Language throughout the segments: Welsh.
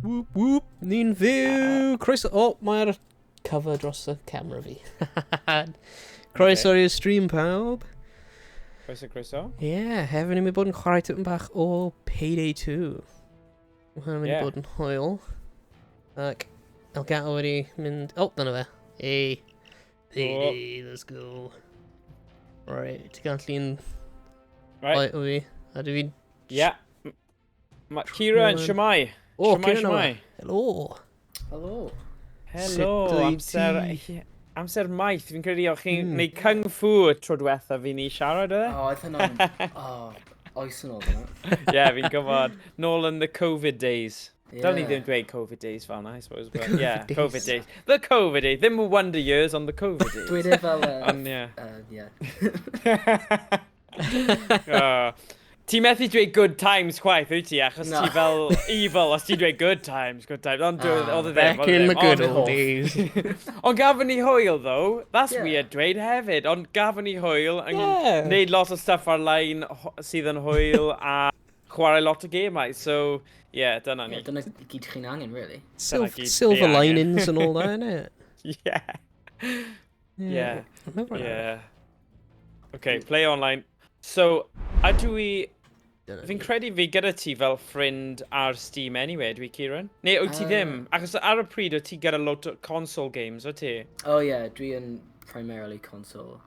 Whoop, whoop, ni'n fyw! Croeso. O, oh, mae'r cover dros y camera fi. Croeso i'r stream, pawb. Croeso, croeso. Ie, yeah, hefyd ni'n mynd bod yn chwarae tipyn bach o Payday 2. Mae hwnna'n mynd i bod yn hwyl. Ac Elgato wedi mynd. Oh, dyna fe. Hey. Payday, let's go. Right, ti'n gallu'n Right. o fi. A dwi fi'n Yeah. Ma Kieran, shwmae? O, Shwmae, Kieran yma. shwmae? Helo. Helo. Helo, Sut wyt amser, ti? Amser maith, fi'n credu o'ch chi'n gwneud kung fu y tro diwetha fi ni siarad, oedd e? O, oedd hynna'n, o, oes yn ôl fyna. Ie, fi'n gwybod. Nôl yn the Covid days. Dylen ni ddim dweud Covid days fel 'na, I suppose. But Covid yeah, days. Covid days. The Covid days. Ddim Wonder Years, ond the Covid days. Dweud e fel Ond ie. Yeah. Oh. Ti'n methu dweud "good times" chwaith, wyt ti? Achos Na. ti fel evil os ti'n dweud "good times, good times". Ond oedd e ddim. Back Oedd e in the ddim. good Ond old days. Ond gafon ni hwyl, though. That's weird dweud hefyd. Ond gafon ni hwyl yn neud lot o stuff ar-lein sydd yn hwyl a chwarae lot o gemau. So, yeah, dyna ni. Yeah, dyna gyd chi'n angen, really. Gyd Silver fi angen. linings and all that, innit? Yeah. I remember that. Yeah. Okay, play online. So, ydw i Dyna Fi'n ni. credu fi gyda ti fel ffrind ar Steam anyway, dwi, Kieran? Neu wyt ti ddim? Achos ar y pryd wyt ti gyda lot o console games, wyt ti? Oh yeah, dwi yn primarily console.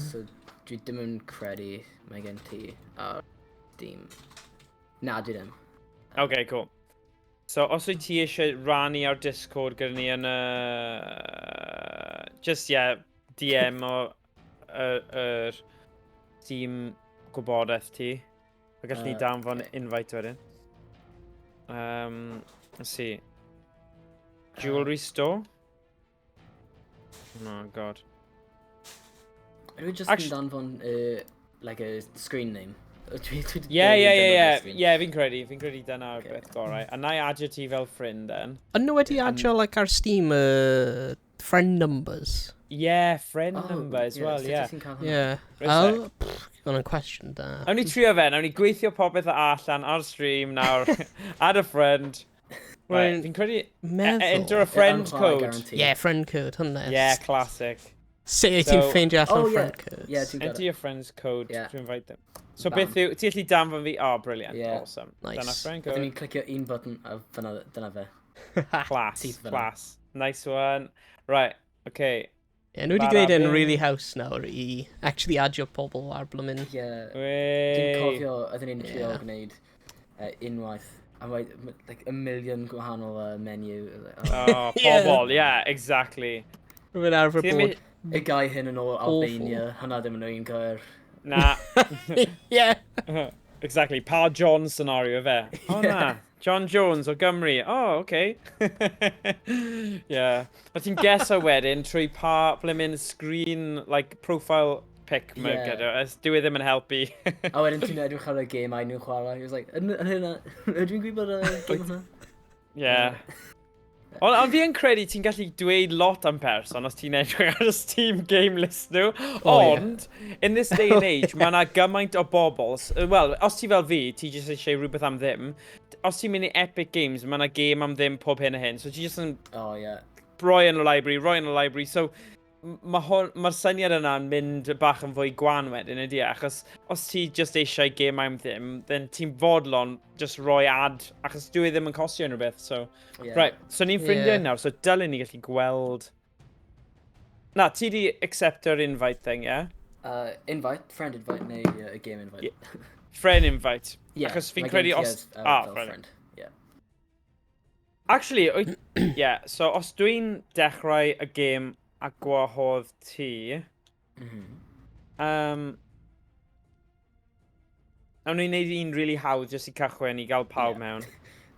So dwi ddim yn credu mae gen ti ar Steam. Na, dwi ddim. Okay, cool. So, os wyt ti eisiau rannu ar Discord gyda ni yn y, just, yeah, DM o yr Steam gwybodaeth ti. A gallwn ni danfon invite wedyn. Let's see. Jewelry store? Oh, God. Ydw i just yn danfon like a screen name? Dwi Yeah, barely yeah, defnyddio yeah. Steam. Yeah, fi'n credu dyna'r beth gorau. A na i adio ti fel ffrind then. Ond nhw wedi adio, like, ar Steam friend numbers? Yeah, friend Oh, number as yeah, well, sut yeah. wyt ti'n cael hwnna? Yeah. Wait a Oh, pff, hwnna'n question da. Awn ni trio fe, nawn ni gweithio popeth allan ar stream nawr. Add a friend. Right, Rwy'n fi'n credu meddwl enter a friend Ie, unchwarae code. guarantee. Yeah, friend code, hwnna. Yeah, classic. Sut wyt ti'n ffeindio allan Oh, yeah. friend codes? Yeah, ti'n Enter got it. your friend's code to invite them. So Bam. beth yw, ti'n gallu danfon fi? Oh, brilliant, awesome. Nice. Dyna friend Byddwn code. ni'n clicio un button a fyna, dyna fe. Class, Syth fyna. Class. Nice one. Right, okay. Yeah, nhw wedi Bada gwneud e'n bing. really haws nawr i actually adio pobl ar blwmin. Yeah. Dwi'n Wey. cofio oedden ni'n trio gwneud unwaith a mae like a million gwahanol menu. Like, oh. Oh, pobl, yeah, exactly. Rwy'n arfer Ti ddim bod Y guy hyn yn ôl awful. Albania, hwnna ddim yn un gair. Na, exactly. Pa John scenario fe? Oh na, John Jones o Gymru. Oh, okay. Yeah. O ti'n guesso wedyn trwy pa blimmin screen, like, profile pic mae gyda. Dyw e ddim yn helpu. A wedyn ti'n edrych ar y gemau nhw'n chwarae. He was like, yn hynna, ydw i'n gwybod y game hwnna? Yeah. Ond fi yn credu ti'n gallu dweud lot am person os ti'n edrych ar y Steam game list nhw. Oh, ie. Ond, in this day and age, mae yna gymaint o bobl. Wel, os ti fel fi, ti jyst eisiau rhywbeth am ddim. Os ti'n mynd i Epic Games, mae yna game am ddim pob hyn a hyn. So ti jyst yn Oh, yeah. roi yn y library, roi yn y library. So, mae'r ma syniad yna'n mynd bach yn fwy gwan wedyn, ydy e? Achos os ti just eisiau game am ddim, then ti'n fodlon just roi ad, achos dwi e ddim yn costio unrhyw beth, so. Right, so ni'n ffrindiau nawr, so dylen ni gallu gweld. Na, ti di accept yr invite thing, yeah? Invite, friend invite neu a game invite. Yeah. Friend invite. Yeah, Achos fi'n mae gen credu ti os as, Ah, fel friend. friend. Yeah. Actually, yeah, so os dwi'n dechrau y game a gwahodd ti, nawn ni wneud un really hawdd jyst i cychwyn i gael pawb mewn.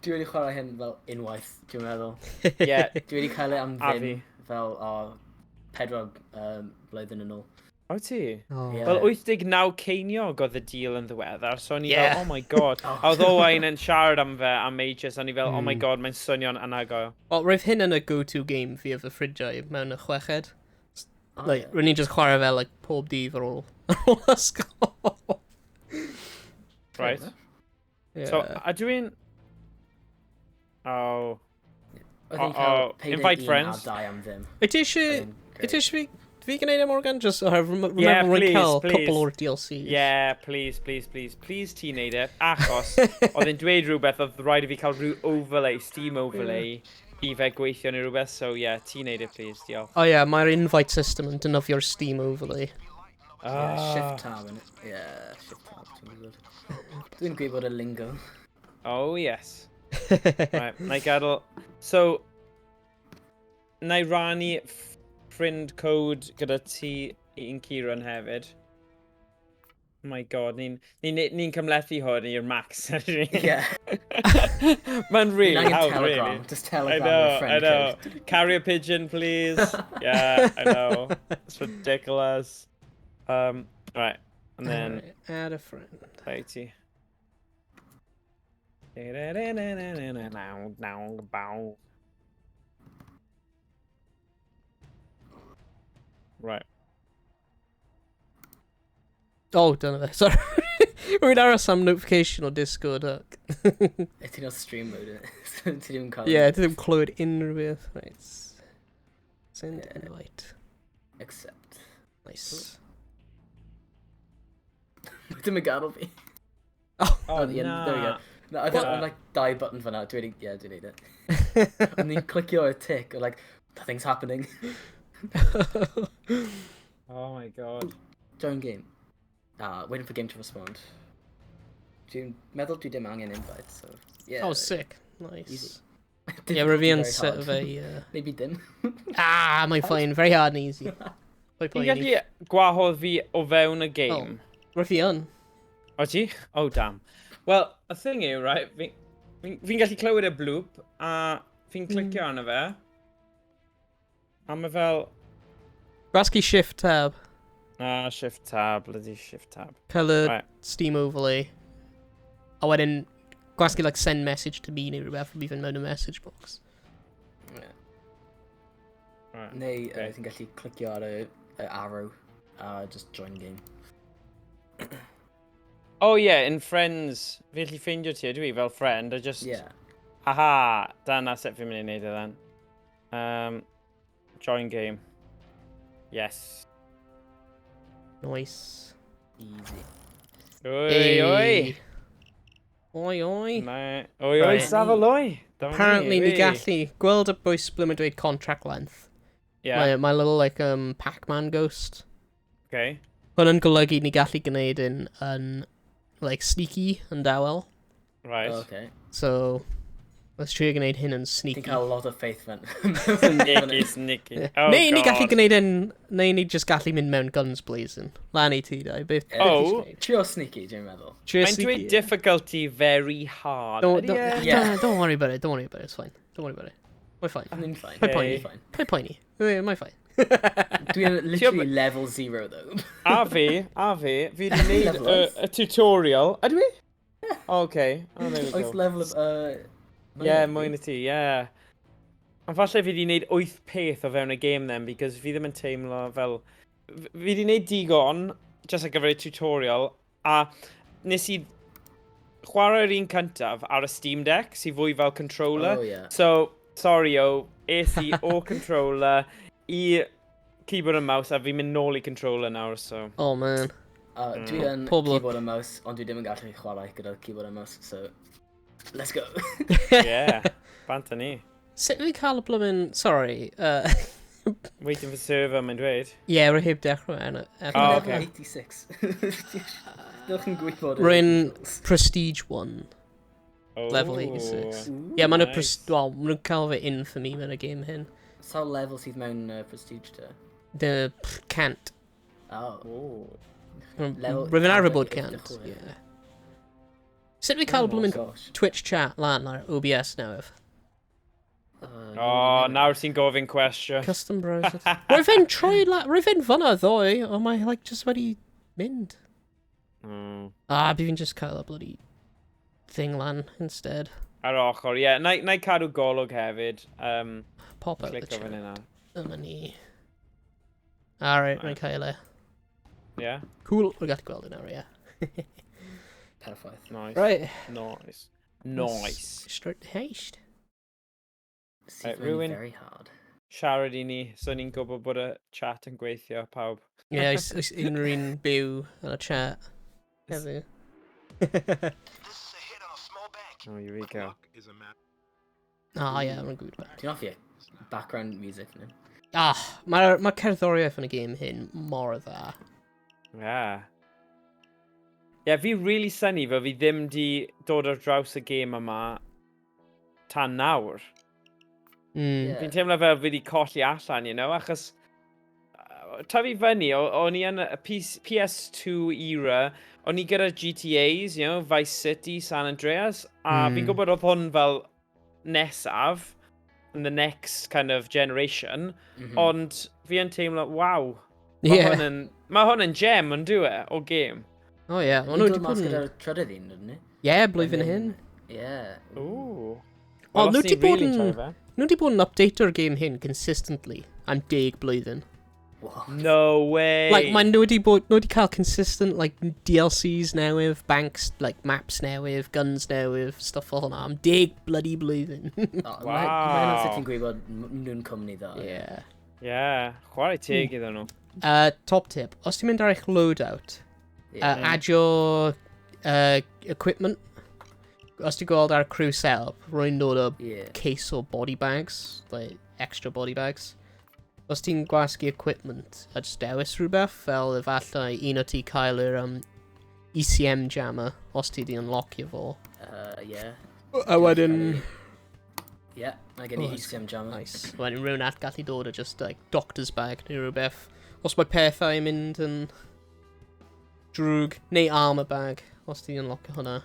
Dwi wedi chwarae hyn fel unwaith, dwi'n meddwl. Dwi wedi cael e am A ddim fi. fel o 4 blwyddyn yn ôl. O ti? Oh. Yeah. Wel, 89 ceiniog oedd y deal yn ddiweddar, so o'n i Yeah. fel, "Oh my God." Oh. A oedd Owain yn siarad am fe am ages, o'n i fel, "Oh my God, mae'n swnio'n anhygoel." Wel, roedd hyn yn y go-to game fi efo ffrindiau mewn y chweched. Oh, Like, yeah. rwy'n ni'n just chwarae fe, like, pob dydd ar ôl ysgol. Right. Yeah. So, a dwi'n. Oh. Oedd hi'n cael Oh, Payday invite 1 friends. a 2 am ddim. Wyt ti eisiau... Oedd e'n Wyt ti grêt. eisiau fi, fi gwneud e, Morgan? Just, remember Yeah, rwy'n please, cael please. couple o'r DLCs. Yeah, please, please, please. Please ti wneud e, achos oedd e'n dweud rhywbeth, oedd rhaid i fi cael rhyw overlay, Steam overlay, i fe gweithio neu rhywbeth, so yeah, ti wneud e, please, diolch. Oh yeah, mae'r invite system yn defnyddio'r Steam overlay. Yeah, Ah. shift tab yn... Yeah, shift tab, dwi'n gwybod. Dwi'n gwybod y lingo. Oh, yes. Right, na i gadael... So, na i rannu friend code gyda ti un Kieran hefyd. Oh my god, ni'n ni, ni, ni cymhlethu hwn i'r max. ydyn ni? Yeah. Mae'n really Angen hawdd, Telegram. really. Just I Telegram know, your friend I know. code. Carrier pigeon, please. Yeah, I know. It's ridiculous. Right, and then Alright, add a friend. play ti. Right. Oh, dyna fe, sorry. Rwy'n aros am notification o Discord. Ac. Ti'n o'r stream mode, so ti ddim yn cael... Yeah, ti ddim clywed unrhyw beth. Right. Send Yeah. invite. Accept. Nice. Dim yn gadael fi. Oh, Oh, yeah, there we go. na. No, I don't, What? like, dau button fyna. Dwi'n, yeah, dwi'n neud it. O'n i'n clicio y tick, or like, nothing's happening. Oh my god. Join game. Ah, waiting for game to respond. Dwi'n meddwl dwi ddim angen invite, so... Yeah. Oh, sick. Nice. Easy. Yeah, rwy fi yn Very set hard. of a... Maybe dim. Ah, mae'n fine. Very hard and easy. Pwy Ti'n poeni. gallu gwahodd fi o fewn y game? Rwy fi yn. O ti? Oh, damn. Wel, y thing yw, right, fi'n fi, fi gallu clywed y bloop, a fi'n clicio arno fe. A mae fel... Gwasgu shift tab. Ah, shift tab, bloody shift tab. Cael y Right. Steam overlay. A wedyn, gwasgu like send message to me neu rhywbeth, fi fynd mewn y message box. Yeah. Right. Neu, Okay. ti'n gallu clicio ar y arrow, a just join game. Oh yeah, in Friends, fi gallu ffeindio ti, ydw i, fel friend, a just... Yeah. Haha, dyna sut fi'n mynd i wneud e then. Join game. Yes. Nice. Easy. Oi, oi. Oi, oi. Oi, oi, Right. safel oi. Dyma Apparently, ni oi. gallu gweld y bwys ble mae'n dweud contract length. Yeah, My little, like, Pac-Man ghost. okay. Hwn yn golygu ni gallu gwneud yn like, sneaky yn dawel. Right. Oh, okay. So, let's trio gwneud hyn yn sneaky. Ti'n cael a lot of faith fan. Sneaky, sneaky. Yeah. Oh, neu ni gallu God. gwneud yn... Neu ni just gallu mynd mewn guns blazing. Lan i ti, dau. Beth Yeah. Oh. Trio sneaky, dwi'n meddwl. Trio Mae'n sneaky. dweud difficulty very hard. Don't, Ydy e? Yeah. don't worry about it. Don't worry about it. It's fine. Don't worry about it. Mae'n fine. I'm fine. Paid poeni. Dwi'n fine. Paid poeni. Mae'n fine. Dwi'n literally level zero, though. A fi, fi wedi gwneud Level y, wyth. y tutorial. Ydw i? Okay. Oh, there we Wyth go. level of... Yeah, mwy na ti, yeah. Ond falle fi wedi gwneud 8 peth o fewn y game then, because fi ddim yn teimlo fel... Fi wedi gwneud digon, just ar gyfer y tutorial, a nes i chwarae'r un cyntaf ar y Steam Deck, sy'n fwy fel controller. Oh, yeah. So, sorry o, es i o controller i keyboard and mouse, a fi'n mynd nôl i controller nawr, so... Oh, man. Dwi yn Pob lwc. keyboard and mouse, ond dwi ddim yn gallu chwarae gyda keyboard and mouse, so... Let's go. Yeah, bant â ni. Sut fi cael y bloomin'... Sorry. Waiting for server, mae'n dweud. Yeah, rwy heb dechrau enw. Oh, Level okay. 86. Dewch yn gwybod. y Rwy'n controls. Prestige 1. Oh. Level 86. Yeah, maen nhw Nice. Well, maen nhw'n cael fe infamy mewn y game hyn. Sawl level sydd mewn Prestige te? The cant. Oh. Oh. Level Rwy'n arfer bod 186. cant. Yeah. Sut fi cael Oh, bloomin' gosh. Twitch chat lan ar OBS newydd? Oh, nawr ti'n gofyn cwestiwn. Custom browser. Rwy'n fe'n troi rwy'n fe'n fyna ddoe, ond mae like just wedi mynd. Ah, bydd fi'n just cael y bloody thing lan instead. Ar ochr, ie. Yeah. Na, na i cadw golwg hefyd. Pop out the Click o fan chat. hynna. Dyma ni. Alright, rwy'n cael e. Yeah, Cool, rwy'n gallu gweld e nawr, ie. Perffaith. nice. Right. Nice. Nice. Start the heist. Sydd Right, rhywun- very hard. Siarad i ni, so ni'n gwybod bod y chat yn gweithio, pawb. Ie, yeah, oes, oes unrhyw un byw yn y chat heddiw. Oh, here we go. Ah, ie, mae'n good. Dwi'n hoffi background music nhw. Ah, mae'r ma cerddoriaeth yn y gêm hyn mor dda. Yeah. Yeah, fi really synnu fel fi ddim di dod ar draws y gêm yma tan nawr. Mm. Fi'n teimlo fel fi wedi colli allan, you know, achos tyfu fyny, o'n i yn y PS2 era, o'n i gyda GTAs, you know, Vice City, San Andreas, a fi'n gwybod oedd hwn fel nesaf, in the next kind of generation, ond fi yn teimlo, waw, mae hwn yn, ma hwn yn gem, yn dyw e, o game. O ie, Ni'n ond nhw dod wedi mas bod yn... gyda'r trydydd un, ydyn ni? Ie, blwyddyn hyn. Ie. Ooh. O, Wel, nhw os 'di ni'n bod really yn- enjoy fe. Nhw wedi bod yn updateo'r game hyn consistently am 10 blwyddyn. What? No way! Like, mae nhw wedi bod, nhw wedi cael consistent, like, DLCs newydd, banks, like, maps newydd, guns newydd, stuff fel hwnna, am 10 bloody blwyddyn. Oh, Mae hynna'n Wow. sut ti'n gwybod nhw'n cwmni dda. yeah. Yeah, chwarae teg iddyn nhw. Top tip, os ti'n mynd ar eich loadout, Ie. add your equipment. Os ti'n gweld ar crew setup, rwy'n dod o Ie. case o body bags, like extra body bags. Os ti'n gwasgu equipment a just dewis rhywbeth, fel efallai un o ti cael yr ECM jammer, os ti di unlockio fo. Ie. A wedyn... Ie, mae gen i Oh, ECM jammer. Nice. Wedyn rhywun at gallu dod o just like doctor's bag neu rhywbeth. Os mae pethau yn mynd yn drwg, neu armor bag, os ti'n unlockio hwnna.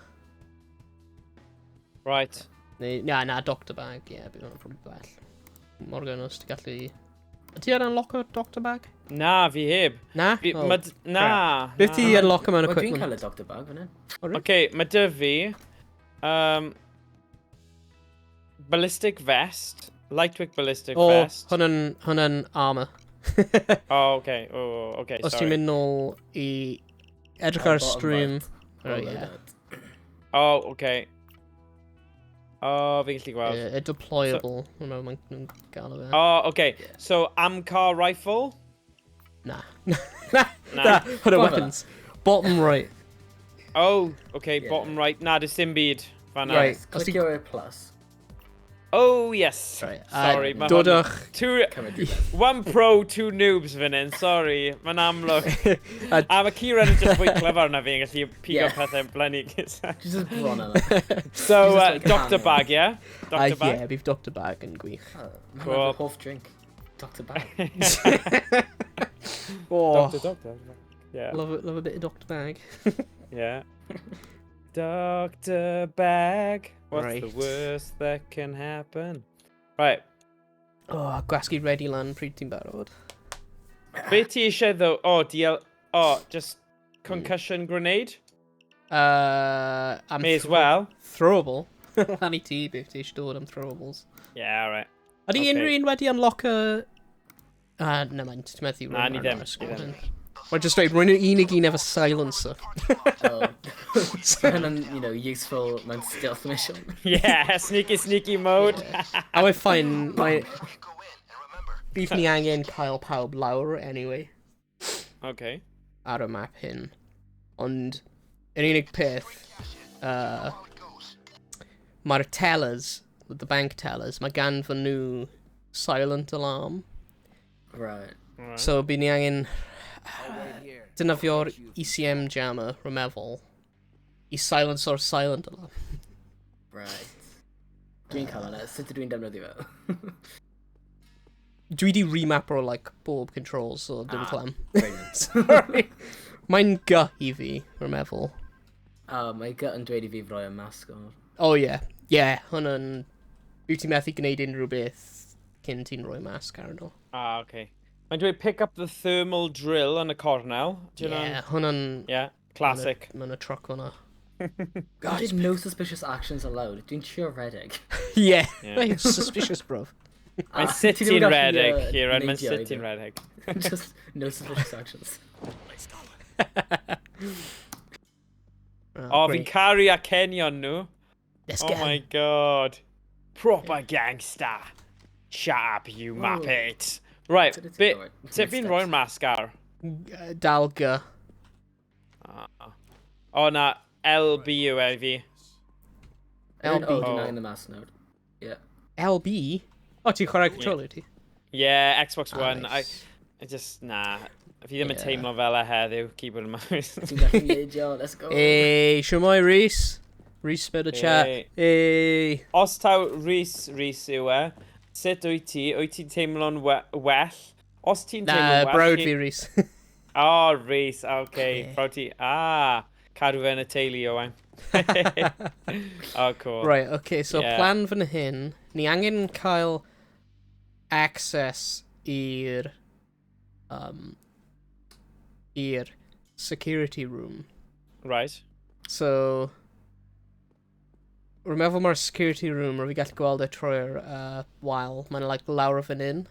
Right. Neu, na, doctor bag, ie, yeah, bydd hwnna'n probably well. Morgan, os ti'n gallu... Ti ar unlock doctor bag? Na, fi heb. Na? Fi, Oh. ma, na. Beth ti na. unlock mewn Wel, dwi'n equipment? cael y doctor bag fan hyn. Okay, mae dy fi... Ballistic vest. Lightweight ballistic O, vest. hwnna'n hwnna'n armor. Oh, okay. Oh, okay, Os sorry. ti'n mynd nôl i edrych ar Bottom stream. right. Oh, Oh, yeah. loadout. Oh, okay. Oh, fi'n gallu gweld. Yeah, deployable. So, mae'n nhw'n gael o fe. Oh, okay. Yeah. So, Amcar rifle? Na. Na. Na. Na. Hwnna Go on weapons. Bottom right. Oh, okay, Yeah. bottom right. Na, does dim byd. Fan'na. Right. Yes, Os ti- Clicio y plus. Oh, yes. Right. Sorry, ma' hwn- Dodwch. Two, Cymryd rhywbeth. one pro, two noobs fan hyn, sorry. Mae'n amlwg. A mae Kieran yn just fwy clyfar na fi yn gallu pigo Yeah. pethau blenni. Just bron yna. So, He's just like Doctor hanging. Bag, yeah? Doctor Bag? Yeah, bydd Dr Bag yn gwych. Oh, Mae'n Cool. fy hoff drink. Dr Bag. Oh, Doctor, Doctor. Yeah. love a bit of Dr Bag. Yeah. Doctor Bag. What's the Right. worst that can happen? Right. Oh, gwasgu ready lan pryd ti'n barod. Be ti eisiau ddo? Oh, DL... Oh, just concussion grenade? Am May as well. Throwable. Lan i ti, beth ti eisiau dod am throwables. Yeah, alright. Ydy Okay. unrhyw un wedi unlock y... Ah, na mind, ti'n methu Na, ni rhywun ddim, ar y ni sgwad. Mae'n just dweud, rwy'n unig un efo silencer. Oh. Mae hynna'n, you know, useful mewn stealth mission. Yeah, sneaky, sneaky mode. A mae'n fine, mae... Bydd ni angen cael pawb lawr anyway Okay. ar y map hyn. Ond, yr unig peth, mae'r tellers, the bank tellers, mae ganddyn nhw silent alarm. Right. Alright. So bydd ni angen defnyddio'r ECM jammer, rwy'n meddwl, i silence o'r silent alarm. Right. Dwi'n cael hwnna. Sut ydw i'n defnyddio fe? Dwi di remapper o like, bob controls, so dim Ah. clem. Brilliant. Sorry. Mae'n G i fi, rwy'n meddwl. Oh, mae gut yn dweud i fi roi y masg on. Oh yeah, yeah, hwnna'n... Wyt ti'n methu gwneud unrhyw beth cyn ti'n rhoi masg arno. Ah, okay. Mae'n dweud pick up the thermal drill yn y cornel. Do you know? Yeah, hwnna'n... Yeah, classic. Mae'n y truck hwnna. God, did no suspicious actions allowed. Dwi'n trio redeg. Yeah, Yeah. suspicious, bruv. Mae'n Ah, sut ti ddim ti'n yn gallu, redeg, Kieran. Mae'n neidio sut ti'n either. redeg. Just no suspicious actions. Oh, fi'n caru acenion nhw. Let's Oh go. my God. Proper gangster. Shut up, you muppet. Right, bit, sut fi'n rhoi'r masg ar? Dal G. Ah. O na, LB yw e fi. LB. Oh, dwi'n angen y mask nawr. Yeah. LB? O, ti'n chwarae controller ti? Yeah, Xbox ah, One. Nice. I just, na. Fi ddim yn teimlo fel e heddiw, keyboard and mouse. Ti'n gallu neud o, let's go. Hey, shwmae Rhys? Rhys mewn y chat. Hey. Os taw Rhys, Rhys yw e, sut wyt ti? Wyt ti'n teimlo'n we well? Os ti'n teimlo'n well... Na, brawd fi Rhys. Oh, Rhys, oce. Okay. Yeah. Brawd ti. Ah, cadw fe yn y teulu, Owain. Oh, cool. Right, okay, so yeah. plan fan hyn, ni angen cael access i'r i'r security room. Right. So, rwy'n meddwl mae'r security room, rwy'n gallu gweld e trwy'r wal. Mae'n like, lawr o fan hyn.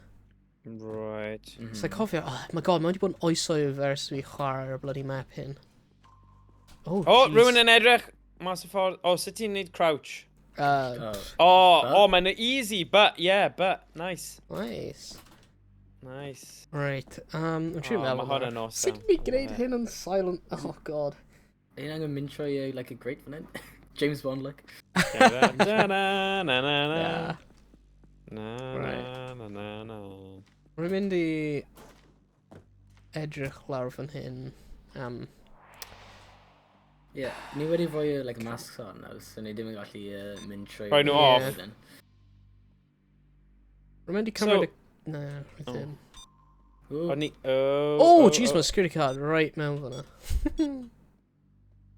Right. So, cofio, oh my god, mae wedi bod yn oesoedd ers fi chwarae ar y bloody map hyn. Oh, oh, rhywun yn edrych mas y ffordd. Oh, sut ti'n neud crouch? Oh, oh, mae'n easy, but, yeah, but, nice. Nice. Nice. Right, I'm trio oh, meddwl. Mae hwn yn awesome. Sut ni'n gwneud hyn yn silent? Oh, god. Ein angen mynd trwy, like, a great fan hyn. James Bond, like. Na, na, na, na, na. Na, na, na, na. Rwy'n mynd i edrych lawr fan hyn am... Yeah, ni wedi rhoi like, masks on nawr, so ni ddim yn gallu mynd trwy... Rhoi nhw off. Rwy'n mynd i cymryd y... Na, rwy'n ddim. Oh, oh, jeez, mae security card right mewn fyna.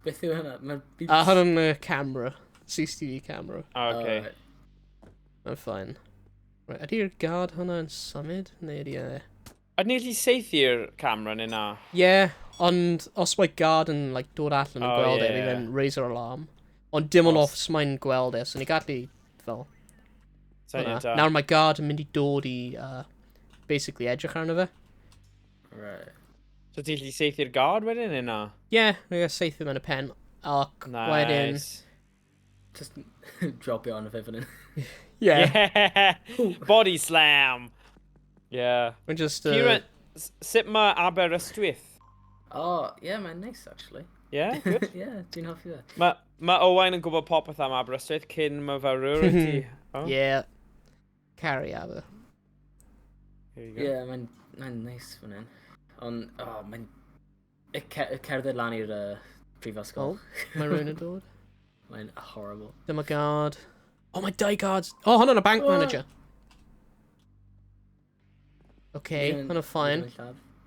Beth yw hynna? A hwnna'n camera. CCTV camera. Oh, okay. I'm fine. Right, ydy'r guard hwnna yn symud? Neu ydy e... Ydyn ni allu saethu'r camera neu na? Yeah, ond os mae guard yn like, dod allan yn oh, gweld yeah. e, bydd e'n raise yr alarm. Ond dim ond os mae'n gweld e, so ni gallu fel... Nawr mae guard yn mynd i dod i basically edrych arno fe. Right. So ti'n gallu saethu'r guard wedyn neu na? Yeah, ni'n gallu saethu mewn y pen. Ac nice. Wedyn... Just dropio arno fe fan hyn. Yeah. Yeah. Body slam. Yeah. Mae'n just... Kieran, sut mae Aberystwyth? Oh, yeah, mae'n nice, actually. Yeah, good. Yeah, dwi'n hoffi fe. Mae ma Owain yn gwybod popeth am Aberystwyth cyn myfyrwr wyt ti. Oh. Yeah. Carry Aber. Here you go. Yeah, mae'n mae nice fan hyn. Ond, oh, mae'n... Y cerdded lan i'r prifysgol. Oh, mae rhywun yn dod. Mae'n horrible. Dyma guard. Oh, mae dau guards. Oh, hwnna'n y bank manager. Okay, hwnna'n fine.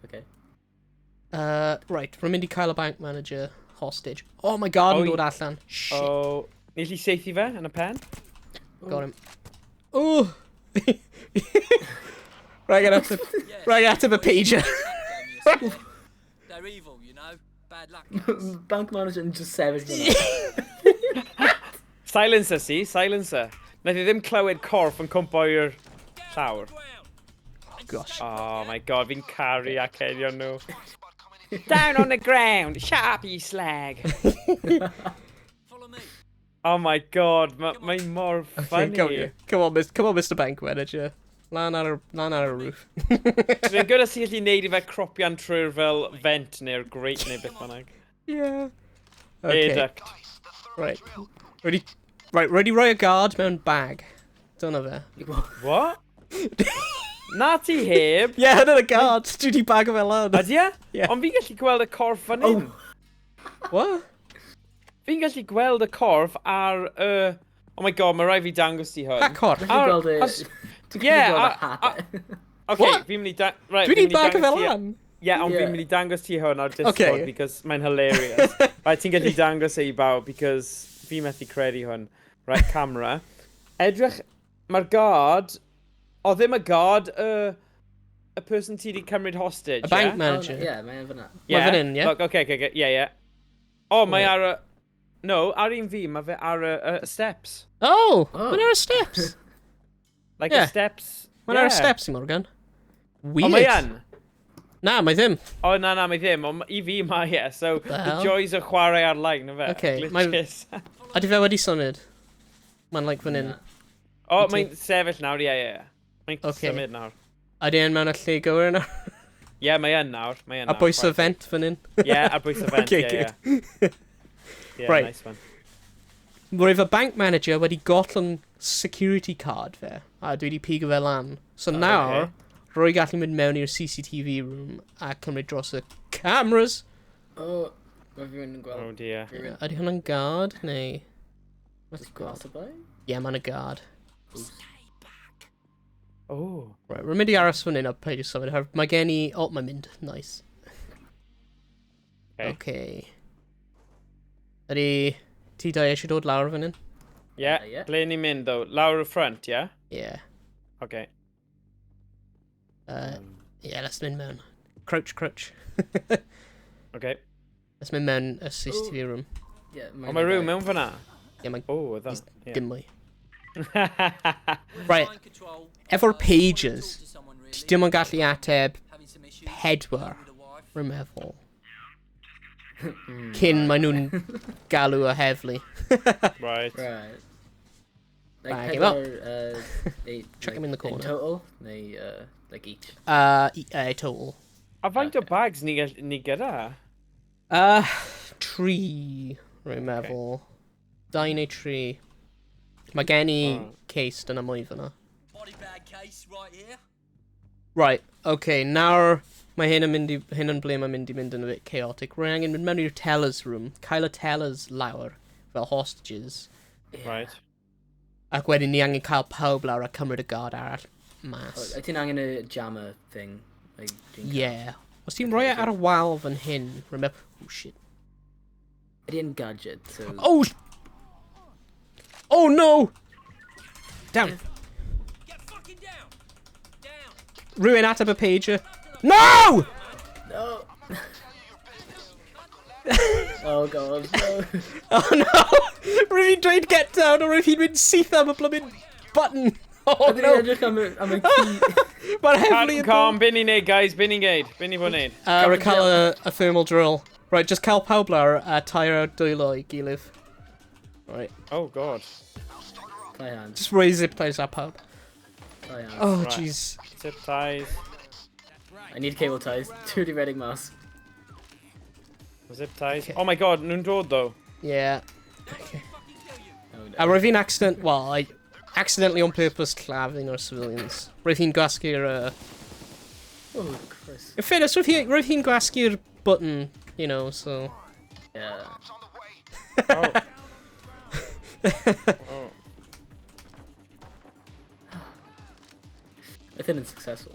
Okay. Right, rwy'n mynd i cael y bank manager hostage. Oh my god, yn dod allan. Shit. Oh, ni allu saethu fe yn y pen? Got him. Oh! Right, ateb y pager. They're evil, you know. Bad luck. Bank manager yn just sefyll fyna. Silencer, see? Silencer. Nath i ddim clywed corff yn cwmpo i'r llawr. Oh, gosh. Oh my god, fi'n caru acenion nhw. Down on the ground! Shut up, you slag! Follow me. Oh my god, mae'n mor funny. Okay, come on, come on, Mr Bank Manager. Lan ar y roof. Dwi'n gwybod os ti'n gallu neud i fe cropian trwy'r fel vent neu'r grate neu beth bynnag. Yeah. Okay. Air duct. Right. Ready, right, ready roi y guard mewn bag. Dyna fe. What? Na ti heb. Yeah, hynny'n y guard. Dwi di bag o fe lan. Ydy e? Yeah. Ond fi'n gallu gweld y corff fan hyn. Oh. What? Fi'n gallu gweld y corff ar y... Oh my god, mae rai fi dangos ti hwn. Pa corff? Dwi'n gweld y... Yeah, okay, fi'n mynd i right, Dwi di bag o fe lan. Yeah, ond fi'n mynd i dangos ti hwn ar Discord because mae'n hilarious. Right, ti'n gallu dangos e i bawb because fi methu credu hwn. Right, camera. Edrych, mae'r guard... O, ddim y guard, y person ti di cymryd hostage, Y bank manager. Yeah, mae'n fyna. Mae fan hyn, yeah? Look, okay, okay, yeah, yeah. Oh, mae ar y... No, ar un fi, mae fe ar y steps. Oh, mae'n ar y steps. Like the steps. Mae'n ar y steps i Morgan. Weird. O, mae yn? Na, mae ddim. O, na, mae ddim. Ond i fi mae e. So, the joys o chwarae ar-lein, na fe? Okay. Glitches. Ydy fe wedi symud? Mae'n like fan hyn. O, mae'n sefyll nawr, ie, ie. Mae'n Ocê. symud nawr. Ydy e'n mewn y lle gywir nawr? Ie, mae yn nawr. Mae yn A nawr. bwys y vent fan hyn? Ie, ar bwys y vent, Okay, ie, good. ie. Ie, Right. nice one. Roedd y bank manager wedi gollwng security card fe, a dwi wedi pigo fe lan. So Oh, nawr, okay. rwy gallu mynd mewn i'r CCTV room a cymryd dros y cameras. Oh, mae rhywun yn gweld. Oh dear. Rhywun Ydy hwnna'n guard, neu... What's just guard? pass by? Ie, yeah, mae'n a guard. Oh. Right, rwy'n mynd i aros fan hyn a peidio symud. Oherwydd Mae gen i... Oh, mae'n mynd. Nice. Okay. Okay. Ydy ti dau eisiau dod lawr fan hyn? Ie, Ie. ble ni'n mynd though? Lawr y front, ie? Yeah. Okay. Yeah, let's mynd mewn. Crouch, crouch. Okay. Let's mynd mewn y CCTV room. Yeah, O, mae rhywun mewn fyna. Ie, mae Oh, oedd He's that. dim mwy. Yeah. Right, Mind control. efo'r Just wanna talk pages, to someone, really. ti dim ond gallu ateb Having some issues pedwar, with the wife. rwy'n meddwl. Cyn maen nhw'n galw y heddlu. Right. Right. Like Bag him up. pedwar, eight, Chuck like, him in the corner. In total? Neu, like each? Total. A faint o bags ni, ni gyda? Tri, rwy'n meddwl. Dau neu tri. Mae gen i case dyna mwy fyna. Body bag case right here. Right, okay, nawr mae hyn yn mynd i, hyn yn ble mae'n mynd i mynd yn a bit chaotic. Rwy'n angen mynd mewn i'r teller's room, cael y tellers lawr, fel hostages, Right. ac wedyn ni angen cael pawb lawr a cymryd y guard arall mas. Oh, ti'n angen y jammer thing? Like, dwi'n Yeah. Os ti'n rhoi e ar y wal fan hyn, remember... Oh, shit. Ydy yn gadget, so... Oh! Oh, no! Down. Get fucking down. Down. Rhywun ateb y pager. No! No! Oh god, no. Oh no! Rwy'n fi'n dweud get down, a rwy'n fi'n mynd syth am y blooming button. Oh Ydyn no! ni'n edrych am y, am y key. Mae'r heddlu yn Calm, be ni'n neud, guys? Be ni'n neud? Be ni'n fod neud? Rwy'n cael y thermal drill. Right, just cael pawb lawr a tair o dwylo i gilydd. Right. Oh, god. Tie hands, Just rhoi zip ties ar pawb. tie hands. Oh, Right. jeez. Zip ties. I need cable ties. Dirty Reading mask. Zip ties. Okay. Oh my god, nhw'n dod though. Yeah. Okay. Oh no. A roedd fi'n accident... Well, I accidentally on purpose claf un o'r civilians. Roedd hi'n gwasgu'r... Oh, Chris. In fairness, roedd hi'n gwasgu'r button, you know, so... Yeah. Oh. Oh. I think it's successful.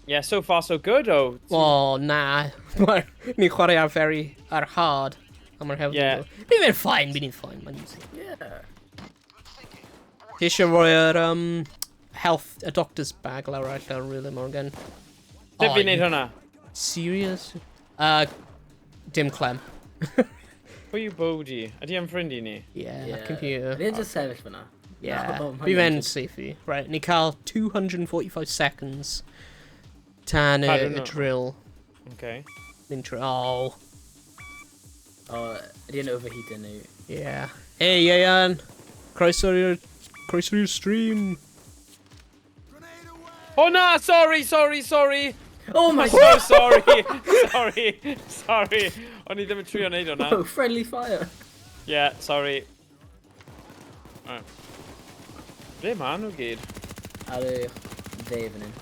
Yeah, so far so good, oh. Oh, na. Ni'n chwarae ar very... ar hard. A mae'r heddlu. Yeah. Ni'n mynd fine, ni'n fine, mae'n easy. Yeah. Ti eisiau rhoi'r health, y doctor's bag lawr allan rhywle, Morgan? Sut fi'n neud hwnna? Serious? Dim clem. Pwy yw Bodhi? Ydy e'n ffrind i ni? Yeah, Yeah. computer. Ydy e'n just sefyll fyna? Yeah. Oh, Fi mae'n fe'n injured. safe. Right, ni cael 245 seconds tan y, I don't y know. drill. Okay. Mynd trwy... Oh, Oh, ydy e'n overheating neu... yeah. Hey, Ian! Croeso i'r stream! Oh na, sorry, sorry, sorry! Oh my I'm so sorry! Sorry, sorry. O'n i ddim yn trio neud hwnna. Oh, friendly fire! Yeah, sorry. Right. Ble ma nhw gyd? Ar y dde fan hyn.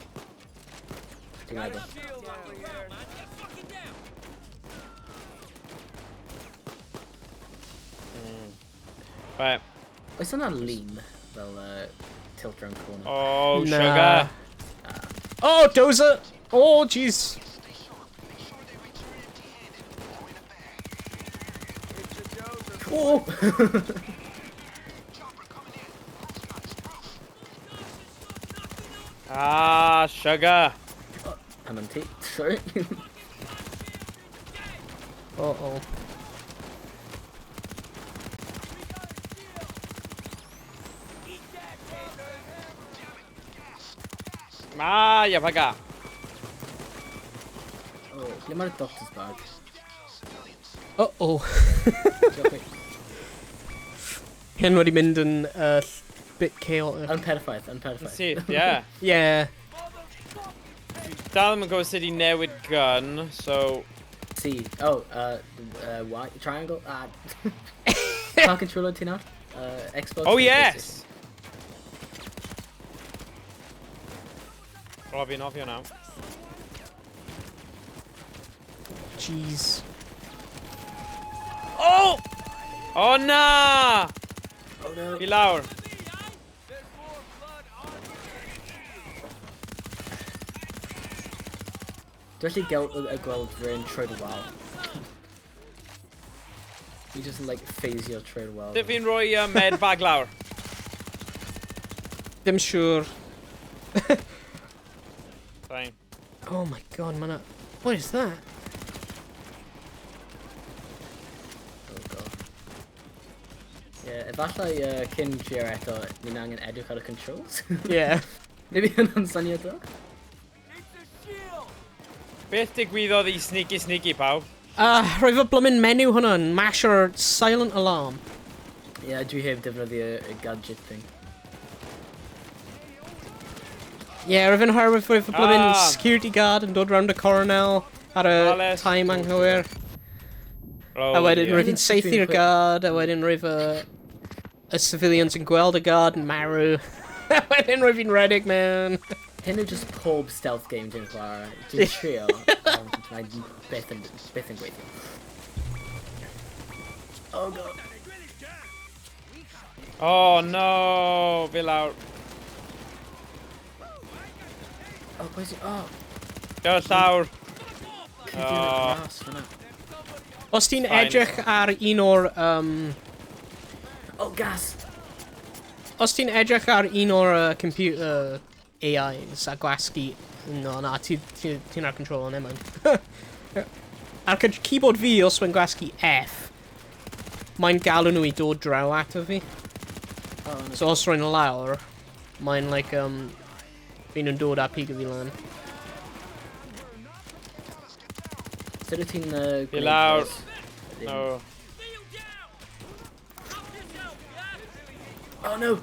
Dwi'n meddwl. Fucking down, man. Get fucking down. Right. Oes yna lean fel tilt round corner? Oh, Na. sugar. Oh, dozer! Oh, jeez! Oh! Ah, sugar. I'm on tape, sorry. Uh-oh. Ah, ya baga. Oh, ble mae'r doctor's bag? Uh-oh. Diolch. Hyn wedi mynd yn bit chaotic. Yn perffaith, yn perffaith. Syth, ie. Yeah. Dal ddim yn gwybod sut i newid gun, so... C. Oh, Y, triangle? Ah. Pa controller ti'n ar? Xbox? Oh neu yes! O, fi'n ofio nawr. Jeez. Oh! Oh na! PlayStation? Oh no. Fi lawr. Dwi'n gallu gweld rhywun trwy'r wal. You just like phasio trwy'r wal. Sut fi'n rhoi med bag lawr? Dim siŵr. Fine. Oh my god, man. What is that? Oh god. Yeah, efallai cyn trio eto, ni'n angen edrych ar y controls. Yeah. Maybe hwnna'n syniad da? Beth digwyddodd i sneaky sneaky pawb? Rhoi fy blymyn menyw hwnna yn mash o'r silent alarm. Yeah, dwi heb defnyddio y gadget thing. Yeah, rwy'n herwydd rhoi fy blymyn Ah. security guard yn dod round y coronel ar y Alice. time anghywir. Oh, A wedyn yeah. rwy'n fi'n saethu'r Dwi'n guard, a wedyn rwy'n fy... Y civilians yn gweld y guard yn marw. A wedyn rwy'n fi'n rhedeg mewn. Hyn yw just pob stealth game dwi'n chwarae. Dwi'n trio, ond mae'n byth yn gweithio. Oh god. Oh no! Fi lawr. Oh, pwy sy'n... Oh, Gael llawr. cuddio yn y Oh. grass fyna. Os ti'n Fine. edrych ar un o'r... Oh, gas! Os ti'n edrych ar un o'r computer AIs a gwasgu... No, na, ti'n ti, ti ar control on mind. Ar keyboard fi, os mae'n gwasgu F, mae'n galw nhw i dod draw ato fi. Oh, no. So os rwy'n lawr, mae'n like, fi nhw'n dod a pigo fi lan. Sut wyt ti'n Fi gwneud lawr. buzz? Ddim. No. Oh no!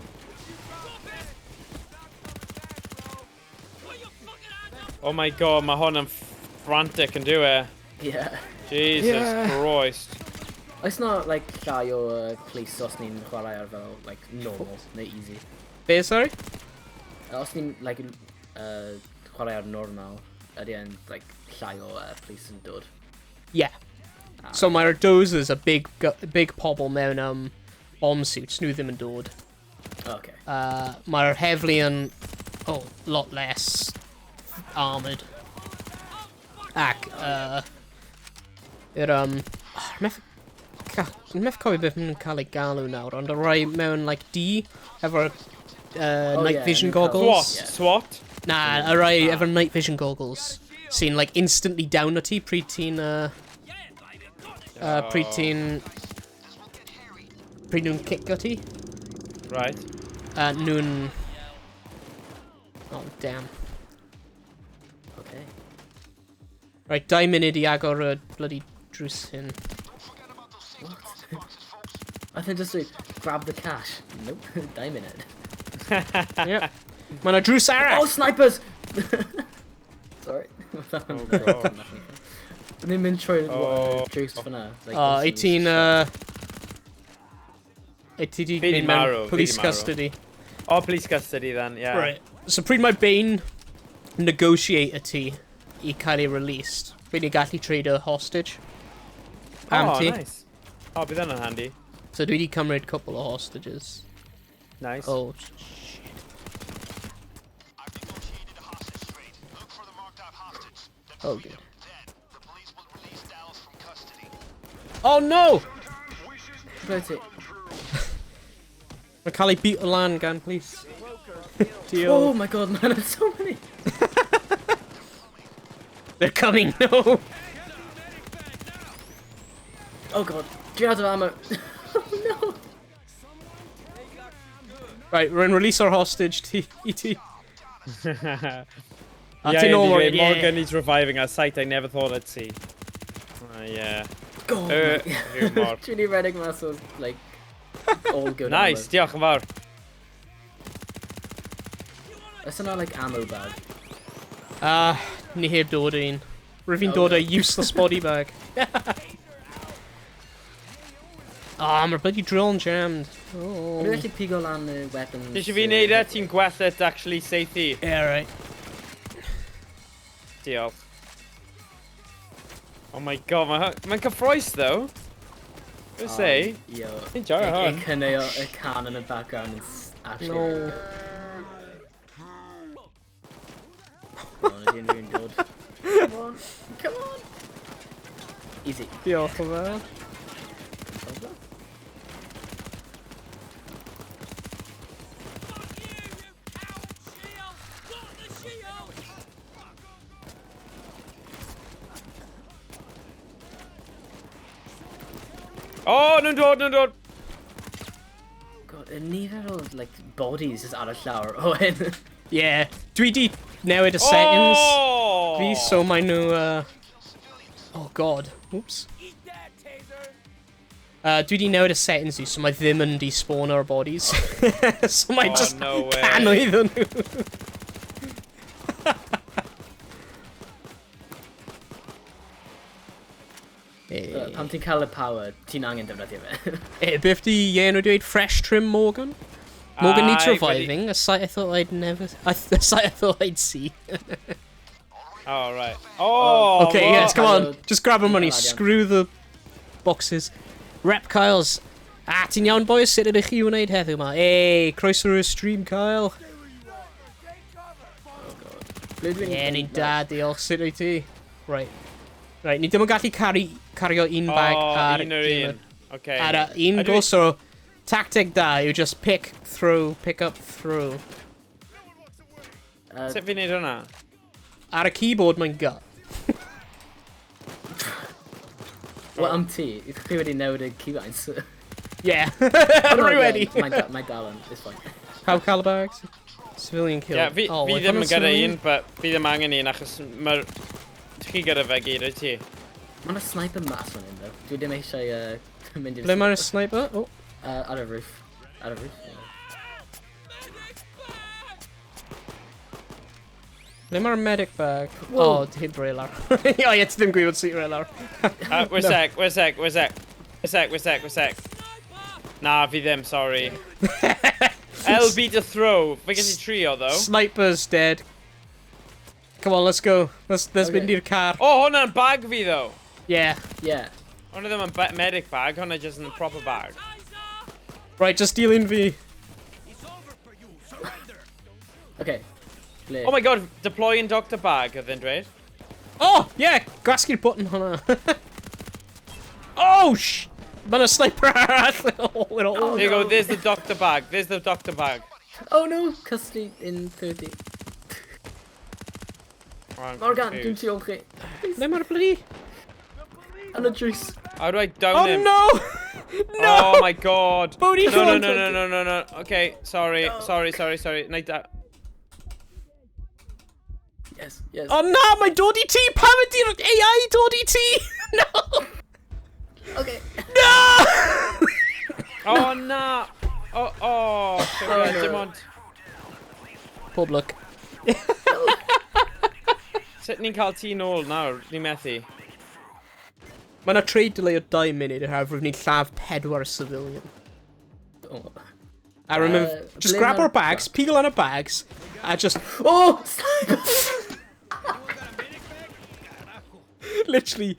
Oh my god, mae hwn yn frantic yn dyw e. Yeah. Jesus Yeah. Christ. Oes na, like, llai o police os ni'n chwarae ar fel, like, normal neu easy? Be, sorry? Os ni'n, like, chwarae ar normal, ydy e'n, like, llai o police yn dod? Yeah. Ah, So mae'r dozers a big, big pobl mewn bomb suits, nhw ddim yn dod. Okay. Mae'r heddlu yn, oh, lot less armoured. Ac, yr, oh, methu cofio beth maen nhw'n cael ei galw nawr, ond y rai mewn, like, D, efo'r Oh, night yeah, vision nhw'n cael- goggles. SWAT. Yeah. SWAT. Na, y rai efo'r night vision goggles, sy'n, like, instantly down o ti pryd nhw'n cicio ti. Right. Nhw'n... Oh, damn. Okay. Right, 2 munud i agor y bloody drws hyn. What? I think just like, grab the cash. Nope. 2 munud. Yep. Mae yna drws arall! Oh, snipers! Sorry. Oh god. Ni'n mynd trwy Oh. drws fyna. Like, Oh, instantly 18, shot. Wyt ti di Fi 'di mynd mewn marw, fi 'di police marw. custody. Oh, police custody then, yeah. Right. So pryd mae Bane negotiate ti i cael ei released, pryd ni gallu trade a hostage. Am Oh, ti. nice. Oh, bydd hwnna'n handy. So dwi wedi cymryd couple o hostages. Nice. Oh, shit. I've negotiated a hostage trade. Look for the marked out hostage. Then Oh, free good. them. Then the police will release Dallas from custody. Oh no! About it. Mae cael ei beat o lan gan police. Diolch. Oh my god, man, there's so many. They're coming, no! Oh god, dwi'n out of ammo. Oh no. Right, we're in release our hostage, T. E T. Yeah, ti'n anyway, ôl, yeah. Morgan is reviving a sight I never thought I'd see. Yeah. God. Humour. Dwi'n i redeg mas o, like, all good Nice, ammo. diolch yn fawr. Oes yna, like, ammo bag? Ah, ni heb dod un. Rwyf fi'n dod â useless body bag. Ah, mae'r bloody drill yn jammed. Oh. Dwi'n gallu pigo lan y weapons. Ti eisiau fi wneud e? Ti'n gwell at actually saethu. Yeah, right. Diolch. Oh my god, mae'n ma cyffroes though. Go say. Yo. Ti'n joio hwn. Y cynnau y can yn y background is actually No. really good. Come on, ydy unrhyw un dod. Come on, come on. Easy. Diolch yn fawr. Fuck you, you coward shield! Got the shield! Oh, nhw'n dod, nhw'n dod! God, y nifer o, like, bodies just ar y llawr o hyn. Yeah. Dwi di newid y settings. Oh! Fi, so mae nhw... Oh god. Oops. Eat that, taser! Dwi di newid y settings i, so mae ddim yn despawn o'r bodies. So mae Oh, just no way. cannoedd yn nhw. But Pan ti'n cael y power, ti'n angen defnyddio fe. Beth di enw dweud Fresh Trim Morgan? Morgan needs Aye, reviving, a sight I thought I'd never... A sight I thought I'd see. Oh, right. Oh, Okay, what? yes, come on. Hello. Just grab our money. Hello, Screw the boxes. Rep Kyle's. Ah, ti'n iawn, boys? Sut ydych chi wneud heddiw ma? Hey, croeso i'r stream, Kyle. Ble dwi'n Ie, ni'n da, diolch. Sut wyt ti? Right. Right, ni ddim yn gallu cario un bag Oh, ar un o'r un. Okay. Ar y un A go, so tactic da yw just pick, throw, pick up, throw. Sut fi'n neud hwnna? Ar y keyboard mae'n gut. Wel, am ti, chi wedi newid y keybinds. Yeah. Oh, no, Rwy wedi. Mae mae dal yn, it's fine. Pawb cael y bags? Civilian kill. Yeah, fi, oh, fi oedd ddim hwnna'n yn gyda civilian? un, but fi ddim angen un achos mae'r... Chi gyda fe gyd, wyt ti? Mae yna sniper mas fan hyn, though. Dwi ddim eisiau mynd i'r... Ble mae'r sniper? Oh. Ar y roof. Ar y roof, yeah. Medic bag! Ble mae'r medic bag? Whoa. Oh, ti heb roi lawr. O ie, ti ddim gwybod sut i roi lawr. Wait sec, wait sec, wait sec. Wait sec, wait sec, wait sec. Sniper! Na, fi ddim, sorry. LB to throw. Fi gallu trio, though. Sniper's dead. Come on, let's go. Let's Okay. mynd i'r car. Oh, hwnna'n bag fi, though. Yeah. Yeah. Hwnna ddim yn medic bag, hwnna just yn proper bag. Taser! Right, just dilyn fi. It's over for you! Surrender! Okay. Ble? Oh my god, deploying doctor bag, oedd e'n dweud. Oh, yeah, gwasgu'r button hwnna. Oh, sh... Mae yna sniper arall. Oh, oh, There you go, there's the doctor bag, there's the doctor bag. Oh no! Custody in 30. Oh, I'm Morgan, dwi'n confused. tu ôl chi. Ble mae'r bloody... Yn y drws. How do I down Oh, him? no! No! Oh my god. Bodhi, No, come no, on. no, no, no, no, no. Okay, sorry, sorry, sorry, sorry. Na i da... Yes, yes. Oh na, mae'n dod i ti! Pam ydy'r AI dod i ti? No! Okay. No! Oh na! Oh, oh, oh no. dim ond... Pob lwc. Sut ni'n cael ti nôl nawr? Ni'n methu. Mae yna trade delay o 2 munud oherwydd ni'n lladd pedwar civilian. Oh. I remember, just ble grab ma'r our bags, peel on our bags, a just Oh! Sniper! literally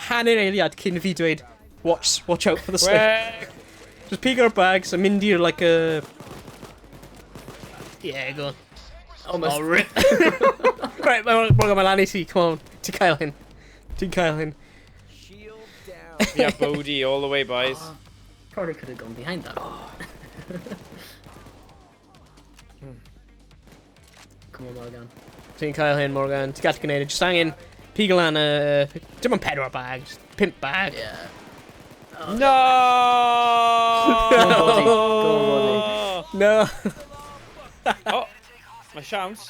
hanner eiliad cyn fi dweud, watch out for the sniper. Quick! Just peek our bags a mynd i'r like a... Yeah, go on. Almost. Oh, rip. Right, mae'n mae lan i ti, come on. Ti'n cael hyn. Ti'n cael hyn. Yeah, Bodhi all the way, boys. Probably could have gone behind that. Come on, Morgan. Ti'n cael hyn, Morgan. Ti'n gallu gwneud e. Just angen pigo lan y... Dim ond pedwar bag, just pump bag. Yeah. No! Go on, Bodhi. Go on, Bodhi. No. Oh, mae siawns.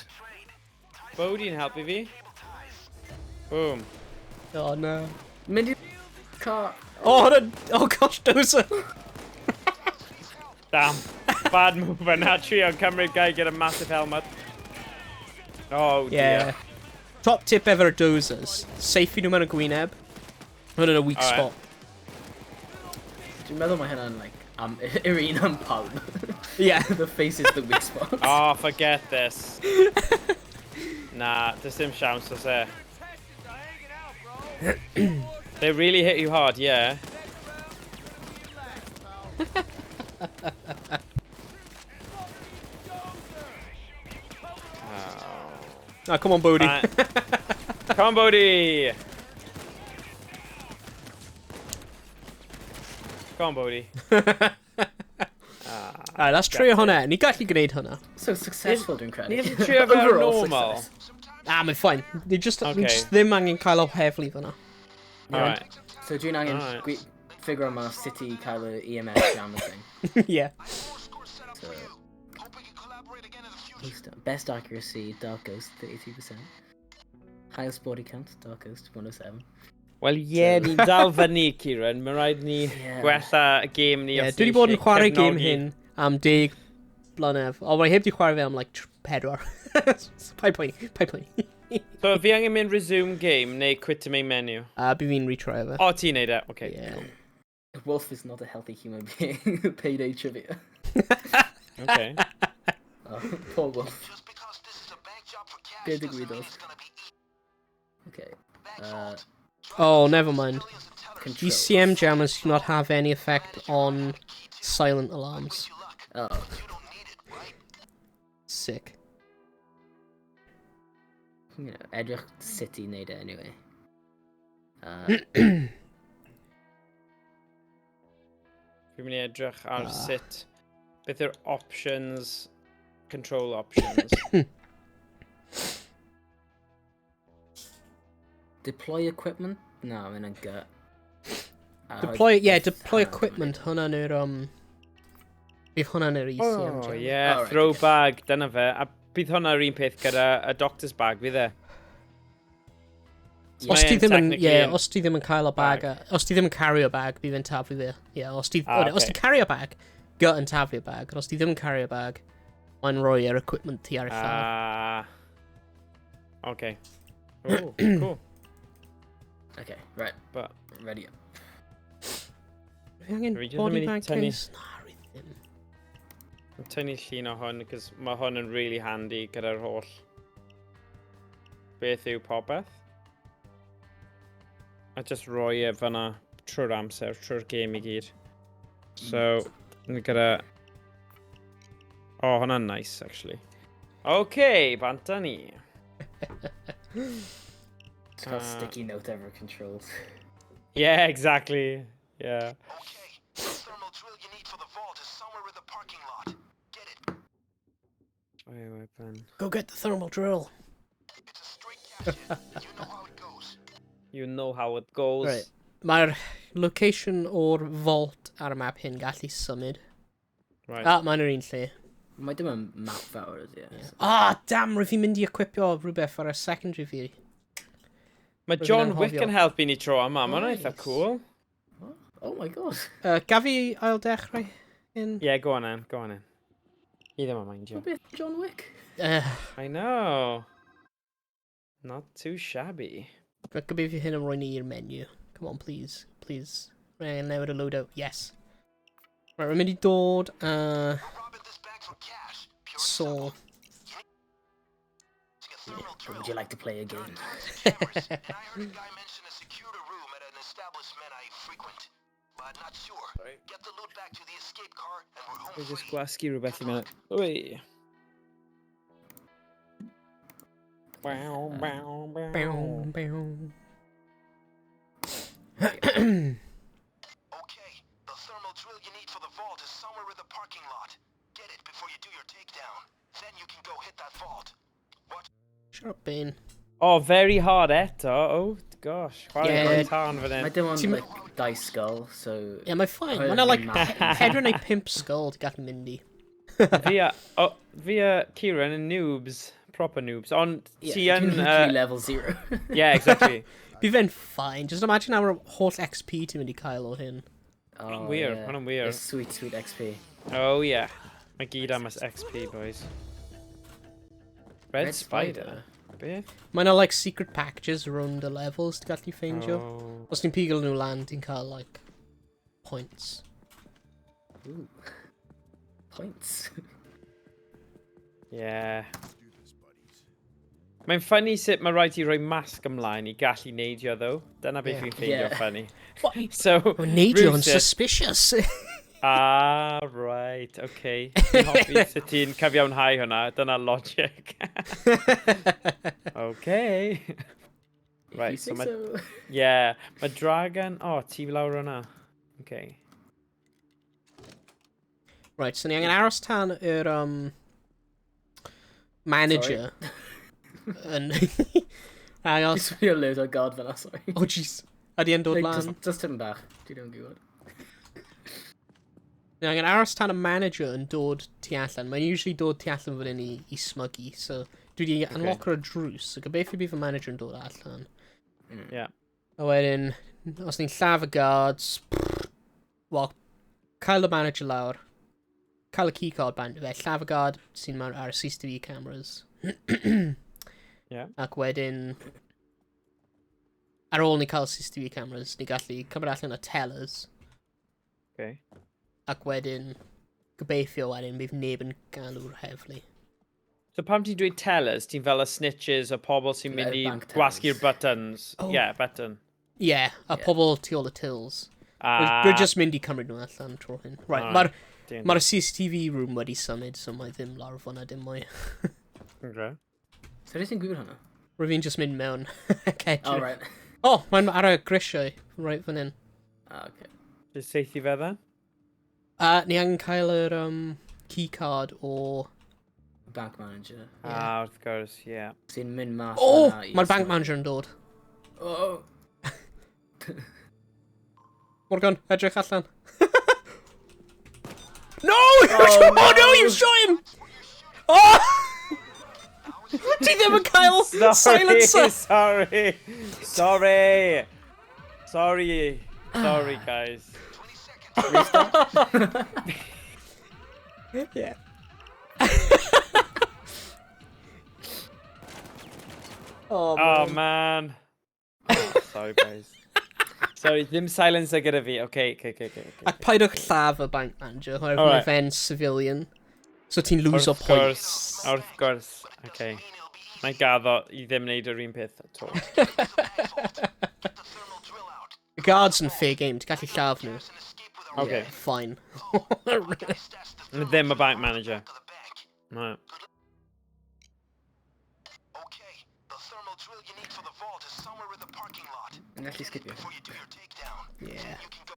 Bodhi'n helpu fi. Boom. Oh, no. Mynd i car. Oh, hwnna... Oh, gosh, dozer. Damn. Bad move yna, trio cymryd guy gyda massive helmet. Oh dear. Yeah. Top tip ever dozers. Saethu nhw mewn y gwyneb. Hwn yn a weak Alright. spot. Dwi'n meddwl mae hynna'n, like, am, yr un am pawb. Yeah. The face is the weak spot. Oh, forget this. Na, does dim siawns oes e. They really hit you hard, yeah. Ah, come on, Bodhi. Come on, Bodhi! Come on, Bodhi. Alright, let's trio hwnna. Ni gallu gwneud hwnna. So successful, dwi'n credu. Ni gallu trio fe ar Overall normal. success. Ah, mae'n fine. Ni just, ni Okay. just ddim angen cael o heddlu fyna. Alright. So dwi'n angen Alright. figure mas sut i cael y EMF jammer thing. yeah. More scores set up So- for you. Hope we can collaborate again in the future. Best accuracy, Dark Ghost, 32%. Highest body count, Dark Ghost, 107. Wel ie, ni'n dal fyny, Kieran. Mae rhaid ni Ie. gwella y gêm ni Yeah, os dwi ni wedi bod yn eisiau chwarae gêm cefnogi. hyn am 10 blynedd. O, mae heb di chwarae fe am like 4. So, Paid poeni, paid poeni. So fi angen mynd resume game neu quit to main menu? A bydd fi'n retry fe. O, ti'n neud e? Okay. Yeah. Wolf is not a healthy human being. Payday trivia. Okay. Oh, poor Wolf. Just because this is a bank job for cash Be doesn't mean ddigwyddodd? it's gonna be easy. Okay. Bank vault. Oh, never mind. Millions of tellers. Control. ECM jammers do not have any effect on silent alarms. Wish you luck. Oh, You don't need it, right? Sick. you know, edrych sut i wneud e anyway. Fi'n mynd i edrych ar sut... Beth yw'r options... Control options. Deploy equipment? Na, mae hynna'n gut. Deploy, yeah, deploy equipment. Hwnna'n yw'r, Bydd hwnna'n yr ECM oh, jammer. yeah, Alright, throw okay. bag, dyna fe. A bydd hwnna'r un peth gyda y doctor's bag, fydd e? Os ti Mae e'n ddim yn, technically yeah, yn os ti ddim yn cael y bag, os ti ddim yn cario bag, bydd yn taflu fe. Yeah, os ti, Ah, os okay. ti cario bag, gut yn taflu y bag. Ond os ti ddim yn cario bag, mae'n rhoi yr equipment ti ar y llaw. Ah. Okay. Oh, cool. Okay, right. But Ready up. Fi angen Fi jyst yn body mynd i bag tynnu- case? Na, rwy ddim. I'm tynnu llun o hwn, cos mae hwn yn really handy gyda'r holl beth yw popeth. A just roi e fyna trwy'r amser, trwy'r gêm i gyd. So, ni gyda... Oh, hwnna'n nice, actually. Okay, banta ni. It's got sticky note ever controls. Yeah, exactly. Yeah. Okay. The thermal drill you need for the vault is somewhere in the parking lot. Get it. Wait, weapon. Go get the thermal drill. It's a straight cash in. You know how it goes. You know how it goes. Right. Mae'r location o'r vault ar y map hyn gallu symud. Right. Ah, mae'n yr un lle. Mae dim yn map fawr ydy e. so- Ah, damn, rwyf fi'n mynd i equipio rhywbeth ar y secondary fi. Mae Rwy'n John Wick anghofio. yn helpu ni tro yma. Mae'n eitha Nice. cool. Oh my god. Gaf fi ail dechrau hyn? Yeah, go on then, go on then. Ni ddim yn mind you. Beth John Wick? I know. Not too shabby. Gobeithio hyn yn rhoi ni i'r menu. Come on, please. Please. Rhaid angen newid y loadout. Yes. Right, rwy'n mynd i dod We're robbing this bank for cash. Pure and so... simple. Using a thermal drill. Would you like to play a There are game? tons of cameras, and I heard a guy mention a security room at an establishment I frequent. But not sure. Get the loot back to the escape car and we're home Fi just free. gwasgu rhywbeth i mewn. Ui. Bow, bow, bow. Bow, bow. Okay, the thermal drill you need for the vault is somewhere in the parking lot. Get it before you do your takedown. Then you can go hit that vault. Watch Shut up, Bane. Oh, very hard eto. Oh, gosh. Chwarae Yeah. yeah. tân fan Mae hyn. dim ond Ti'n- like dau skull, so... Yeah, mae'n fine. Hwnna'n Mae'n like map. pedwar neu pump skull di gallu mynd i. Fi a, oh, fi a Kieran yn noobs. Proper noobs. Ond Yeah, ti yn... dwi'n literally level 0. Yeah, exactly. Bydd fe'n fine. Just imagine our holl XP ti'n mynd i cael o hyn. Oh, wir, yeah. hwnna'n wir. The Sweet, sweet XP. Oh, yeah. Mae gyd am XP, boys. Red, Red Spider? Spider? Beth? Mae yna, like, secret packages rownd y levels ti'n gallu ffeindio. Oh. Os ti'n pigo nhw lan, ti'n cael, like, points. Ooh. Points. Yeah. Mae'n funny sut mae rhaid ti roi masg ymlaen i gallu neidio, though. Dyna beth Yeah. fi'n ffeindio Yeah. funny. So, Mae neidio yn rywsut- suspicious. Ah, right, okay. Fi'n hoffi sut ti'n cyfiawnhau hwnna. Dyna logic. Okay. If Right, you so say ma- so. Yeah, mae dragon... Oh, ti lawr hwnna. Okay. Right, so ni angen aros tan yr manager yn agos. Dwi'n swnio loads o god fan'na, sorry. Oh, jeez. Ydy e'n dod Like, lan? just tipyn bach. Dwi ddim yn gwybod. Ni angen aros tan y manager yn dod tu allan. Mae'n usually dod tu allan fan hyn i smygu, so dwi wedi okay. unlocker y drws, so gobeithio bydd y manager yn dod allan. Yeah. A wedyn, os ni'n lladd y guards, wel, cael y manager lawr, cael y keycard bant fe, lladd y guard sy'n mewn ar y CCTV cameras. Yeah. Ac wedyn, ar ôl ni cael CCTV cameras, ni gallu cymryd allan y tellers, Okay. ac wedyn, gobeithio wedyn, bydd neb yn galw'r heddlu. So pam ti'n dweud tellers, ti'n fel y snitches, y pobl sy'n mynd Y i bank gwasgu'r tellers. buttons. Oh. Yeah, button. Yeah, a Yeah. pobl tu ôl y tills. Ah, We're just mynd i cymryd nhw allan tro hyn. Right, Alright, mae'r dim. ma CCTV room wedi symud, so mae ddim lawr fyna dim mwy. Okay. So ydych ti'n gwybod hwnna? Rwyf fi'n just mynd mewn. ac edrych. Oh, right. Oh, mae'n ar y grisiau, right fan hyn. Ah, okay. Just seithi fe then? Ni angen cael yr keycard o... Bank manager. Ah, wrth gwrs, yeah. Sy'n mynd mas Oh! fan'na i Mae'r bank smygu. manager yn dod. Oh! Morgan, edrych allan. No! Oh, oh no, you shot him! Oh! Ti ddim yn cael silencer! Sorry, sorry, sorry, sorry, guys. 20 seconds. Yeah. Oh, Oh man. Oh, sorry, guys. Sorry, ddim silencer gyda fi. Okay. Ac paidiwch lladd y bank manager, oherwydd mae Alright. fe'n civilian. So ti'n lose o Wrth points. gwrs, wrth gwrs. Okay. Mae'n gaddo i ddim wneud yr un peth at all. Get the thermal drill out. The guards yn fair game, ti'n gallu lladd nhw. And escape with our Okay. Fine. I stashed the thermal Ddim y bank drill manager. back of the bank. Right. Okay, the thermal drill you need for the vault is somewhere in the parking lot. Yn gallu skipio. Before you do your takedown. Yeah. You can go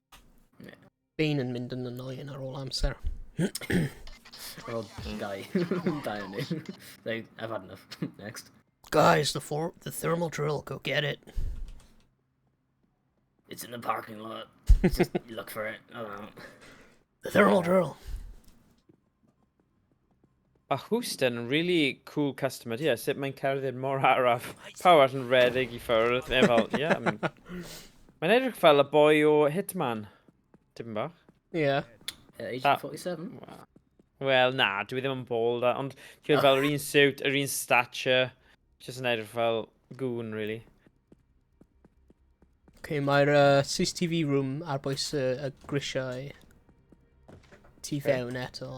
Bane yn mynd yn annoying ar ôl amser. Or die. Die on you. Like, I've had enough. Next. Guys, the thermal drill, go get it. It's in the parking lot. Just look for it. I don't know. The thermal drill. Mae Houston yn really cool customer, ie. Sut mae'n cerdded mor araf. Pawb arall yn redeg i ffwrdd. Neu fel, ie. I mean, mae'n edrych fel y boi o Hitman. Tipyn bach. Yeah. Agent That- 47. Wel, na, dwi ddim yn bald, ond ti'n fel yr un suit, yr un stature. Just yn edrych fel goon, really. Okay, mae'r CCTV room ar bwys y grisiau tu fewn eto,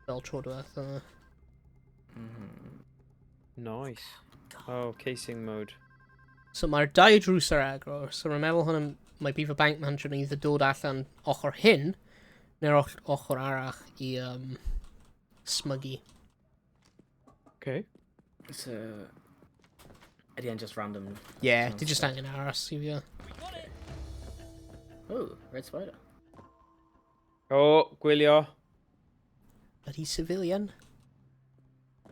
fel tro diwetha. Nice. Oh, casing mode. So mae'r dau drws ar agor, so rwy'n meddwl hwn mae bydd y bank manager yn either dod allan ochr hyn, neu'r ochr arall i smygu. Okay. So, ydy e'n just random? Yeah, ti just angen aros i fi. Oh, red spider. Oh, gwylio. Bloody civilian.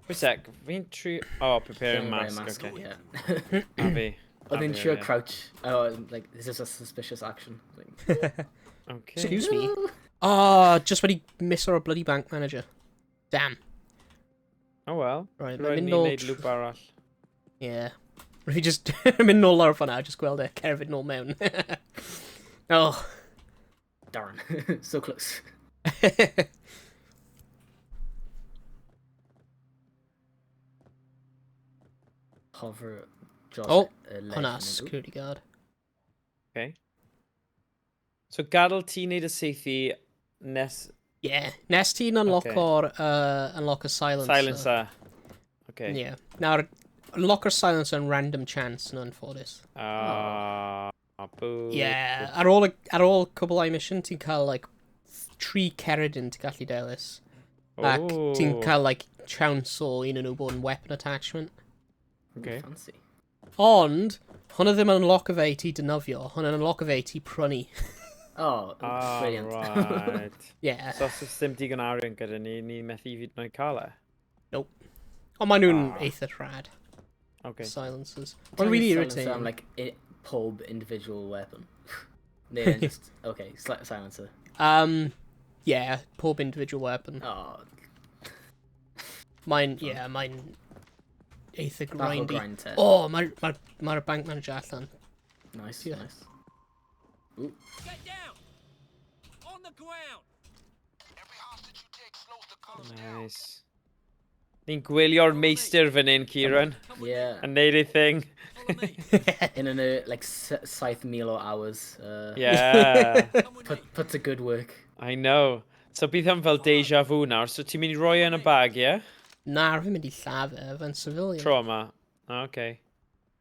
Wait a sec, fi'n tri... Oh, preparing Wearing a mask, okay. Yeah. A fi. Oedd A e'n fi, trio ie. crouch. Oh, like, this is a suspicious action. Like, Okay. Excuse me. Oh, just wedi miss o'r bloody bank manager. Damn. Oh well. Right, mae'n Rhaid mynd ni nôl... wneud loop arall. Yeah. Rwy'n fi just mynd nôl lawr fan'na, just gweld e, cerdded nôl mewn. Oh. Darn. So close. Hover dros Oh, y ledge hwnna, neu- security guard. Okay. So gadael ti wneud y seithi nes... Yeah. Nes ti'n unlocko'r unlock y silencer. Silencer. Okay. Yeah. Nawr, unlocko'r silencer yn random chance yn anffodus. Ah, boo. Yeah. Ar ôl, ar ôl cwbl mission, ti'n cael, like, tri ceridyn ti'n gallu dewis. Ac ti'n Oh, cael, like, chance o un o'n nhw bod yn weapon attachment. Okay. Fancy. Ond, hwnna ddim yn unlock fe i ti defnyddio, hwnna'n unlock fe i ti prynu. Oh, Ah, brilliant. right. Yeah. So os oes dim digon arian gyda ni, ni methu hyd yn oed cael e? Ond maen nhw'n Ah. eitha rhad, Okay. silencers. Ti'n Mae'n really silencer irritating. Am, like, pob individual weapon. Neu then just, okay, silencer. Yeah, pob individual weapon. Oh, Mae'n, yeah, mae'n eitha bach o grindy. grind te. Oh, mae'r ma, ma bank manager allan. Nice, yeah. nice. Get down! On the ground! Every hostage you take slows the cars down. Nice. Ni'n gwylio'r meistr fan hyn, Kieran, Come with Yeah. yn neud ei thing. me. Follow me. In an, like, 7,000 o hours. Yeah, Come with me. Put to good work. I know. So bydd hwn fel deja vu nawr, so ti'n mynd i roi e yn y bag, ie? Yeah? Na, rwy'n mynd i lladd e, fe'n civilian. Tro yma. Ah, okay.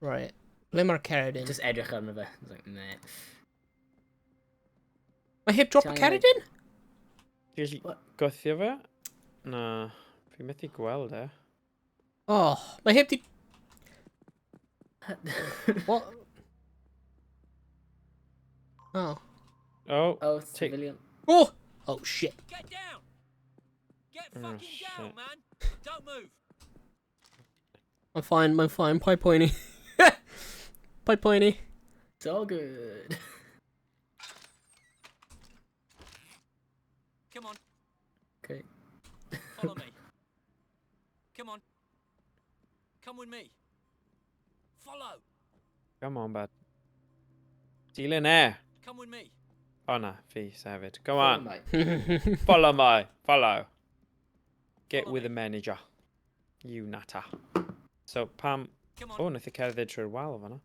Right. Ble mae'r ceridyn? Just edrych arno fe. It's like, meh. Mae heb drop y Ti angen- ceridyn? Ti'n gallu What? gwthio fe? Na, fi methu gweld e. Oh, mae heb di... What? Oh. Oh, Oh, Take- civilian. Oh! Oh, shit. Get down! Get Oh, fucking down, shit. man! Don't move! I'm fine, I'm fine. Paid poeni. Paid poeni. It's all good. Come on, Okay. follow me. Come on. Come with me. Follow. Come on, bud. Dilyn e. Come with me. O na, fi hefyd. Come on. Mate. Follow my. Follow. Get Follow with me. the manager. You nutter. So, pam... Come on. O, nath i cerdded trwy'r wal fan'na.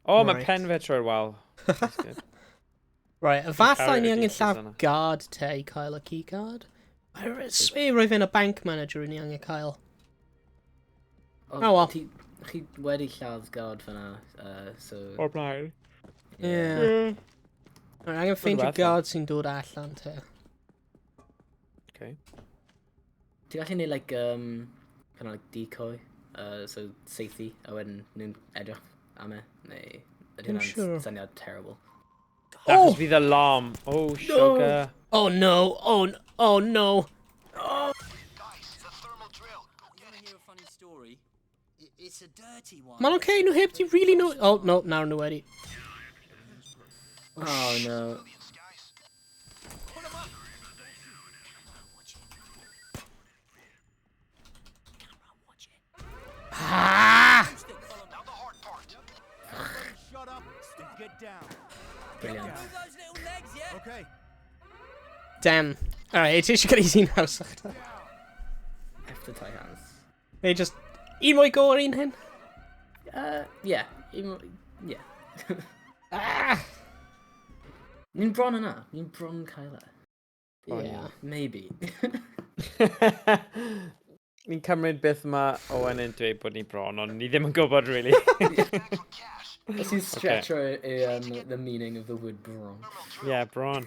O, mae Right. pen fe trwy'r wal. That's good. Right, efallai carry ni angen pieces lladd yna. guard te i cael y keycard. I swear roedd fe'n y bank manager ni angen cael. Oh, Oh, well. Chi wedi lladd guard fan'na, so... O'r blaen. Yeah. Right, angen ffeindio Rhywbeth. guard sy'n dod allan te. Okay. Ti'n gallu neud, like, kind of like decoy, so safety, a wedyn nhw'n edrych am e, neu... Ydy Ddim hwnna'n siŵr. syniad terrible. Achos fydd alarm. Oh, sugar. Oh no, oh, oh no. Guys, the thermal drill. Go You get wanna it. hear a funny story? It's a dirty one. Mae'n okay, nhw heb di really know... Oh, no, nawr nhw wedi. Oh, no. Civilians, guys. Pull 'em up. Watch it. Camera, watch it. Ah! Houston, follow me. Now the hard part. Shut up and get down. Brilliant. Move those little legs, yeah? Okay. Damn. Alright, ti eisiau cael easy nawr, sach. After tie hands. Neu just... Un mwy go ar un hyn? Yeah. Yeah. Ah! Ni'n bron yna. Ni'n bron cael e. Yeah. Maybe. Ni'n cymryd beth mae Owen yn dweud bod ni bron, ond ni ddim yn gwybod, really. Back for cash. Os ti'n stretch the meaning of the word bron. Yeah, bron.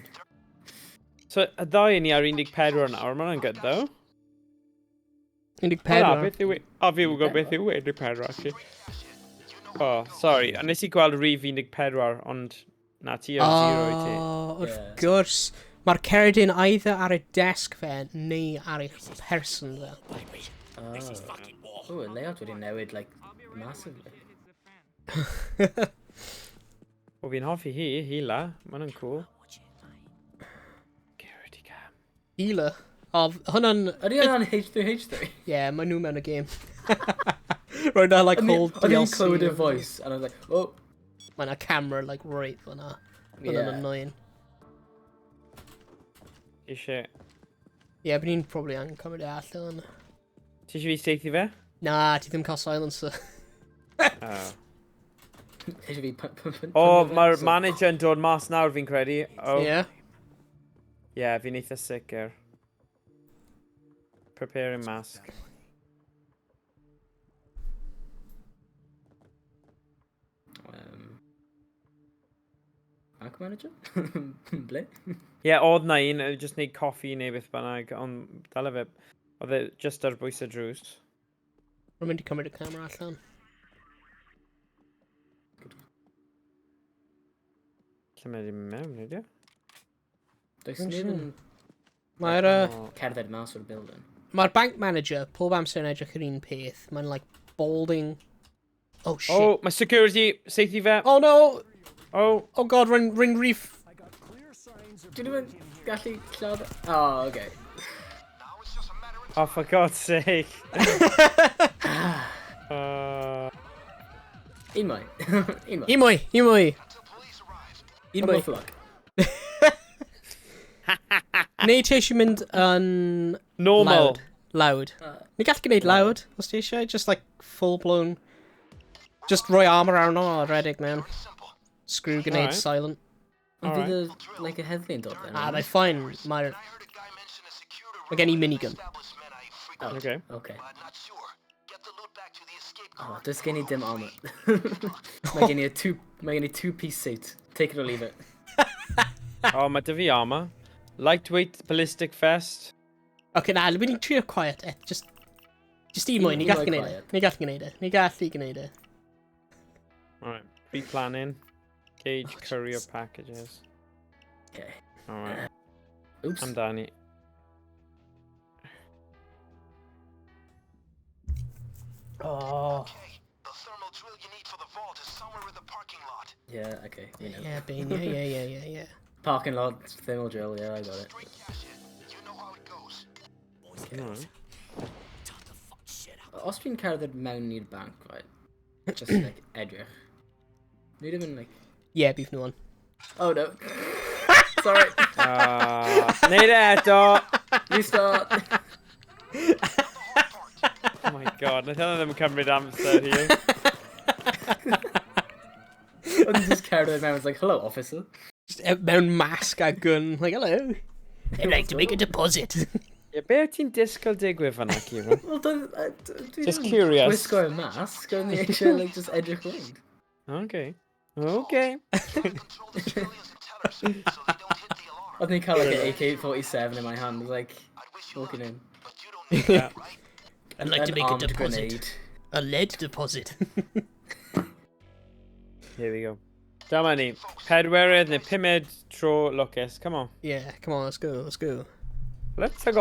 So, y ddau ni ar 14 nawr, mae hwnna'n good, though. 14. O, na, beth yw... e- O, fi yn gwybod beth yw 14, actually. Oh, sorry. A nes i gweld rhif 14, ond na ti ar 0 i ti. Oh, wrth Yeah. gwrs. Mae'r cerdyn either ar y desk fe neu ar eich person fe. This is fucking war. Oh, y layout wedi newid, like, massively. O, fi'n hoffi hi, Hila. Mae hwnna'n cool. Watch it, mate. Security cam. Hila. O, hwnna'n... Ydy hwnna'n H3H3? Yeah, mae nhw mewn y game. Roedd na, like, whole O'n i'n DLC. clywed y voice, and I was like, oh, Mae na camera, like, right fyna. Hwnna'n yeah. annoying. Eisiau... Yeah, but ni'n probably angen cymryd e allan. Ti eisiau fi seithi fe? Na, ti ddim cael silencer. Oh. Eisiau fi O, mae'r manager yn dod mas nawr fi'n credu. Oh. Yeah. Yeah, fi'n eitha sicr. Preparing mask. Bank manager? Ble? Ie, yeah, oedd na un, just neud coffi neu beth bynnag, ond dal fe, oedd e just ar bwys y drws. Rwy'n mynd i cymryd y camera allan. Lle mae wedi mewn, ydy o? Does neb yn Mae'r... Cerdded mas o'r building. Mae'r bank manager pob amser yn edrych yr un peth. Mae'n like balding. Oh shit. Oh, mae security, seithi fe. Oh no! Oh. Oh god, rwy'n rif... Dwi ddim yn gallu lladd... Oh, okay. Oh, for God's sake. Un mwy. Un mwy. Un mwy, un mwy. Un mwy. Luck. Neu ti eisiau mynd yn... Normal. Loud. Loud. Ni gallu gwneud loud, os ti eisiau. Just like full blown... Just rhoi armor arno a redeg mewn. Screw grenade Alright. silent. Ond fydd y, like, y heddlu yn dod then? Ah, they're fine. Mae'r... Mae gen i minigun. Oh, Okay. Okay. Oh, does gen i dim armor. Mae gen i a two, mae gen i two-piece suit. Take it or leave it. Oh, mae dy fi armor. Lightweight ballistic vest. Okay, na, dwi'n mynd i trio quiet. Eh, just un mwy, ni Un gallu mwy gwneud e. quiet. Ni gallu gwneud e. Ni gallu gwneud e. Alright, pre-planning. Gauge courier packages. Okay. Alright, Oops. amdani. Oh. Okay, the thermal drill you need for the vault is somewhere in the parking lot. Yeah, okay, you know. Yeah, Bean, yeah. Parking lot, thermal drill, yeah, I got it. Straight cash in. You know how it goes. Boys and girls, time to fuck shit up. Os dwi'n cerdded mewn i'r bank, right? Just like edrych. Ni ddim yn like... Yeah, beef no one. Oh no. Sorry. Neud e eto! Restart. Oh my god, nath hwnna ddim cymryd amser hi. O'n i'n just cerdded mewn, it's like, hello officer. Just mewn mask a gun, like, hello. I'd like to make a deposit. Ie, be wyt ti'n disgwyl digwydd fan'na, Kieran? Well, dwi Just ddim yn curious. Gwisgo y mask, o'n i eisiau, like, just edrych rownd. Okay. Okay. Control the civilians and tellers so they don't hit the alarm. Oedd ni'n cael, like, an AK-47 in my hand, like, I'd wish you walking luck, in. but you don't need that, right? I'd like to An make a armed deposit. grenade. A lead deposit. Here we go. Dyma ni. Pedwerydd neu pumed tro lwcus. Come on. Yeah, come on, let's go, let's go. Let's go. You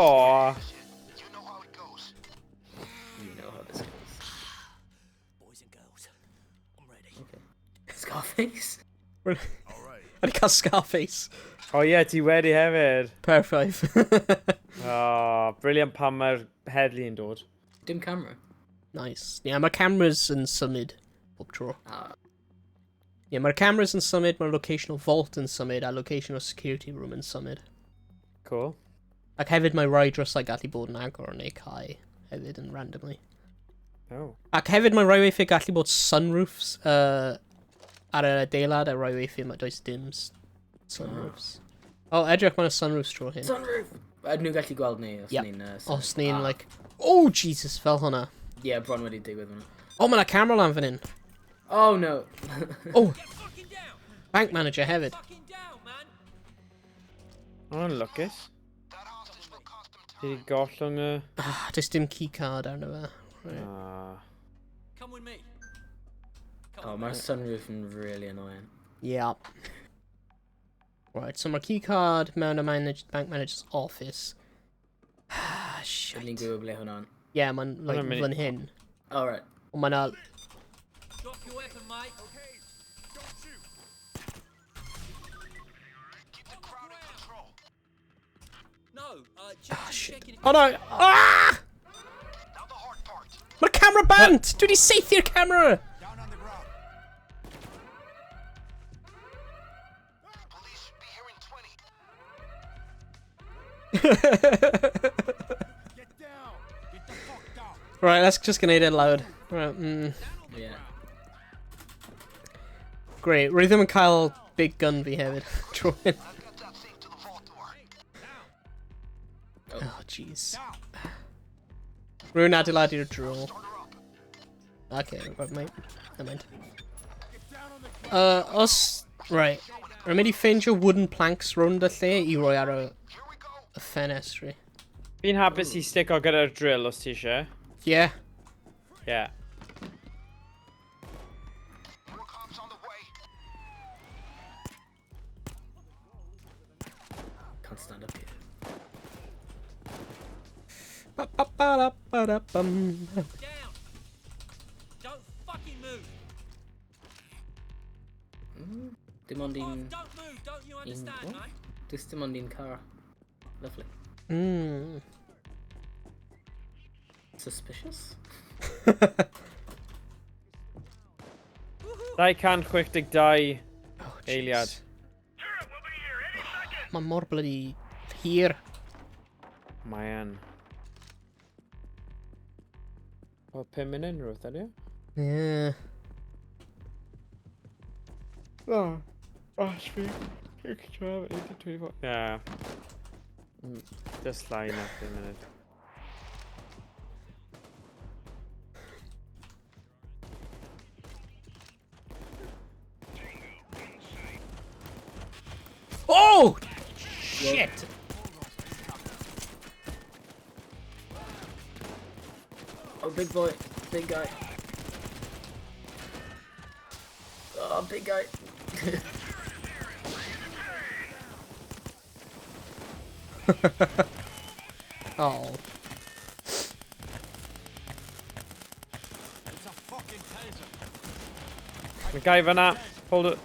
know how it goes. You know how this goes. Boys and girls, I'm ready. Okay. Scarface? All right. I cael Scarface. Oh ie, yeah, ti wedi hefyd. Perfect. Oh, brilliant pan mae'r heddlu yn dod. Dim camera. Nice. Yeah, mae'r cameras yn symud bob tro. Ah. Yeah, mae'r cameras yn symud, mae'r locational vault yn symud, a locational security room yn symud. Cool. Ac hefyd mae rai drysau gallu bod yn agor neu cau hefyd yn randomly. Oh. Ac hefyd mae rai weithiau gallu bod sunroofs ar yr adeilad a rai weithiau mae does dim sunroofs. Oh, edrych mae'n sunroofs tro hyn. Sunroof! Ydyn nhw'n gallu gweld ni os Yep. ni'n... symud? Os ni'n, Ah. like... Oh, Jesus, fel hwnna. Yeah, bron wedi digwydd hwnna. Oh, mae 'na camera lan fan hyn. Oh no! Oh, Get fucking down! bank manager hefyd. Fucking down, man! Oh, lwcus. That hostage will cost them Ti time. wedi gollwng y... Ah, does dim keycard arno fe. Right. Ah. Come with me. Come Oh, on, mae'r sunroof yn really annoying. Yeah. Right, so mae'r keycard mewn y bank manager's office. Ah, Ydyn ni'n shit. gwybod ble hwnna'n. Yeah, mae'n like, Hwnna'n mynd i- fan hyn. Oh, right. Ond mae'n Drop your weapon, mate. Okay, don't shoot. Keep the crowd in control. No, just shit. checking. Oh no! Ah! Now the hard part. Mae'r camera bant! Dwi wedi saethu'r camera! Down on the ground. Police should be here in 20. Get down. Get the fuck down. Right, let's just gwneud it loud. Right, Yeah. Great. Rwy ddim yn cael big gun fi hefyd. Drwy'n. I've got that thing to the vault door. Oh, jeez. Rwy'n adeiladu'r drill. Okay, right, mate. Never mind. Os... Right. Rwy'n mynd i ffeindio wooden planks rownd y lle i roi ar y, Here we go. y ffenestri. Fi'n hapus i stico gyda'r drill os ti eisiau. Yeah. Yeah. More cops on the way. Can't stand up here. Ba ba ba da ba da bum. Down. Don't fucking move. Dim ond un... Don't move, don't you understand, what? mate? Does dim ond un car. Lovely. Suspicious? 262 Oh, jeez. eiliad. Mae mor bloody hir. Mae yn. O, 5 munud rhywbeth ydy? Yeah. Oh. Oh, 3, 6, 12, 18, 24. Yeah. Just llai na 5 munud. Oh! Shit! Oh, big boy. Big guy. Oh, big guy. Oh. It's a fucking taser. Mae guy fyna. Hold it.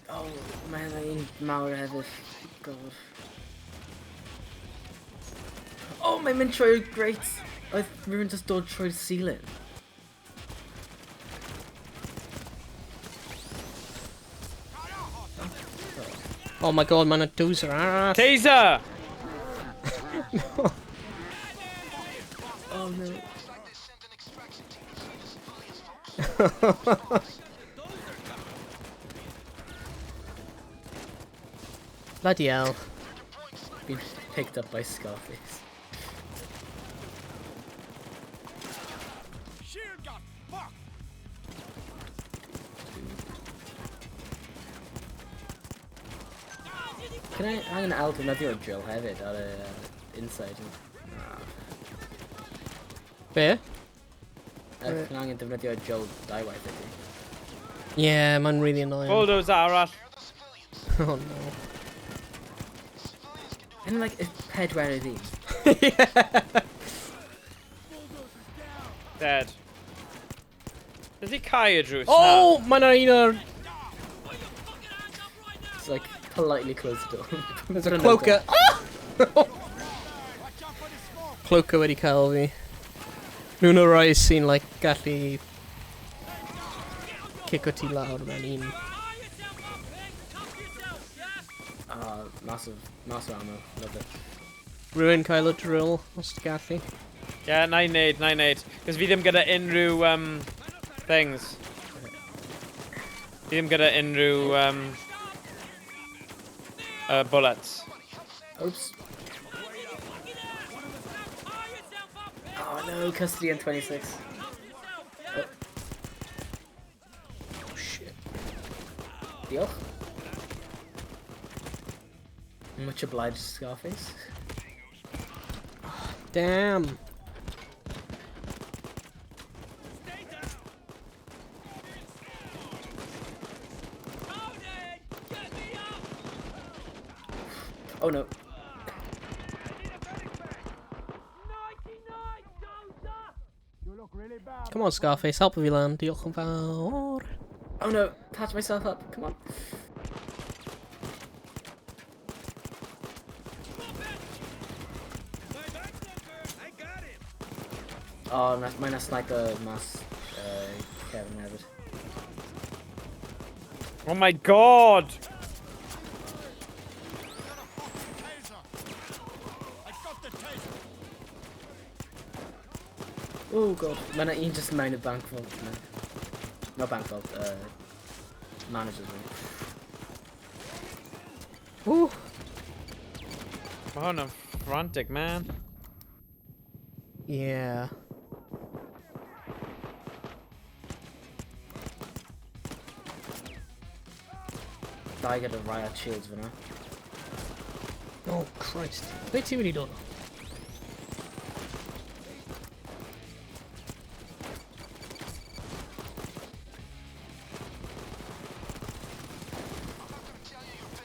Oh, mae yna un mawr hefyd. God. Oh, mae'n mynd trwy'r grate. Oedd rhywun just dod trwy'r ceiling. Oh my god, mae'n a dozer arall. Taser! Oh no. Looks like they sent an extraction team to free the civilians, folks. Bloody hell. Been picked up by Scarface. Shield got fucked. Can I... I'm gonna ail defnyddio'r drill hefyd ar y inside. Na. Be? Can angen defnyddio'r drill dwywaith ydy. Yeah, mae'n really annoying. Bulldozer arall. Spare the civilians. Oh no. Civilians can do And like, y pedwerydd un. Dead. Does he cau y drws Oh, mae'n un o'r... It's like, politely close the door. There's a cloaker. Ah! Watch out for the smoke. Cloaker wedi cael fi. Nhw'n o'r rai sy'n like, gallu cico ti lawr mewn un. Tie yourself up, pig! Cuff yourself, yeah? Massive, massive ammo. Love it. Rwy'n cael y drill, os ti gallu. Yeah, na i neud, na i neud. Cos fi ddim gyda unrhyw things. Fi ddim gyda unrhyw bullets. Oops. Tie yourself up, pig! Oh no, custody on 26. Cuff yourself, yeah? Oh shit. Diolch. Much obliged, Scarface. Damn. Tony! Get me up! Oh no. 99, Dozer! You look really bad. Come on, Scarface, help fi lan. Diolch yn fawr. Oh no, patch myself up. Come on. I got him. Oh, mae'n a sniper mas Kevin hefyd. Oh my god! Got a fucking taser. I got the taser. Oh god, mae'n un just mewn y bank vault. No, not bank vault, Manager's room. Ooh. Mae hwn yn frantic, man. Yeah. Dau gyda riot shields fyna. Oh, Christ. Ble ti wedi dod o?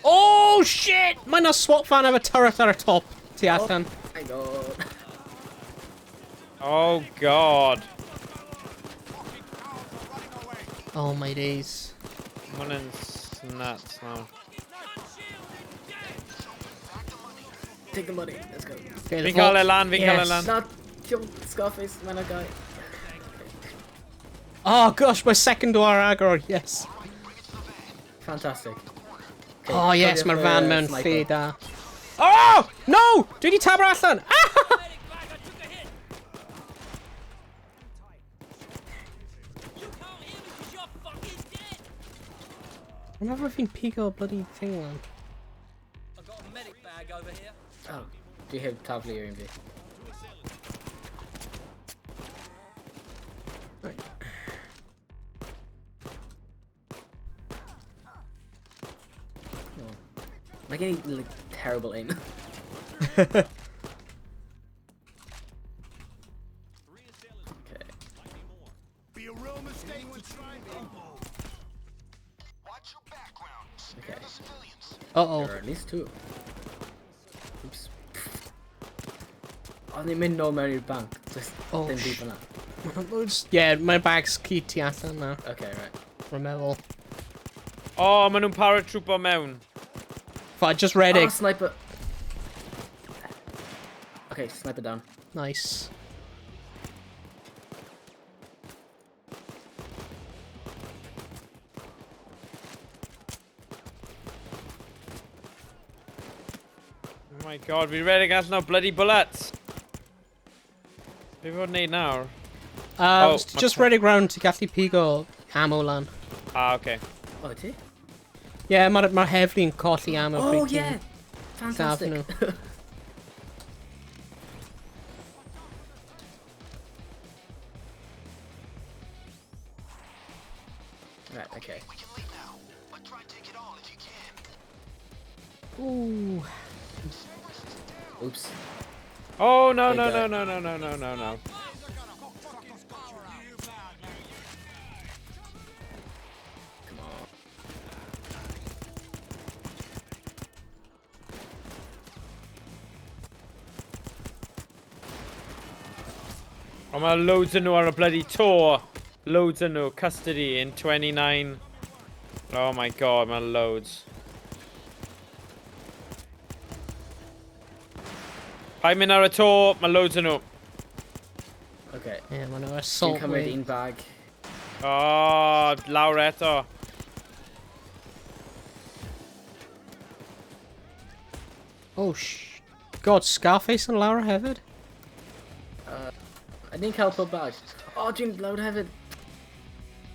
Oh, shit! Mae yna SWAT fan efo turret ar y top. Tu allan. Oh my god. Oh, god. Oh my days. Mae hwn yn nuts now. Take the money, let's go. Okay, the Fi'n cael vault. e lan, fi'n cael e Yes. lan. Na, diolch Scarface, mae'n a guy. Oh gosh, my second door ar agor, yes. Fantastic. Okay, Oh yes, cofiwch mae'r y fan mewn sniper. lle da. Oh! No! Dwi wedi tabr allan! Ah! Medic bag, I took a hit. You can't hear me 'cause you're fucking dead. Mae'n meddwl fi'n pigo bloody thing lan. I got a medic bag over here. Oh, dwi heb taflu i'r un fi. Right. Oh. Mae gen i, like, terrible aim. Okay. Be a real mistake to try me. Watch your background. Spare Okay. the civilians. Uh-oh. Or at least two. Oops. O'n i'n mynd nôl mewn i'r bank. Just Oh, ddim byd sh- fyna. Loads... Yeah, mae'r bags cyd tu allan na. Okay, right. Rwy'n meddwl. Oh, maen nhw'n paratroopo mewn. Fa, just redeg. Oh, sniper. Okay, sniper down. Nice. Oh my god, fi'n redeg allan o bloody bullets. Be fi fod yn neud nawr? Oh, Oh, ma' just redeg round to gallu pigo ammo lan. Ah, okay. Oh, ti? Yeah, mae'r ma heddlu'n colli ammo Oh, pryd ti'n yeah! Fantastic. lladd nhw. Right, okay. We can leave now, but try and take it all if you can. Ooh. Oops. Oh, no, Big no, guy. no, no, no, no, no, no, no. Come on. Oh, mae loads o nhw ar y bloody tour. Loads o nhw. Custody in 29. Oh my god, mae loads. Paid mynd ar y tour, mae loads o nhw. Okay. Yeah, maen nhw Dwi'n assault cymryd wave. un bag. Oh, lawr eto. Oh, sh... God, Scarface yn lawr hefyd? I didn't cael pob bag. Oh, dwi'n lawr hefyd.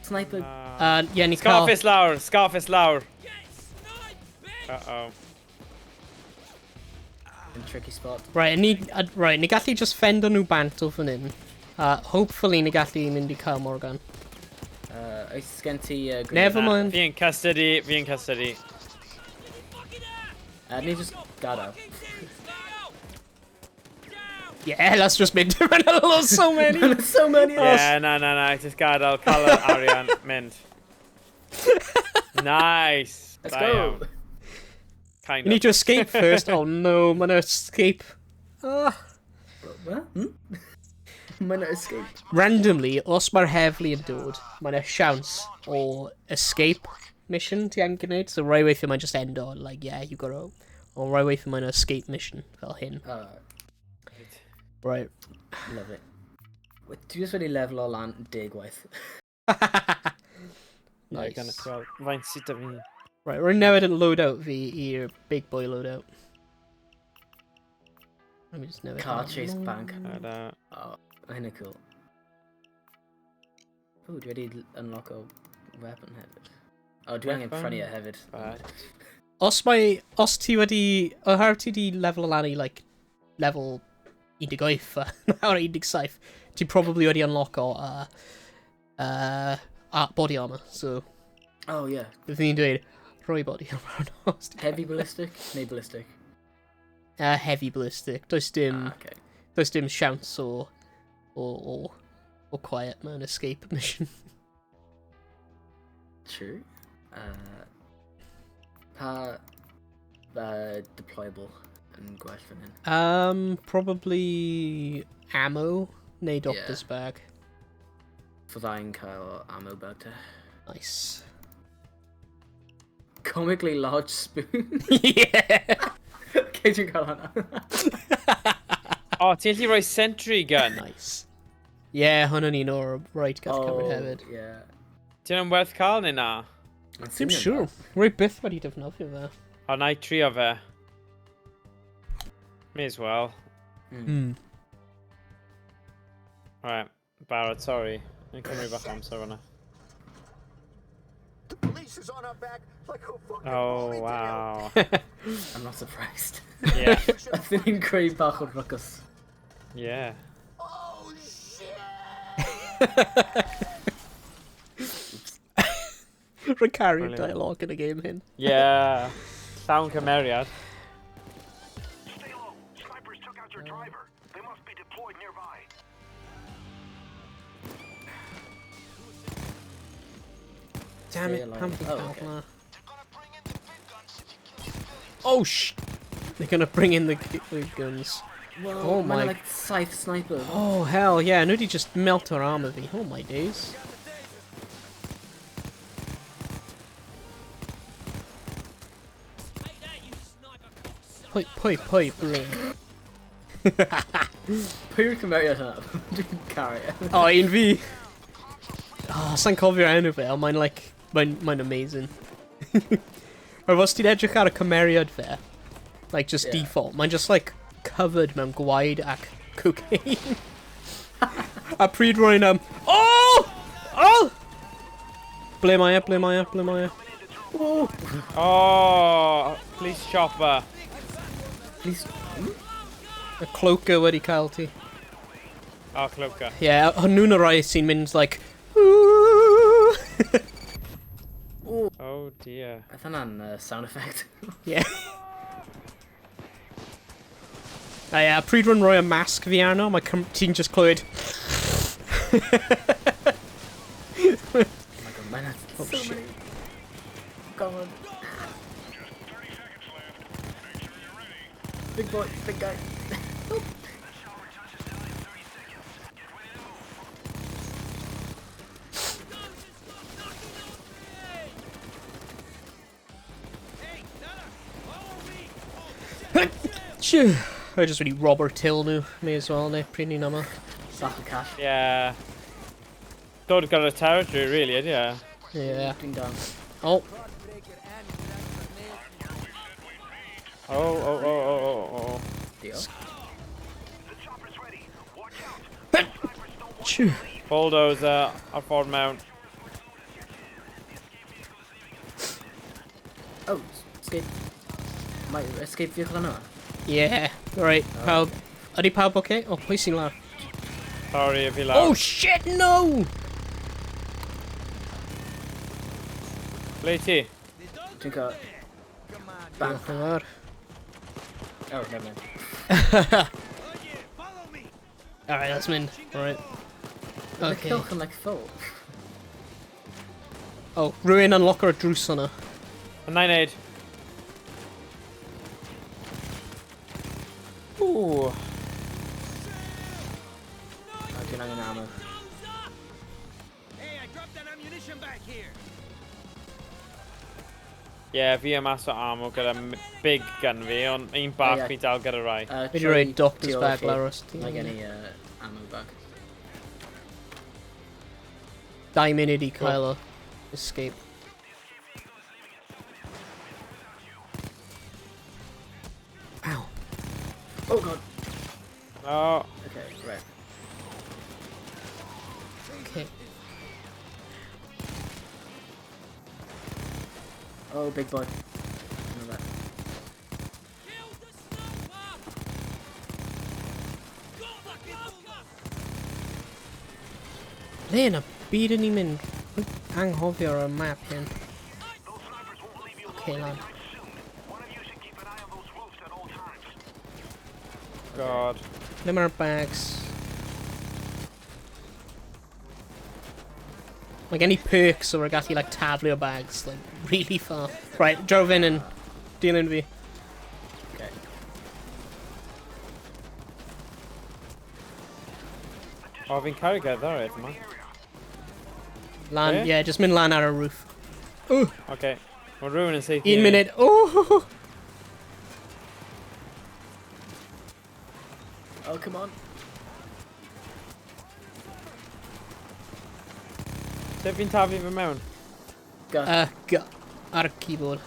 Sniper. Yeah, ni cael... Scarface lawr, Scarface lawr. Get sniped, bitch! Uh-oh. In tricky spot. Right, ni, right, ni gallu just fendo nhw bant o fan hyn. Hopefully ni gallu mynd i cael Morgan. Oes gen ti grenade? Never mind. Fi yn custody, fi yn custody. Fucking ass! Ni just gadael. Fucking dead now! Down! Yeah, let's just mynd. Mae'n so many. So many. Yeah, na, na, na, just gadael, cael yr arian, mynd. Nice. Let's Da go. iawn. Kind You need of. to escape first. Oh no, mae'n escape. Ah. What? Hmm? Mae'n escape. Randomly, os mae'r heddlu yn dod, mae'n a siawns o escape mission ti angen gwneud. So rai weithiau mae'n just end on, like, yeah, you gotta... Ond rai weithiau mae'n escape mission fel hyn. Right. Love it. Wait, Dwi just wedi level o lan 10 gwaith. Nice. Gonna gweld faint sydd 'da fi. Right, rwy'n newid yn loadout fi i'r big boy loadout. Let me just newid Car hwnna. chase bank. Ta-da. Oh, mae hynna cool. O, dwi wedi unlock o weapon hefyd. O, dwi angen prynu e hefyd. But... Os mae... Os ti wedi... Oherwydd ti wedi level lan i, like, level 18 a nawr 17, ti probably wedi unlock o body armor, so... Oh, yeah. Bydd ni'n dweud, rhoi body armor arno. Os ti- Heavy ballistic neu ballistic? Heavy ballistic. Does dim... Ah, okay. Does dim siawns o quiet mewn escape mission. True. Pa deployable yn gwell fan hyn? Probably ammo neu doctor's bag. Fyddai'n cael ammo bag te. Nice. Comically large spoon. Yeah! Okay, dwi'n cael hwnna. O, ti'n gallu rhoi sentry gun. Nice. Yeah, hwnna'n un o'r right gath cymryd hefyd. Yeah. Ti'n werth cael neu na? Mae'n Dim swnio'n siŵr. dda. Rwy byth wedi defnyddio fe. O, na i trio fe. May as well. Right, barod, sorry. Yn cymryd bach o amser fyna. The police is on our back like a fucking Oh, ponytail. wow. I'm not surprised. Yeah, Ydyn ni'n creu bach o ruckus. yeah. Oh shit! Rwy'n caru'r Brilliant. dialogue yn y game hyn. Yeah. Llawn cymeriad. Stay low. Snipers took out your driver. They must be deployed nearby. Damn it, Stay alive. pam fi'n Oh, cael okay. hwnna? They're gonna bring in the big guns if you kill civilians. Oh sh! They're gonna bring in the guns. Well, Oh mae'n my- like saith sniper. Oh hell yeah, nhw di just melt o'r armor fi. Oh my days. Take that, you sniper cocksucker! Pwy, pwy, pwy, ble? Pwy yw'r cymeriad hwnna? Dwi'n caru e. Oh, un fi! Oh, sa'n cofio'r enw fe, ond mae'n like, mae'n amazing. Or os ti'n edrych ar y cymeriad fe, like just Yeah. default, mae'n just like covered mewn gwaed ac cocaine. A pryd rwy'n oh! Oh! Ble mae e, ble mae e, ble mae e? Oh, Oh, police chopper. Please. Y cloaker wedi cael ti. Oh, cloaker. Yeah, hwnnw'n y rai sy'n mynd like, ooh. Oh dear. Oedd hwnna'n sound effect. Yeah. A ie, pryd rwy'n rhoi y masg fi arno, mae ti'n just clywed... Oh my god, mae'n Oh, so shit. many. God. Big boy, big guy. Hey, Nana! Follow me! Shoo. I just really rob o'r till nhw, may as well, neu pryd ni'n yma. Sack of cash. Yeah. Dod gyda territory, really, ydy e? Yeah. Dwi'n down. Oh, Oh, oh, oh, oh, oh, oh. Diolch. The chopper's ready. Watch out. Snipers don't want shoo. Bulldozer ar ffordd mewn. Oh, escape. Mae escape vehicle yna. Yeah, right, pawb. Ydy pawb okay? Oh, pwy sy'n lawr? Sorry, fi lawr. Oh shit, no! Ble ti? Dwi'n cael... Bang. Diolch yn fawr. Oh, never mind. Follow me! Alright, let's mynd. Alright. Okay. Okay. Cylch yn like full. Oh, rhywun unlocker y drws yna. Na i wneud. Ooh. Oh, dwi'n angen ammo. Hey, I dropped that ammunition back here! Yeah, fi am mas o ammo gyda big gun fi, ond un bach Oh, ie. fi dal gyda rai. Fi 'di rhoi Troi doctor's tu ôl i bag chi. lawr os ti Mae gen angen. i ammo bag. 2 munud i cael o escape. Ow. Oh god. Oh, Okay, right. Okay. Oh, big boy. Dyna fe. Killed the sniper! Got the cloaker! Ble yn y byd yn ni'n mynd? Rwy'n Anghofio ar y map hyn. Those snipers won't leave you Okay, alone lad. anytime soon. One of you should keep an eye on those roofs at all times. God. Ble mae'r bags? Mae gen i perks so we're gallu like taflu o bags like really far. Right, drove in and dilyn fi. Okay. O, fi'n cael ei gerddoriaeth yma. Lan, Eh? yeah, just mynd lan ar y roof. Ooh, Okay. Mae rhywun yn seithi. un munud. Oh! Oh, come on. Sut fi'n taflu fy mewn? Go. G ar y keyboard.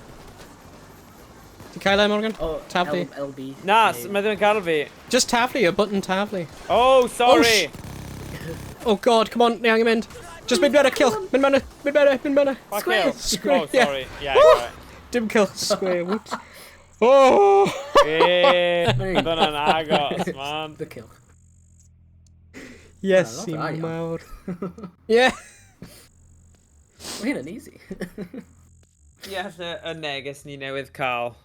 Ti'n cael e, Morgan? oh, taflu. L LB. Na, neu- mae ddim yn cael fi. Just taflu, y button taflu. Oh, sorry! Oh god, come on, ni angen mynd. Just mynd mewn y kill. Mynd mewn y, mynd mewn y, mynd mewn y. Fuck Square, you. square, Oh, yeah. sorry. Yeah, got it. Dim kill, square, whoops. Oh! Eh, Oedd hwnna'n agos, man. The kill. Yes, lot i o arian. mawr. Yeah. Mae hyn yn easy. Ie, lle y neges ni newydd cael.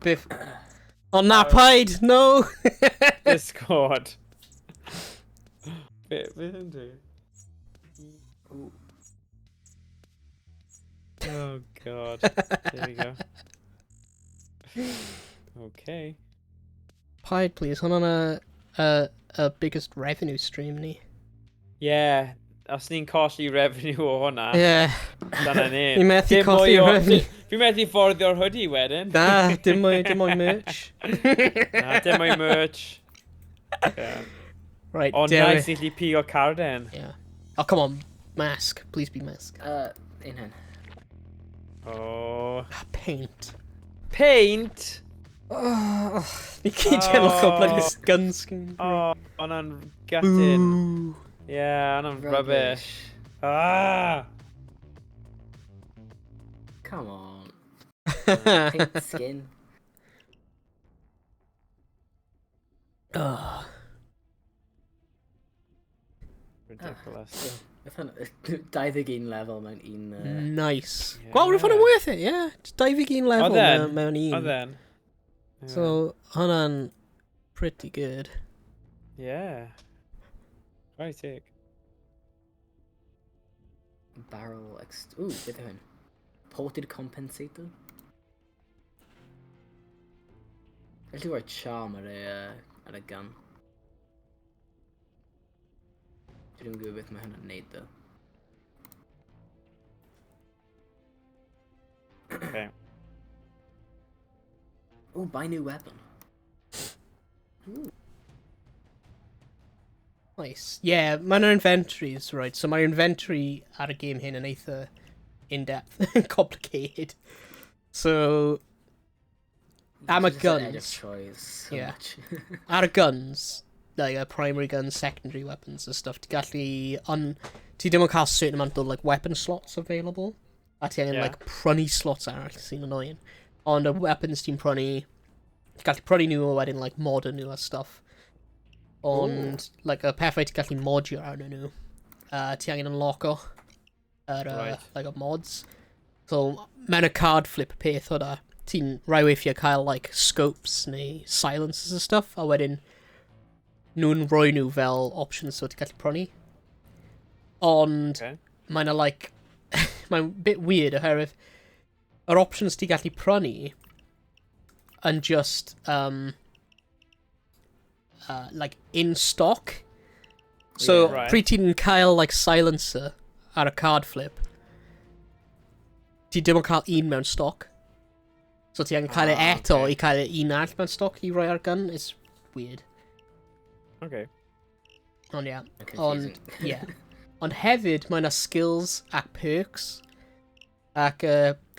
Biff. Oh, na, paid! No! Discord. Be, beth yn dwi? Oh god. There we go. Okay. Paid, please. Hwnna'n y biggest revenue stream ni. Yeah, os ni'n colli revenue o hwnna, Yeah. dyna ni. Ni methu Dim mwy colli revenue. Fi methu fforddio'r hoodie wedyn. Na, dim mwy, dim mwy merch. Na, dim mwy merch. Yeah. Right, O, dere. nice, ni'n gallu pigo carden. Yeah. Oh, come on. Mask. Please be mask. Un hyn. Oh. Ah, paint. Paint! Oh, ni gyd yn look o bloody gun skin. Oh, hwnna'n gutting. Boo. Yeah, hwnna'n rubbish. Ah! Come on. Paint skin. Ugh. Ridiculous. Oedd hwnna- 21 level mewn un... Nice. Yeah. Well, roedd hwnna'n worth it, yeah. Just 21 level Oedd e'n? mewn un. Oedd e'n? So, hwnna'n pretty good. Yeah. Right, sick. Barrel ex... Ooh, beth yw hyn? Ported compensator? Felly rhoi charm ar y, ar y gun. Dwi ddim yn gwybod beth mae hynna'n neud, though. Okay. Oh, buy new weapon. Ooh. Nice. Yeah, mae'n inventories, right. So mae'r inventory ar y game hyn yn eitha in-depth, complicated. So, am y Just an edge of guns. choice so Yeah. much. Ar y guns, like primary guns, secondary weapons and stuff, ti'n gallu... Ti ddim yn cael certain amount o like, weapon slots available. A ti angen Yeah. like, prynu slots arall sy'n annoying. Ond y weapons ti'n prynu, ti'n gallu prynu nhw a wedyn like, mod nhw a stuff. Ond, like, y pethau ti'n gallu modio arnyn nhw, ti angen unlocko yr, Right. like, y mods. So, mewn y card flip peth hwnna, ti'n rai weithiau cael, like, scopes neu silencers and stuff, a wedyn nhw'n rhoi nhw fel options so ti'n gallu prynu. Ond, Okay. mae'n a, like, mae'n bit weird oherwydd yr options ti'n gallu prynu yn just, like, in stock. So, Yeah. Right. pryd ti'n cael, like, silencer ar y card flip, ti dim ond cael un mewn stock. So ti angen cael e Ah, eto okay. i cael e un arall mewn stock i roi ar gun. It's weird. Okay. Ond yeah. Confusing. Ond, yeah. Ond hefyd, mae yna skills ac perks. Ac,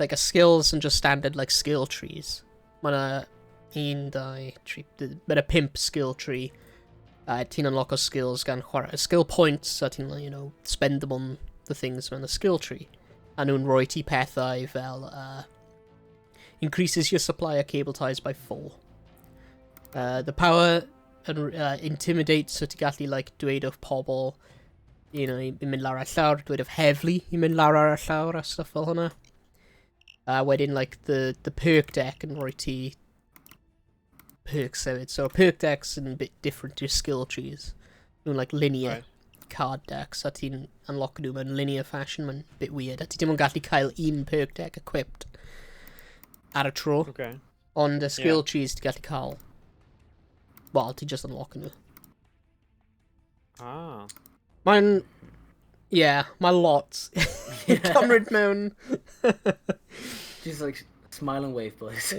like, a skills yn just standard, like, skill trees. Mae yna 1, 2, 3, mae yna 5 skill tree. Ti'n unlock o skills gan chwarae. Skill points, a ti'n, spend them on the things mewn y skill tree. A nhw'n rhoi ti pethau fel increases your supply of cable ties by 4. The power yn intimidate, so ti'n gallu like, dweud wrth pobl i mynd lawr ar llawr, dweud wrth heddlu i mynd lawr ar y llawr a stuff fel hwnna. A wedyn, like, the perk deck yn rhoi ti perks hefyd. So perk decks yn a bit different to skill trees. Nhw'n like linear card decks, a ti'n unlock nhw mewn linear fashion, mae'n bit weird. A ti dim ond gallu cael un perk deck equipped ar y tro. Ond y skill trees ti'n gallu cael, well, ti just unlock nhw. Mae'n, yeah, mae lot. Cymryd mewn. Just like, smile and wave, boys.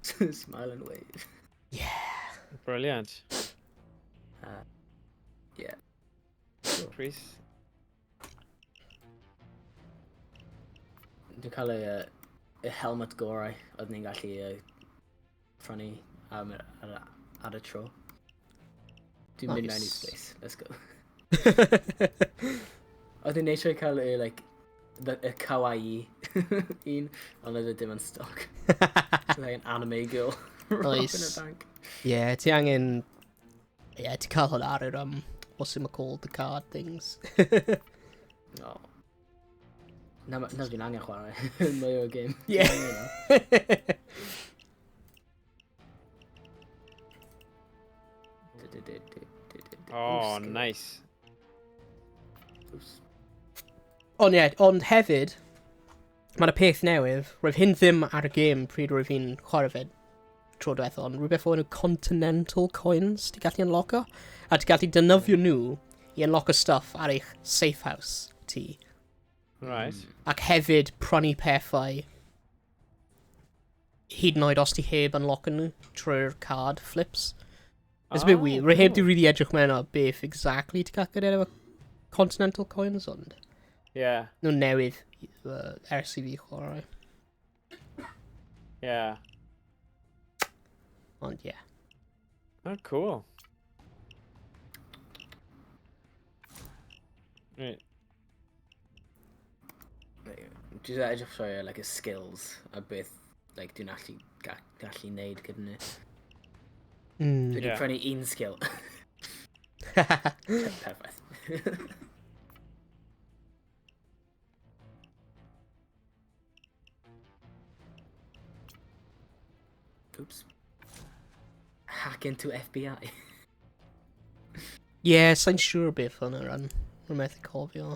Smile and wave. Brilliant. Yeah. Chris? Dwi'n cael y helmet gorau oedd ni'n gallu prynu ar y tro. Dwi'n mynd mewn i Nice. space. Let's go. Oedd hi'n eisiau cael y, like, y kawaii un, ond oedd e dim yn stock. Like an anime girl. Robbing a Nice. bank. Yeah, ti angen... Yeah, ti cael hwn ar yr, what's it called, the card things. Oh. Na, na dwi'n angen chwarae. Mwy o game. Yeah. Oh, Oops. Nice. Oops. Ond ie, ond hefyd, mae'na peth newydd, roedd hyn ddim ar y gêm pryd roedd fi'n chwarae fe tro diwethaf, ond rhywbeth o'r enw Continental Coins ti'n gallu unlocko, a ti'n gallu defnyddio nhw i unlocko stuff ar eich safe house ti. Ac hefyd prynu pethau hyd yn oed os ti heb unlocko nhw trwy'r card flips. It's a bit weird. Rwy heb di really edrych mewn ar beth exactly ti'n gallu gyda efo Continental Coins, ond nhw'n newydd ers i fi chwarae. Ond yeah. Oh, cool. Right. Dwi'n edrych trwy like, y skills a beth like, dwi'n allu gallu neud gyda nhw. Dwi wedi prynu un skill. Perffaith. Oops. Hack into FBI. Yeah, sa'n siŵr beth hwnna ran. Rwy'n methu cofio.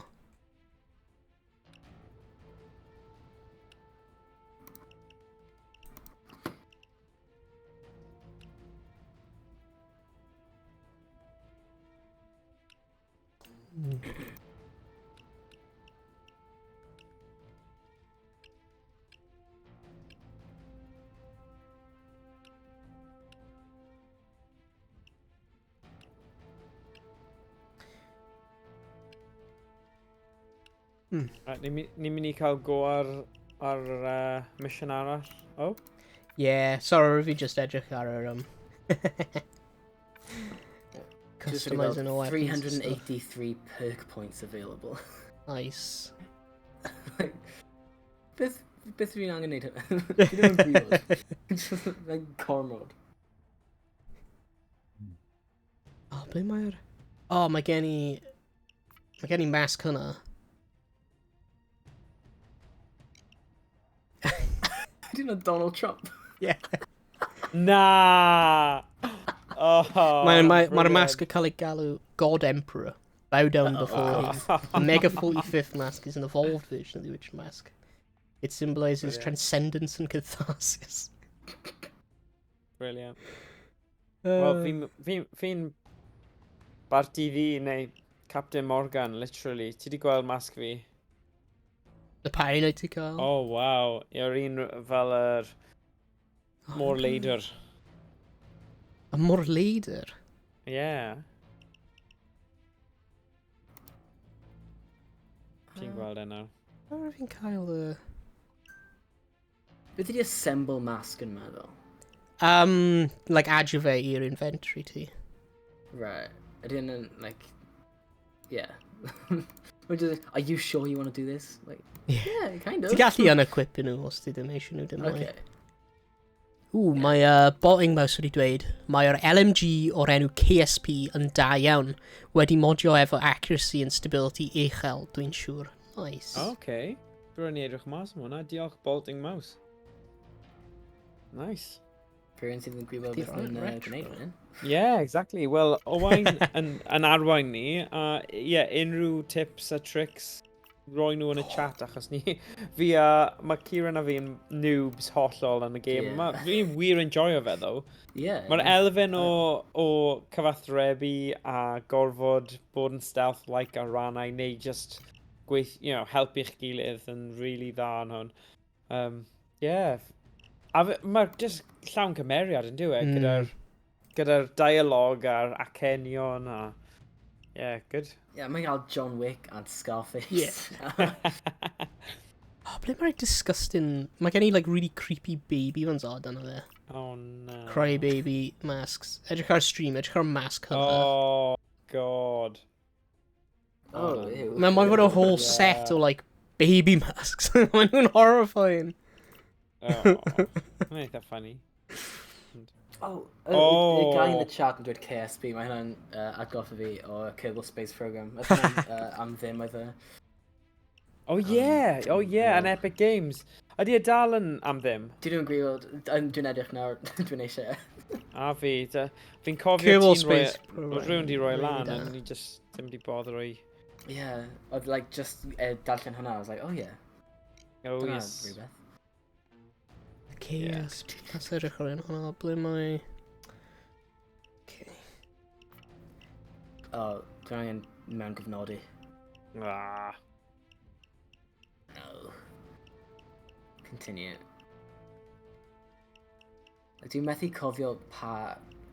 Right, ni'n mynd i cael go ar mission arall. Oh? Yeah, sorry, fi just edrych ar yr Just wedi gweld customizing all weapons and stuff. 383 perk points available. Nice. Like, beth dwi'n angen neud hynna? Dwi ddim yn gwybod. Just, like, gormod. Oh, ble mae'r... Oh, mae gen i mask hwnna. Dwi'n Donald Trump. Yeah. Na! Oh, Mae'r brilliant. mask yn cael ei galw God Emperor. Bow down before him. The Mega 45th mask is an evolved version of the original mask. It symbolizes Brilliant. transcendence and catharsis. Brilliant. Wel, fi'n Barti fi neu Captain Morgan, literally. Ti di gweld mask fi? Y pa un wyt ti cael? Oh, wow. Yw'r un fel yr Oh, Môr Leidr. Y Môr Leidr? Yeah. Ti'n gweld e nawr. Nawr fi'n cael y... Beth ydi assemble mask yn meddwl? Like, adio fe i'r inventory ti. Right. Ydy yn, like... Yeah. Mae'n just, are you sure you want to do this? Like, yeah, kind of. Ti'n gallu unequip nhw os ti ddim eisiau nhw dim mwy. Okay. Ww, mae Bolting Mouse wedi dweud, mae'r LMG o'r enw KSP yn da iawn, wedi modio efo accuracy and stability uchel, dwi'n siŵr. Nice. Okay. Dwi'n ni edrych mas am hwnna. Diolch, Bolting Mouse. Nice. Rhywun sydd yn gwybod Ydi beth nhw'n rhaid retro. gwneud fan hyn. Yeah, exactly. Wel, Owain yn, yn arwain ni, a yeah, unrhyw tips a tricks, roi nhw yn y chat, achos ni, fi a, mae Kieran a fi'n noobs hollol yn y game yma. Yeah. Fi'n wir enjoyo fe, though. Yeah. Mae'r elfen o cyfathrebu a gorfod bod yn stealth-like ar rannau, neu just gweith, helpu'ch gilydd yn really dda yn hwn. Yeah. A mae'r just llawn cymeriad yn dyw e, gyda dialog a'r acenion a... Yeah, good. Yeah, mae'n cael John Wick and Scarface. Yeah. Oh, ble mae'r disgusting... Mae gen i, like, really creepy baby ones o dan fe. Oh, no. Cry baby masks. Edrych ar stream, edrych ar mask hwnna. Oh, God. Oh, ew. Mae'n fod a whole set o, like, baby masks. Mae'n nhw'n horrifying. Oh, mae'n eitha funny. Oh, y guy in Oh. the chat yn dweud KSP, mae hynna'n atgoffa fi o Kerbal Space Program. Oedd hwnna'n am ddim oedd e. Oh, yeah. Oh, yeah, and Epic Games. Ydy e dal yn am ddim? Dwi ddim yn gwybod, dwi'n edrych nawr, dwi'n eisiau. A fi, fi'n cofio Kerbal ti'n rhoi... Space Program. Oedd rhywun di roi Really lan, da. a ni just ddim di bother o'i... Yeah, oedd like just darllen hwnna, I was like, oh yeah, Oh, dyna yes. rhywbeth. KSP. That's edrych ar un hwnna. Ble mae... Okay. Oh, dwi'n angen mewn gyfnodi. Ah. No. Continue. Like, dwi'n methu cofio pa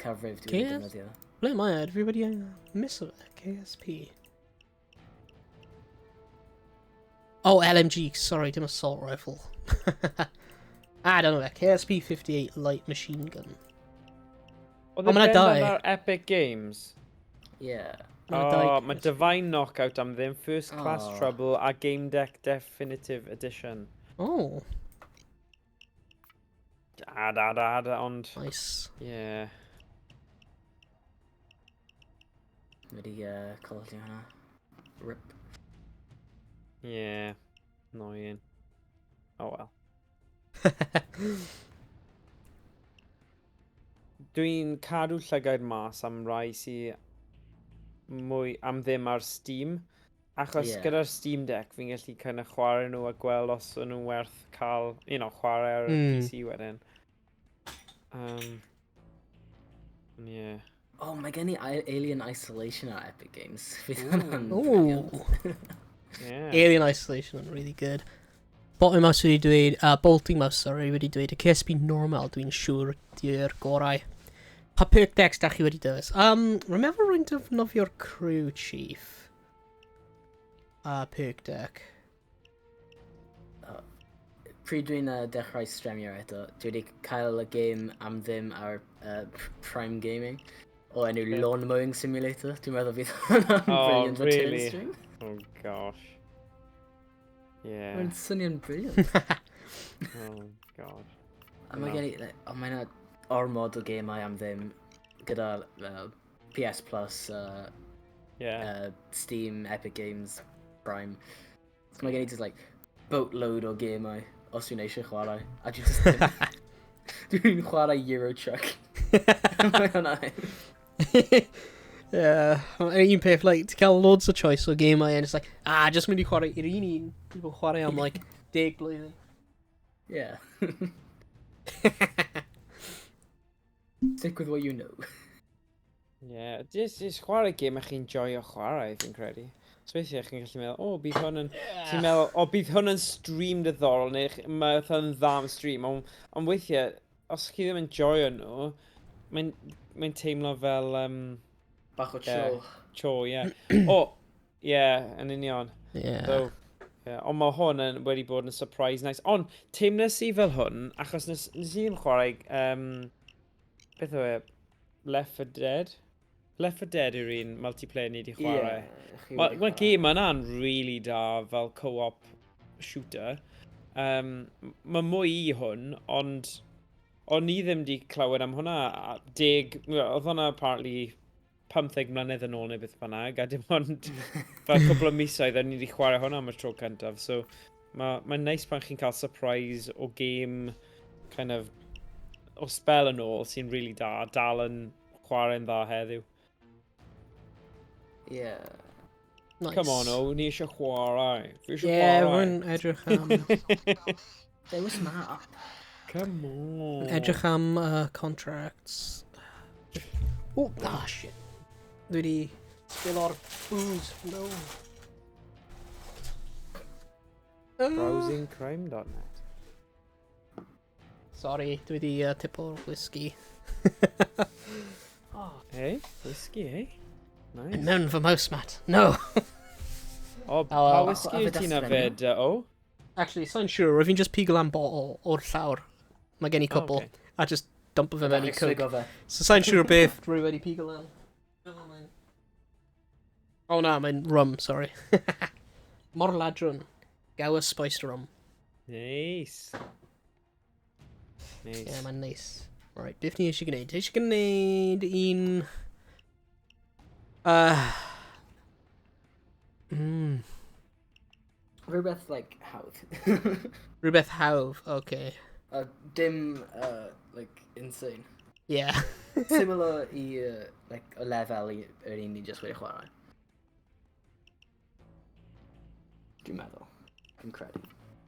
cyfrif dwi'n KS? defnyddio. Ble mae e? Dwi wedi miss o fe. KSP. Oh, LMG. Sorry, dim assault rifle. I don't know. KSP 58 light machine gun. Oedd O, e ma' 'na bendant dau. ar Epic Games? Yeah. Ma' 'na dau Oh, mae Divine Knockout am ddim, First Class Oh. Trouble a Gamedec Definitive Edition. Oh, Ad, ad, ad, ond... nice. Yeah. Wedi colli hwnna. Rip. Yeah. Annoying. Oh well. Dwi'n cadw llygaid mas am rai sy mwy am ddim ar Steam. Achos gyda'r Steam Deck fi'n gallu kind of chwarae nhw a gweld os ydyn nhw'n werth cael, chwarae ar y PC wedyn. Yeah. Oh, mae gen i Alien Isolation ar Epic Games. Fydd hwnna'n Ooh. brilliant. Yeah. Alien Isolation yn really good. Bolting Mouse wedi dweud, Bolting Mouse, sorry, wedi dweud, y KSP normal dwi'n siŵr di'r gorau. Pa perk decks da chi wedi dewis? Remember rwy'n defnyddio'r crew chief? Perk deck. Pryd dwi'n dechrau streamio eto, dwi wedi cael y game am ddim ar Prime Gaming o enw Lawn Mowing Simulator. Dwi'n meddwl fydd hwnna'n Oh, brilliant for turn really? stream. Oh gosh. Yeah. Mae'n swnio'n brilliant. Oh god. A mae No. gen i, like, oh, mae'n ormod o gemau am ddim gyda PS Plus, Steam, Epic Games, Prime. So mae gen i just like boatload o gemau os dwi'n eisiau chwarae. A dwi just ddim... Dwi'n chwarae Euro Truck. Mae hwnna. Yeah, un peth, like, ti'n cael loads o choice o gemau, and it's like, ah, just mynd i chwarae i'r un un. Dwi'n bod chwarae am, like, 10 blwyddyn. Yeah. Stick with what you know. Yeah, just chwarae gêm a chi'n joio chwarae, fi'n credu. So weithiau chi'n gallu meddwl, o, bydd hwn yn... Ti'n meddwl, o, bydd hwn yn stream diddorol, neu mae hwn yn dda am stream, ond weithiau, os chi ddim yn joio nhw, mae'n teimlo fel... Bach o Yeah. chill. Cho, ie. O, ie, yn union. Yeah. So, yeah. Ond mae hwn yn, wedi bod yn surprise nice. Ond, teimles i fel hwn, achos nes i ddim chwarae, beth yw e, Left 4 Dead? Left 4 Dead yw'r un multiplayer ni wedi chwarae. Ie, chi Mae'r wedi ma chwarae. gêm yna'n really da fel co-op shooter. Mae mwy i hwn, ond o'n i ddim wedi clywed am hwnna. A Deg, wel, oedd hwnna apparently 15 mlynedd yn ôl neu beth bynnag, a dim ond fel cwpl o misoedd o'n i wedi chwarae hwnna am y tro cyntaf. So mae'n ma nice pan chi'n cael surprise o game kind of o spel yn ôl sy'n really da, a dal yn chwarae'n dda heddiw. Ie. Nice. Come on, o, ni eisiau chwarae. Fi eisiau Yeah, chwarae. rwy'n edrych am... Dewis map. Come on. Edrych am contracts. Oh, ah, shit. Dwi wedi spilo'r booze. No. Browsingcrime.net. Sorry, dwi wedi tipo'r whisky. Hey, whiskey, eh? Nice. Mewn fy mouse mat. No. O, pa well. whisky Yfed wyt ti'n aspirin, yfed, o? Actually, sa'n siŵr, rwy'n fi'n just pigo lan bottle o'r llawr. Mae gen i cwpl. Oh, okay. A just dump fe mewn i coke. Swigo fe. So sa'n siŵr beth rwy wedi pigo lan. Oh, mae'n... Oh na, mae'n rum, sorry. Mor ladron. Gower spiced rum. Nice. Nice. Yeah, mae'n nice. Right, beth ni eisiau gwneud? Eisiau gwneud un... Rhywbeth, like, hawdd. Rhywbeth hawdd, okay. Dim, like, insane. Yeah. Similar i, like, y lefel i yr un ni just wedi chwarae. Dwi'n meddwl. Dwi'n credu.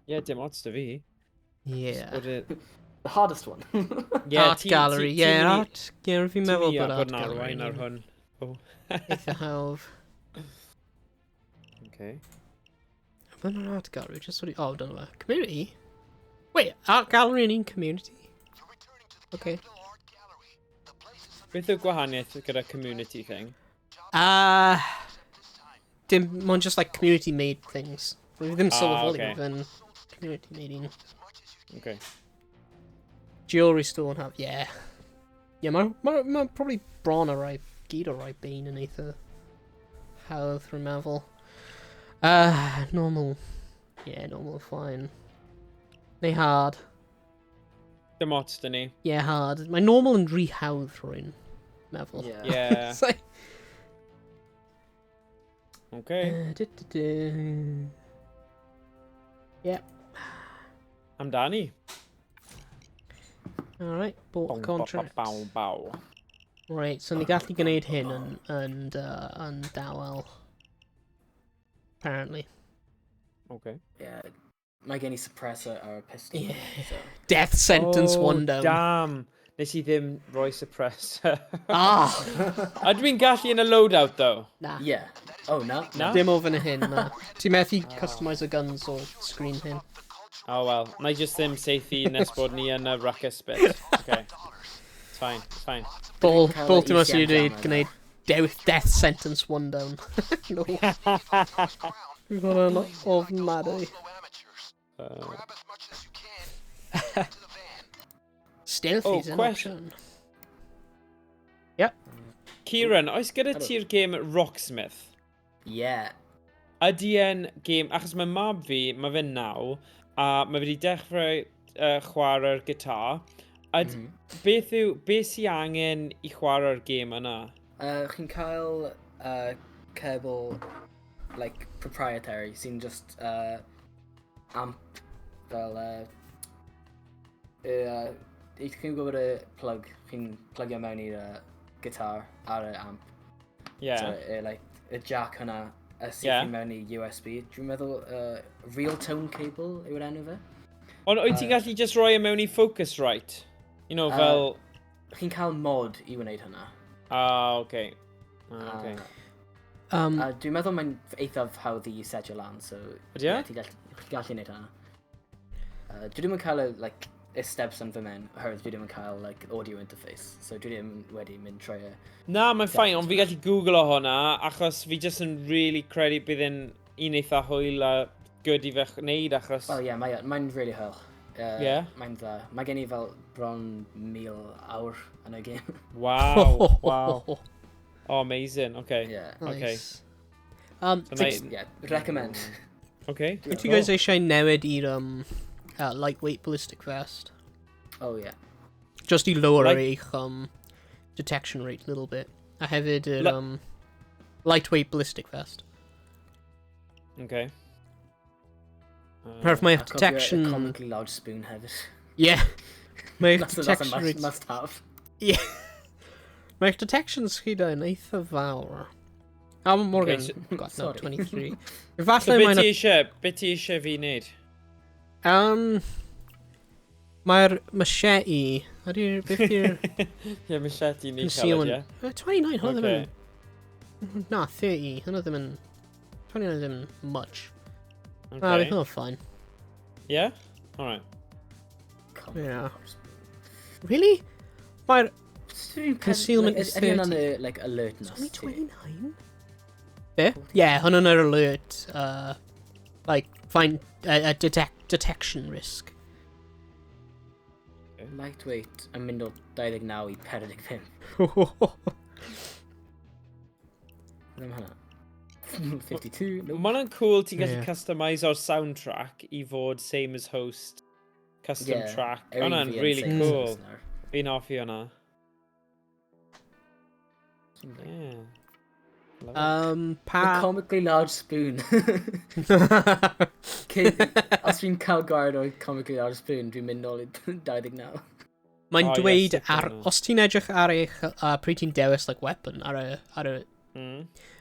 Yeah, dim ots da fi. Yeah. Bod e- The hardest one. Yeah, art gallery, yeah, art... Yeah, fi'n Ti'n meddwl mynd i bod bod art yn gallery. arwain ar hwn. Oh. Eitha hawdd. Okay. Mae'n an art gallery, just sort of... Oh, dyna fe. Community? Wait, art gallery yn un community? You're returning to the Okay. Capital Art Gallery. The place is under Beth yw'r gwahaniaeth gyda community thing? Dim, mae'n just like community-made things. Rwy ddim sylweddoli okay. bod fe'n community-made un. as much as you can. Okay. Jewelry store and have, yeah. Yeah, mae ma probably bron o rai, gyd o rai bein yn eitha hawdd rwy'n meddwl. Normal. Yeah, normal, fine. Neu hard. Dim ots da ni. Yeah, hard. Mae normal yn rhy hawdd rwy'n meddwl. Yeah. Yeah. So, Okay. Du, du, du. Yeah. Amdani. Alright, bought the Bow, bow, contract. bow, bow. Right, so ni gallu gwneud hyn yn dawel. Apparently. Okay. Yeah. Mae gen i suppressor ar y pistol. Yeah. So. Death sentence oh, one down. Damn. Nes i ddim rhoi suppressor. Ah! A dwi'n gallu yn y loadout, though. Na. Yeah. Oh, na. Na? Dim o fan hyn, na. Ti'n methu customise o guns o screen hyn. Oh, well. Na i just ddim saethu nes bod ni yn y ruckus bit. Okay. It's fine, it's fine. Bol, Cael bol y ti'n mas i ECM dweud jammer. gwneud death sentence one down. No. Dwi'n hwnna'n ofnadwy. Oslo amateurs. Grab as much as you can. to the van. Stealth Oh, is an question. option. Yep. Kieran, oes gyda ti'r game Rocksmith? Yeah. Ydy e'n game, achos mae mab fi, mae fe'n 9, a mae fe wedi dechrau chwarae'r gitar. Beth yw, beth sy angen i chwarae'r game yna? Chi'n cael cable, like, proprietary, sy'n just amp fel... Chi'n gwybod y plug, chi'n plugio mewn i'r guitar ar y amp. Yeah. So, like, y jack hwnna, y syth mewn i USB. Dwi'n meddwl Real Tone Cable yw'r enw fe. Ond wyt ti'n gallu just rhoi e mewn i Focusrite? Fel... Chi'n cael mod i wneud hwnna. Ah, okay. Ah, okay. Dwi'n meddwl mae'n eithaf hawdd i setio lan, so... Ydy e? Yeah, ti'n gallu gwneud hwnna. Dwi ddim yn cael y, like, y steps yn fy mewn, oherwydd dwi ddim yn cael, like, audio interface, so dwi ddim wedi mynd trwy y... Na, mae'n fine, ond fi gallu Google o hwnna, achos fi just yn really credu bydd yn un eitha hwyl a good i fe wneud, achos... Well, yeah, mae'n really hwyl. Yeah? Mae'n dda. Mae gen i fel bron 1,000 awr yn y game. Wow, wow. Oh, amazing, okay. Yeah. Nice. Okay. So Yeah, recommend. Okay. Wyt ti guys eisiau newid i'r lightweight ballistic vest? Oh, yeah. Just i lower eich detection rate a little bit. A hefyd yr lightweight ballistic vest. Okay. Herf mae A cofio y detection... Comically large spoon hefyd. Yeah. Mae eich That's a detection must, rate... must have. Yeah. Mae eich detection speed yn eitha fawr. A mae Morgan Okay, got no, Sorry. 23. So Efallai beth mae'n... ti eisiau fi wneud? Mae'r machete... Ydy'r... Beth yw'r... Ie, machete ni'n cael, Concealment. ie? 29, hwnna ddim Okay. yn... Na, 30, hwnna ddim yn... 29 ddim yn much. Okay. Na, bydd hwnna'n fine. Yeah? Alright. Comically Yeah. large spoon. Really? Mae'r... Concealment Concealment is Ydy hwnna'n 30. y, like, alertness Only ti? 29? Be? Yeah, hwnna'n yr alert. Like, find... Detection risk. Lightweight yn mynd o 29 i 45. Ddim hwnna. 52, nope. Mae hwnna'n cool ti'n gallu Ie. customise o'r soundtrack i fod same as host, custom Yeah, track. yr un Hwnna'n fi yn really same as cool. host nawr. Fi'n hoffi hwnna. Yeah. Love it. The Pa... comically large spoon. Os fi'n cael gwared o'r comically large spoon, dwi'n mynd nôl i 29. Mae'n Oh, ie, dweud stick ar... hwnna. Os ti'n edrych ar eich... Pryd ti'n dewis, like, weapon ar y... Ar y,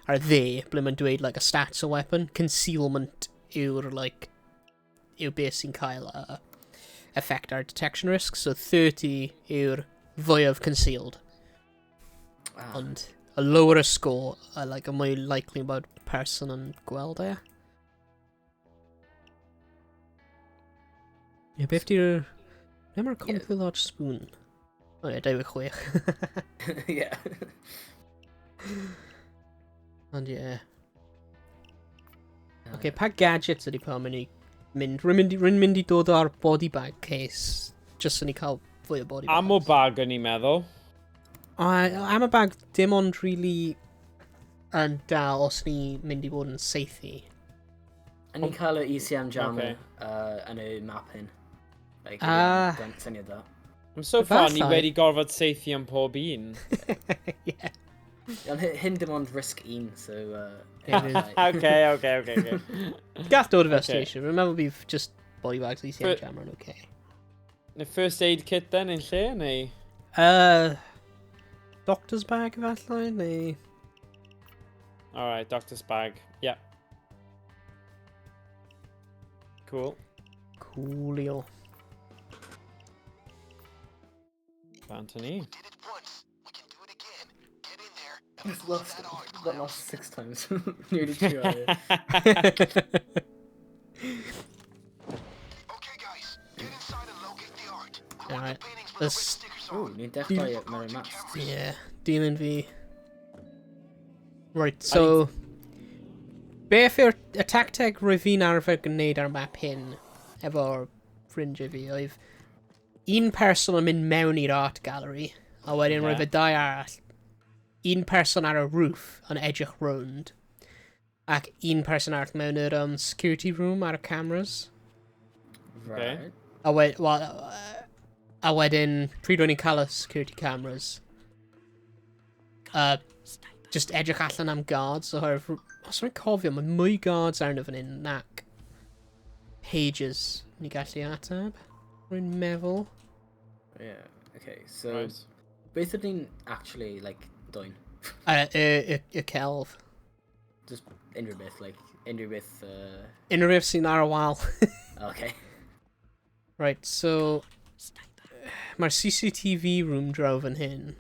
ar y dde, ble mae'n dweud, like, a stats o weapon, concealment yw'r, like, yw beth sy'n cael effect ar detection risk, so 30 yw'r fwyaf concealed. Ah, Ond y lower y score, like, y mwy likely bod person yn gweld e. Ie, beth di'r... Be mae'r comically large spoon? O ie, 26. yeah. Ond ie. Oce, pa gadgets ydy pan mynd i mynd? Rwy'n mynd, rwy'n mynd i dod o'r body bag case, just so ni cael fwy o body bags. Ammo bag o'n i'n meddwl. Ammo bag dim ond really yn dal os ni mynd i bod yn saethu. A ni'n cael y ECM jammer Okay. yn y map hyn. Like, Ah. syniad dda. I'm so far ni Efallai. wedi gorfod saethu am pob un. Yeah. Ond hyn dim ond risk un, so... It is. Okay. Gall dod o fe Okay. station. Rwy'n meddwl bydd just body bags ECM jammer yn okay. Neu first aid kit then yn lle, neu? Doctor's bag efallai, neu... Alright, doctor's bag. Yeah. Cool. Coolio. Anthony. Did it once, we can do it again. Get in there and I've lose lost, that art, got clowns. lost 6 times. Nearly 2 hours. Okay, guys, get inside and locate the art. We want Alright, the paintings with the red stickers Ooh, on. ni'n dechrau mewn mast. Yeah, dilyn fi. Right, so... Beth yw'r y tacteg rwy fi'n arfer gwneud ar map hyn efo'r ffrindiau fi oedd un person yn mynd mewn i'r art gallery a wedyn roedd y dau arall un person ar y roof yn edrych rownd ac un person arall mewn yr security room ar y cameras. Right. A, we well, a wedyn, pryd o'n i'n cael y security cameras, just edrych allan am guards, oherwydd, os rwy'n cofio, mae mwy guards arno fan hyn nac pages ni gallu ateb. Rwy'n meddwl. Yeah, okay, so... Right. Beth ydyn ni'n actually, like, doing? Y celf. Just unrhyw beth, like, unrhyw beth... Unrhyw beth sy'n ar y wal. Okay. Right, so... Mae'r CCTV room draw fan hyn.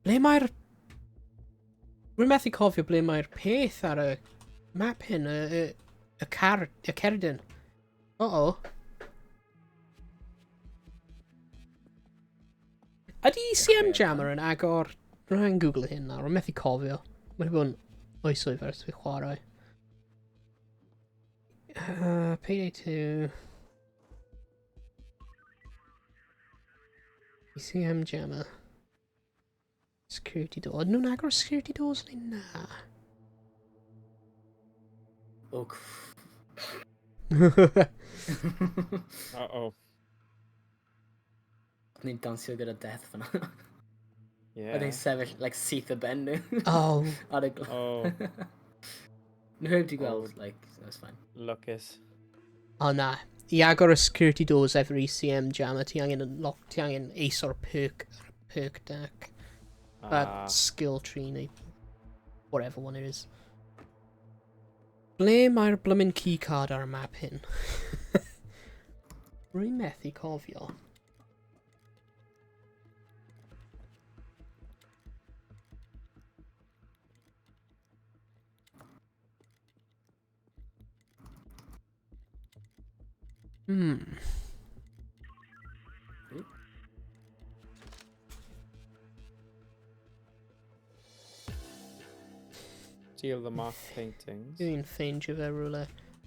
Ble mae'r... Rwy'n methu cofio ble mae'r peth ar y map hyn, y car, y cerdyn. Uh-oh. Ydy ECM Jammer yn agor... Rwy'n Google hyn nawr, rwy'n methu cofio. Mae'n bod yn oesoedd ers fi chwarae. Payday 2. ECM Jammer. Security door. Ydyn nhw'n agor security doors neu na? Oh, Uh-oh. Ni'n dansio gyda death fyna. Yeah. Oedd e'n sefyll, like, syth y ben nhw. Oh. Ar y Oh. Nhw heb di gweld, oh. Like, that's fine. Lucas. O oh, na. I agor y security doors efo'r ECM jammer, ti angen lock, ti angen ace o'r perk, perk deck. That skill tree neu whatever one it is. Ble mae'r blymyn keycard ar y map hyn? Rwy'n methu cofio. Steal the mark paintings. Dwi'n ffeindio fe rhywle.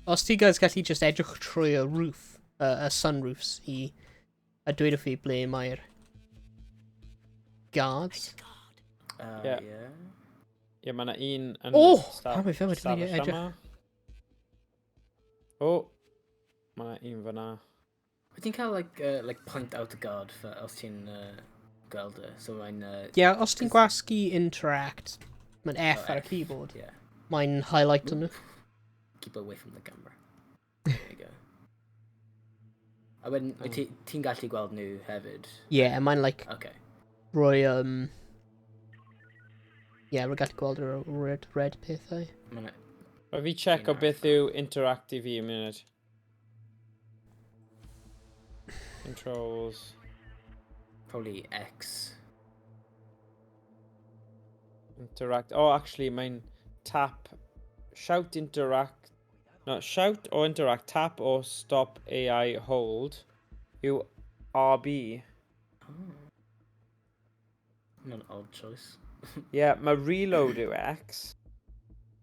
Os ti guys gallu just edrych trwy y roof, y sunroofs i, a dweud wrth fi ble mae'r guards. Yeah. Yeah. Ie, mae yna un yn Oh! Pam mae fe wedi stafell edrych? yma. O! Mae yna un fyna. Wyt ti'n cael, like, like point out a guard for, os ti'n gweld e? So mae'n... Ie, yeah, os ti'n gwasgu interact, mae'n F Oh, ar y F. keyboard. Yeah. Mae'n highlight nhw. Keep away from the camera. There you go. A wedyn, wyt ti'n gallu gweld nhw hefyd? Ie, yeah, mae'n like Okay. rhoi... Ie, yeah, rwy'n gallu gweld yr red pethau. Mae'n... Rhaid fi check o Un beth yw interact i fi yn munud. Controls. Probably X. Interact. Oh, actually, mae'n tap. Shout interact. No, shout or interact. Tap or stop AI hold. Yw RB. Oh. Not an odd choice. Yeah, mae reload yw X.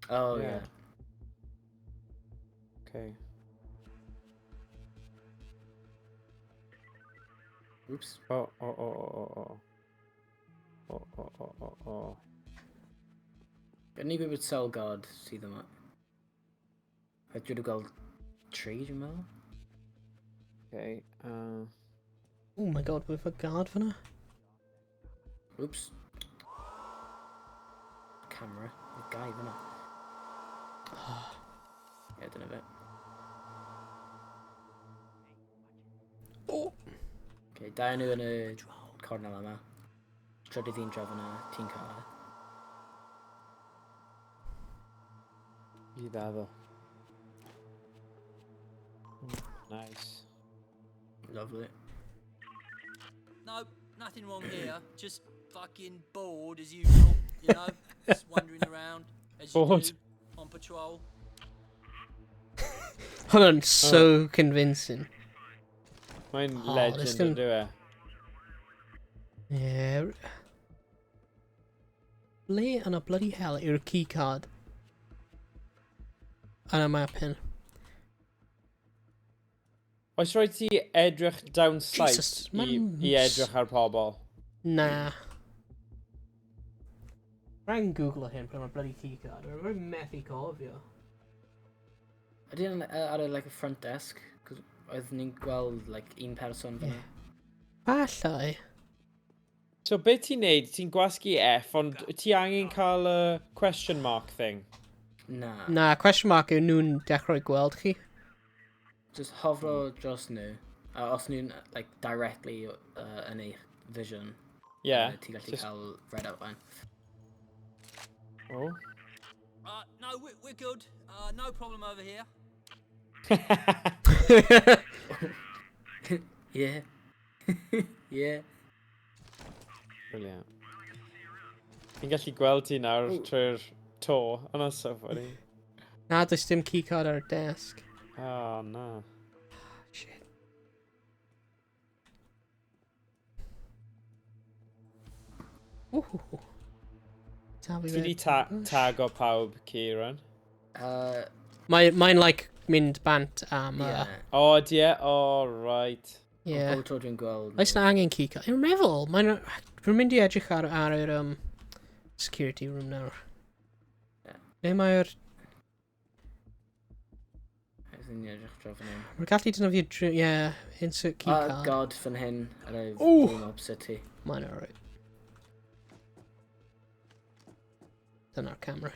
Oh, Yeah. yeah. Okay. Oops. Oh. Oh. Gan ni gwybod sawl guard sydd yma. A dwi wedi gweld tri, dwi'n meddwl. Okay. Oh my god, with a guard fyna? Oops. Camera. Y guy fyna. Ie, dyna fe. Oh! Okay, dau nhw yn y cornel yma. Trydydd un draw fyna, ti'n cael e. I ddaddo. Nice. Lovely. No, nothing wrong here. Just fucking bored as usual, you know? Just wandering around as you Bored. do on patrol. Hwnna'n so convincing. Mae'n Oh, legend this yn can- dyw e. Yeah. Ble yn y bloody hell yw'r keycard? Yn y map hyn. Oes rhaid ti edrych down sight Jesus, i, ma'n- i edrych ar pobl? Na. Rhaid yn Google hyn pryd mae'r bloody keycard. Rwy'n methu cofio. Ydy yn ar y like, front desk? 'Cos oeddwn ni'n gweld like, un person fyna. Fallai. So beth ti'n neud, ti'n gwasgu F, ond ti angen cael y question mark thing? Na. Na, question mark yw nhw'n dechrau gweld chi. Just hofro dros nhw. A os nhw'n like, directly yn eich vision, Yeah. ti'n gallu just- cael red outline. Oh. No, we're good. No problem over here. Yeah. Yeah. Brilliant. Fi'n gallu gweld ti nawr trwy'r to, and that's so funny. Na, does dim keycard ar y desk. Oh, na. Shit. Ooh. Talu Ti di tago pawb, Kieran? Mae'n like mynd bant am... Yeah. Oh, dear. Oh, right. Yeah. Pob tro dwi'n gweld Oes na angen keycard? Dwi'n meddwl, mae'n... Dwi'n mynd i edrych ar yr... security room nawr. Ie. Ble mae'r... Ydyn ni edrych draw fan hyn. Mae'r gallu defnyddio... Ie, insert key Ah, card. God, fan hyn, ar y Ooh. game opposite ti. Mae'n alright. Dyna'r camera.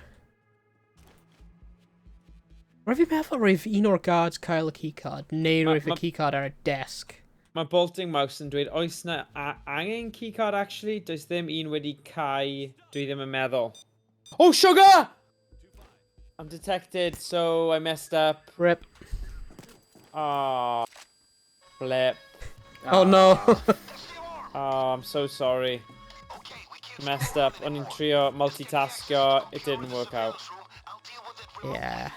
Rwyf fi'n meddwl roedd un o'r guards cael y keycard, neu roedd y keycard ar y desk. Mae Bolting Mouse yn dweud, oes na angen keycard actually? Does ddim un wedi cau, dwi ddim yn meddwl. Oh, sugar! I'm detected, so I messed up. Rip. Oh, flip. Oh no. Oh, I'm so sorry. Messed up. O'n i'n trio multitaskio, it didn't work out. Yeah.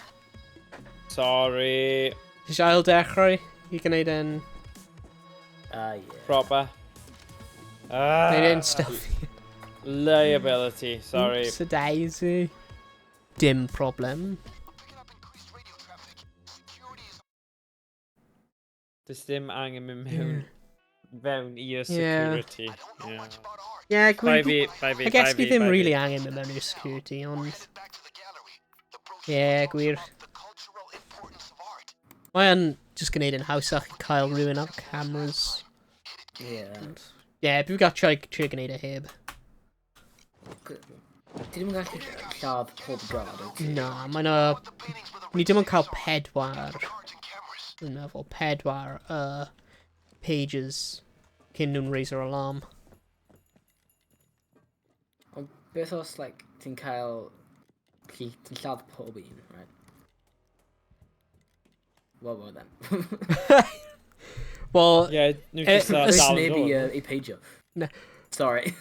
Sorry. Ti eisiau ail dechrau i gwneud yn... Ah, yeah. Proper. Gwneud e'n stealthy. Liability, sorry. Oops a daisy. Dim problem. Does dim angen mynd mewn fewn i'r Yeah. security. Yeah. Yeah, Bai gwyn... fi, bai fi, I guess bai ni fi, ddim bai fi. really angen mynd mewn i'r security, ond... Yeah, gwir. Mae yn just gwneud yn hawsach i cael rhywun ar cameras. Yeah. Yeah, dwi'n gael trio gwneud e heb. Ti ddim yn gallu lladd pob guard, wyt ti? Na, mae'n a... Ni dim ond cael 4... Dwi'n meddwl, 4 pages cyn nhw'n raise yr alarm. Ond beth os, like, ti'n cael... Ti'n lladd pob un, right? Well, well then. Wel, Yeah, nhw just Oes dal yn neb i, dod. i peidio. Na. Sorry.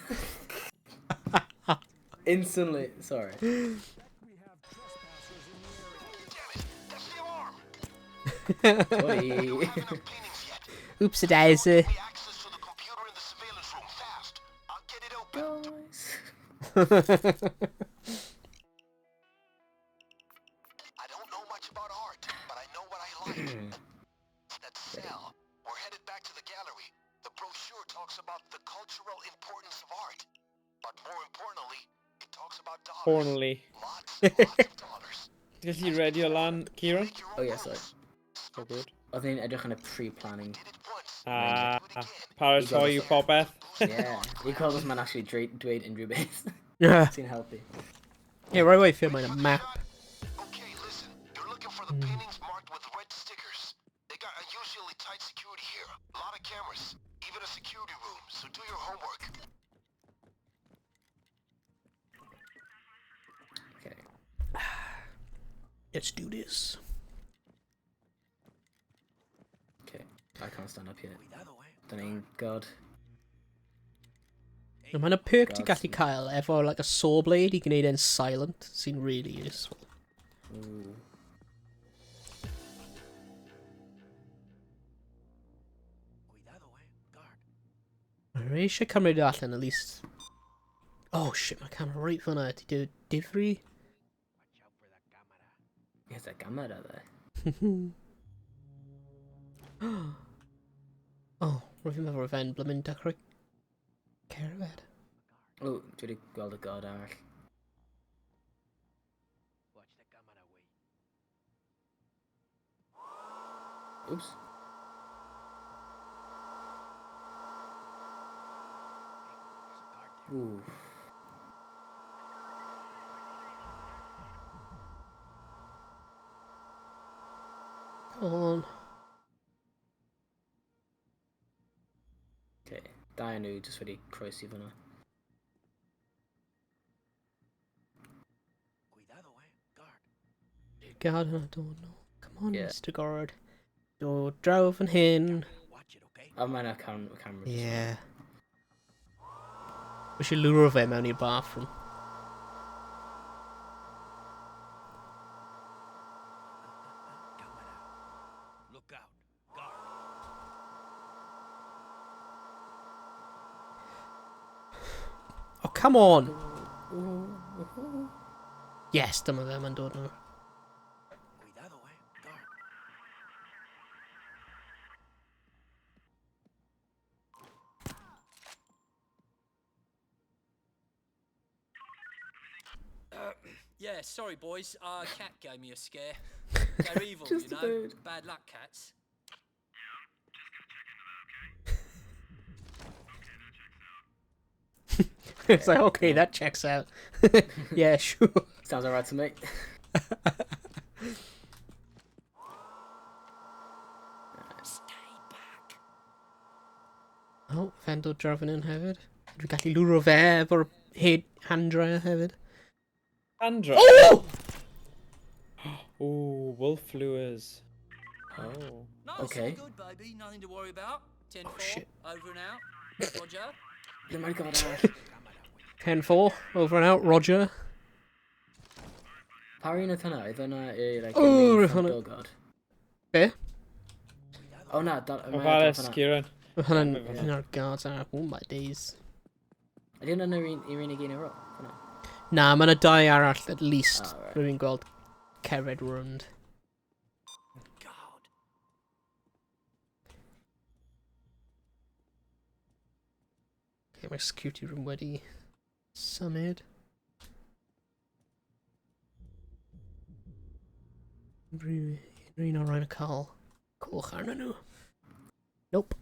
Instantly, sorry. Sorry. oops a daisy. Guys. I don't know much about art, but I know what I like. That cell. We're headed back to the gallery. The brochure talks about the cultural importance of art. But more importantly, it talks about dollars. Pornly. Lots and lots of dollars. Ti'n gallu redio lan, Kieran? Oh yeah, sorry. So good. Oedd ni'n edrych yn y pre-planning. Did it once. Ah, paratoi yw popeth. Yeah. I gweld os mae'n actually dweud unrhyw beth. Yeah. Sy'n helpu. Yeah, right away feel mae'n a map. Okay, listen. You're looking for the paintings marked with red stickers. They got unusually tight security here. A lot of cameras. Even a security room. So do your homework. Okay. Let's do this. Okay. I can't stand up yet. Dyna un god. Mae'n a perk ti Guards. gallu cael efo like a saw blade i gwneud e'n silent, sy'n really useful. Ooh. Rwy eisiau cymryd o allan at least. Oh shit, mae camera right fyna. Ti di difri? There's a camera there. Oh, rwy'n fi'n meddwl fe'n blymyn dechrau cerdded. Oh, dwi wedi gweld y god arall. Oops. Ooh. Come on. Okay. Dau nhw jyst wedi croesi fyna. Guard, I don't know. Come on, Yeah. Mr. Guard. Dod draw fan hyn. Oh, mae'n a camera. just Yeah. We should lure fe mewn i'r bathroom. Look out. Guard. Oh, come on! Yes, dyma fe, mae'n dod nawr. Cuidado, Guard. Yeah, sorry, boys. Our cat gave me a scare. They're evil, Just you a know. bird. Bad luck, cats. It's like, okay, that checks out. Yeah, sure. Sounds alright to me. Stay back. Oh, fe'n dod draw fan hyn hefyd. Dwi'n gallu lwro fe efo'r head hand dryer hefyd. Andro. Oh! Oh, wolf lures. Oh. No, it's Okay. all good, baby. Nothing to worry about. 10-4, Oh, shit. over and out. Roger. Ble mae'r gofod arall? 10-4, over and out, Roger. Pa un oedd hwnna? Oedd hwnna i, like, O, y main roedd front hwnna- door guard? Be? O na, mae Ofalus, hwnna. Kieran. Mae hwnna'n Mae hwnna. un o'r guards arall. Oh my days. Ydy hwnna'n yr un yr unig un ar ôl? Hwnna. Na, mae yna dau arall at least. Oh, right. Rwy'n gweld cered rownd. God. Okay, mae'r security room wedi symud. Unrhyw unrhyw un o'r rhain yn cael coch arnyn nhw. Nope.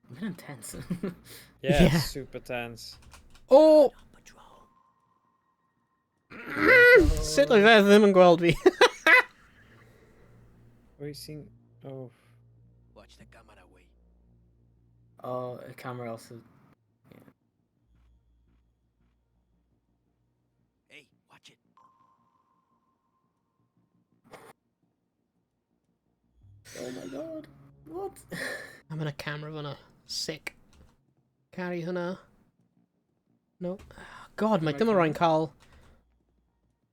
Mae hwnna'n tense. Yeah, Yeah. super tense. Oh! Patrol. Sut oedd e ddim yn gweld fi? Wyt ti'n... Oh. Watch the camera, way. O, y camera also. Hey, watch it. Oh my god. What? I'm in a camera fyna. Sick. Carry hwnna. No. God, mae dim ond rhaid cael...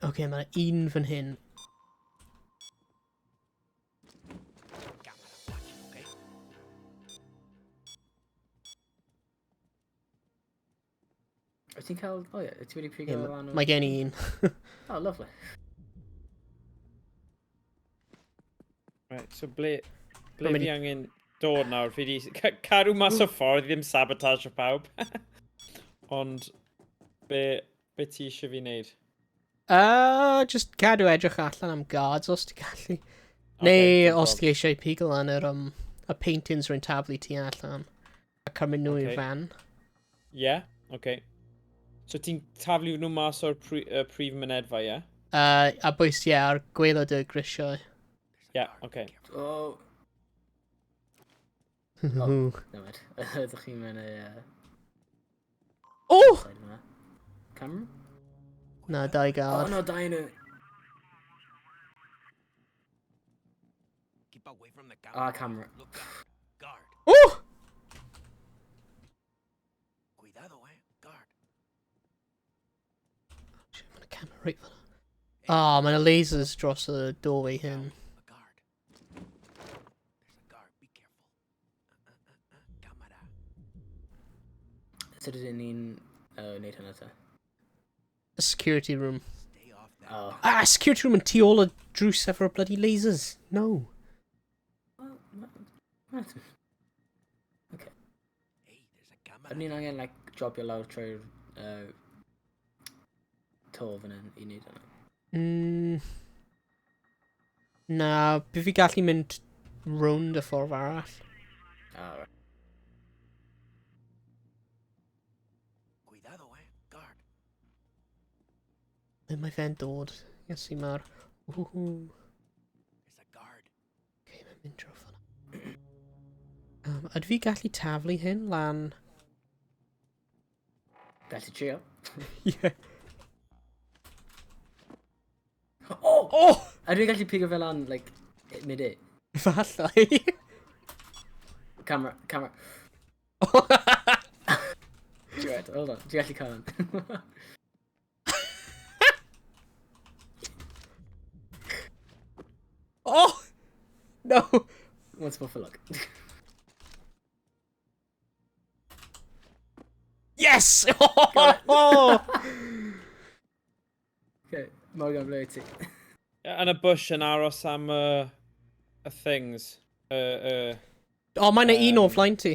Okay, mae un fan hyn. Camera, watch it, okay? Wyt ti'n cael... O ie, ti wedi pigo Yeah, lan o... mae gen i un. Oh, lovely. Right, so ble... Ble Mae'n mynd fi angen dod nawr? Fi di cadw mas o ffordd i ddim sabotage o pawb. Ond, be ti eisiau fi wneud? Just cadw edrych allan am guards os ti'n gallu. Okay, Neu dim os problem. ti eisiau pigo lan yr, y paintings rwy'n taflu ti allan. A cymryd nhw i'r Okay. fan. Yeah, okay. So ti'n taflu nhw mas o'r prif mynedfa, ie? Yeah? A bwys, ie, ar gwaelod y grisiau. Yeah, okay. Oh, Oh! nemed. Ydych chi'n mynd i... Oh! Side yma. Camera? Na, dau Oh guard. no, dau nhw. Keep away from the camera. Ah, camera. Look out. Guard. Oh! Cuidado, eh? Guard. Shit, mae'n camera right fan'na. Ah, oh, mae'n lasers dros y doorway hyn. A guard. There's a guard. Be careful. Camera. Sut ydyn ni'n wneud hynna te? A security room. Stay off that. Oh. Ah, security room yn tu ôl y drws efo'r bloody lasers. No. Well, what? Okay. Hey, there's a camera. Ydyn ni'n angen, like, dropio lawr trwy'r to fan hyn i wneud hynna? Na, bydd fi gallu mynd rownd y ffordd arall. Oh, right. Cuidado, eh? Guard. Ble mae fe'n dod? Iesu mae'r... Woohoo. There's a guard. Okay, mae'n mynd draw fan'na. Ydw fi gallu taflu hyn lan? Gallu trio. Yeah. Oh! Oh! Ydw i'n gallu pigo fel lan, like, mid-air? Efallai. Camera, camera. Right, hold on. Dwi'n gallu cael hwn. Oh! No! Once more for luck. Yes! Oh! Okay, Morgan, ble wyt ti? Yn y bush yn aros am y things. Y O, mae'n un o flaen ti.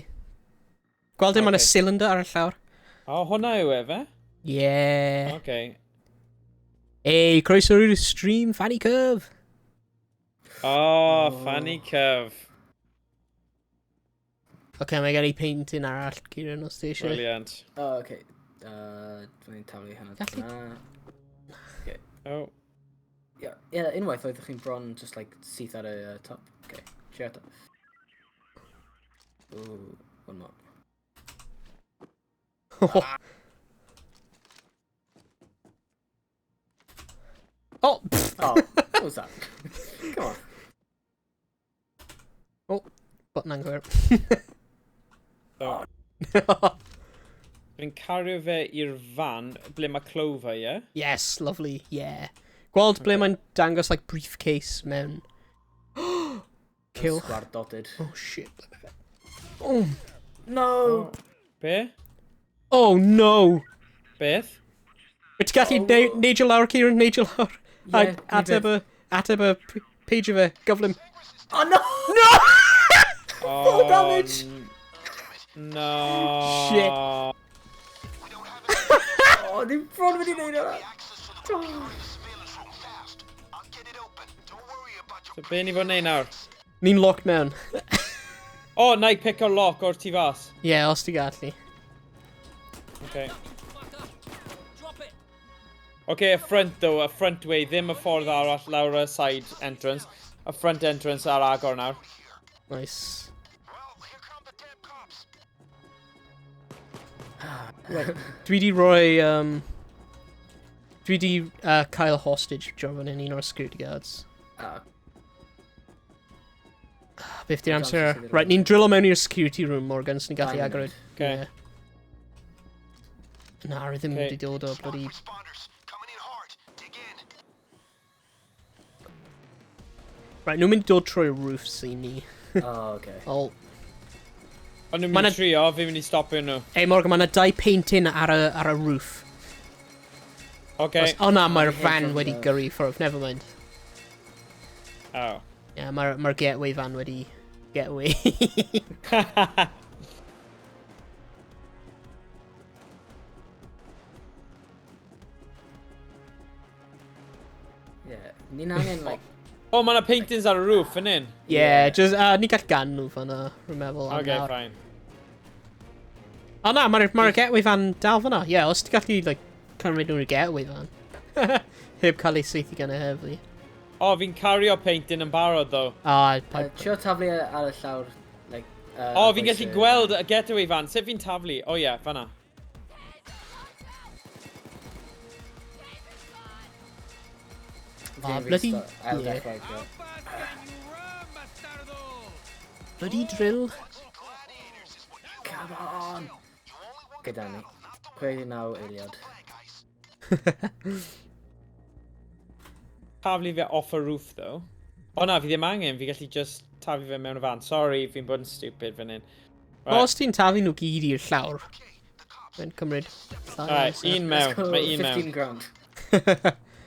Gweld e, mae'n Ocê. cylinder ar y llawr. O, hwnna yw e, fe? Yeah. Okay. Hey, croeso i'r stream, Fanny Curve. Oh, Fanny Curve. Oce, mae gen i painting arall, Kieran, os ti eisiau. Brilliant. Oh, okay. Dwi'n taflu hwnna. Gallu- Na. Oh. Yeah, yeah, unwaith oeddech chi'n bron just like syth ar y top. Okay, trio eto. Ooh, one more. Oh, pff, Oh, what was that? Come on. button anghywir. So, fi'n cario fe i'r fan ble mae Clover, ie? Yeah? Yes, lovely, yeah. Gweld ble mae'n dangos, like, briefcase mewn... Cylch. Sgwar dotted. Oh, shit. Oh, No! Be? oh no! Beth? Wyt ti'n gallu neidio lawr, Kieran? Neidio lawr. A Yeah, ateb y... Ateb y page o fe, gyflym. Oh no! No! Oh, damage. No. Shit. Oh, ddim bron wedi neud hwnna. Access to the surveillance room fast. I'll get it open. Don't worry about your So be ni fod wneud nawr? Ni'n locked mewn. O, oh, na i pick o'r lock o'r tu fas. Yeah, os ti gallu. Okay. Fucker. Drop it. Okay, y front though, y front way, ddim y ffordd arall lawr y side entrance. Y front entrance ar agor nawr. Nice. Well, here come the damn cops. Dwi di roi... Dwi di cael hostage draw fan hyn, un o'r security guards. Ah, Beth di'r Amser amser? sydd ar Right, ni'n drillo mewn i'r security room, Morgan, so ni'n gallu Dau agor munud. it. Okay. Yeah. Na, rwy ddim Okay. wedi dod o bloody... Responders coming in hard. Dig in. Right, nhw'n mynd i dod trwy'r roofs i ni. oh, okay. Oh. Ond nhw'n Ma' mynd 'na- i trio, fi'n mynd i stopio nhw. Ei, Morgan, mae yna dau painting ar y, ar y roof. Okay. O na, mae'r Oh, van from wedi the- gyrru i ffwrdd, never mind. Oh. Yeah, mae'r mae getaway van wedi getaway. Yeah, ni'n angen, like, Oh, mae yna paintings ar y roof, yn un. Yeah, just, ni gall gan nhw fan'na, rwy'n meddwl. am Okay, nawr. fine. O na, mae'r ma getaway van dal fan'na. Yeah, os ti'n gallu, like, cymryd nhw'r getaway van. Heb cael ei saethu gan y heddlu. Oh, fi'n cario painting yn barod, though. Ah, pa... Trio taflu e ar y llawr, like... Oh, fi'n boes gallu gweld y getaway van. Sut fi'n taflu? Oh, yeah, fan'na. Fi'n Ah, bloody- Ail yeah. dechrau, trio. Bloody drill. Come on! Gyda ni. 69 eiliad. Taflu fe off y roof, though. O na, fi ddim angen. Fi gallu just taflu fe mewn y van. Sorry, fi'n bod yn stupid fan hyn. Right. Os ti'n taflu nhw gyd i'r llawr, mae'n cymryd llai o Right, amser. un Let's mewn. go, Mae un 15 mewn. grand.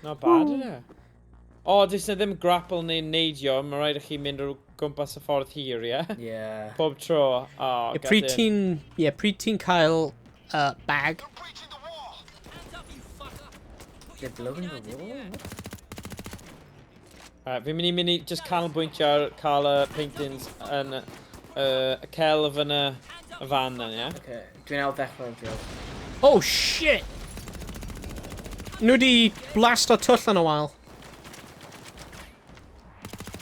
Not bad, isn't it? O, does na ddim grapple neu neidio. Mae rhaid i chi mynd o gwmpas y ffordd hir, ie? Yeah. Bob tro. Oh, Ie, pryd ti'n... Ie, pryd ti'n cael bag. Breaching the wall. Hands up, you fucker. Put They're your blowing fucking the hands in the wall? air. Right, fi'n mynd i mynd i just canolbwyntio ar cael y paintings yn y celf yn y fan yna, ie? Okay, dwi'n ail ddechrau'r drill. Oh, shit! Nhw di blasto twll yn y wal.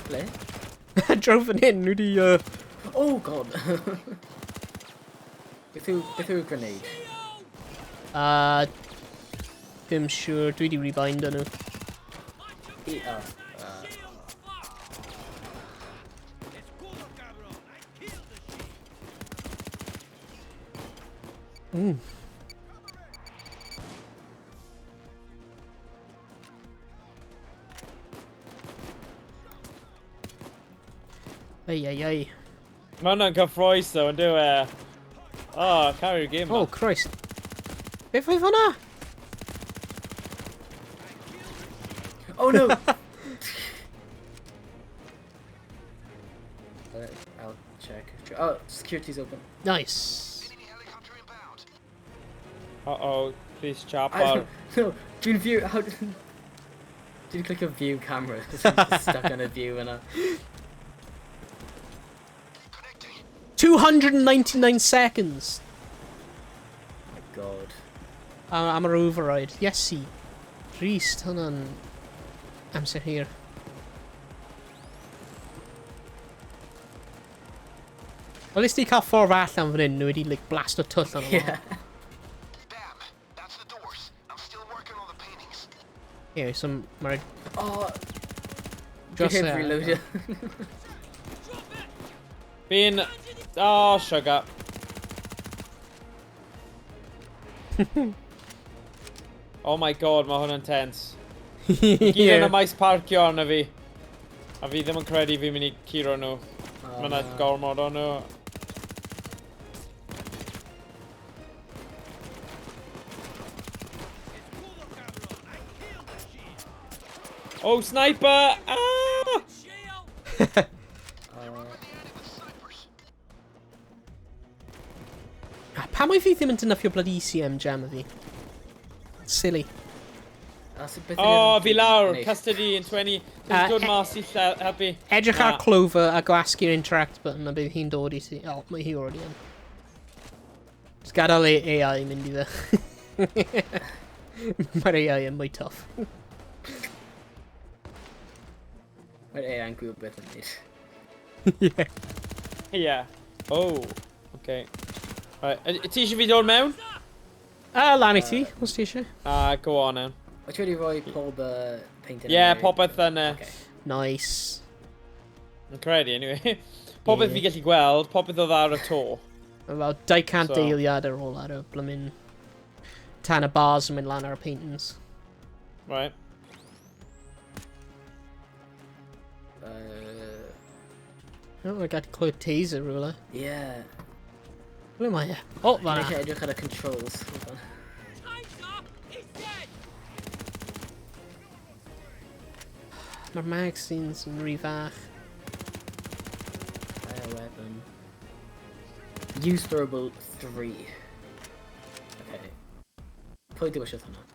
Ble? Draw fan hyn, nhw di... Oh god! Beth yw grenade? Ddim siŵr, dwi di rebind nhw. I, oh, Shield, fuck. Ai, ai, ai. Mae hwnna'n cyffroes though, yn dyw e? Oh, carry'r game Oh, ma. Christ. Beth oedd hwnna? Oh no! I'll check. Oh, Security's open. Nice. Enemy helicopter inbound. Uh-oh, please I chopper. don't, no, dwi'n view... How, dwi'n click a view camera. Just stuck on a view and a... Connecting. 299 seconds. My god. Am yr override. Iesu. Rhys, hwnna'n amser hir. Wel, nes di cael ffordd allan fan hyn, nhw wedi like, blast o twll arno fo. Yeah. Damn, that's the doors. I'm still working on the paintings. Yeah, so mae'r Oh, dros heb e. reloadio. Fi'n... Oh, sugar. Oh my god, mae hwn yn tense. Gyd yn y maes parcio arno fi. A fi ddim yn credu fi'n mynd i curo nhw. Oh, Mae yna na. gormod o nhw. Oh, sniper! Ah! Shield! Snipers. Ah, Pam oedd fi ddim yn defnyddio bloody ECM jam y fi? Silly. That's a bit Oh, fi lawr. Neis. Custody in 20. Dod mas i helpu. Edrych ar Na. Clover a gwasgu'r interact button a bydd hi'n dod i ti. Oh, mae hi already yn. Just gadael ei AI mynd i fe. Mae'r AI yn mwy tough. Mae'r AI yn gwybod beth yn neud. Yeah. Yeah. Oh, okay. Right, ti eisiau fi dod mewn? Lan i ti, os ti eisiau. Ah, go on then. Wyt ti wedi rhoi pob painting? Yeah, popeth yn... Okay. Nice. Yn credu, anyway. Popeth Ie. fi gallu gweld, popeth oedd ar y to. Fel 200 So- eiliad ar ôl ar y blymyn tan y bars yn mynd lan ar y paintings. Right. Oh, I got clywed taser rhywle. Yeah. Ble mae e? Oh, Dwi'n fan'na. eisiau edrych ar y controls. Hold on. Taser! He's dead! Mae'r magazines yn rhy fach. Fire weapon. Use throwable 3. Okay. Pwy dewisiodd hwnna?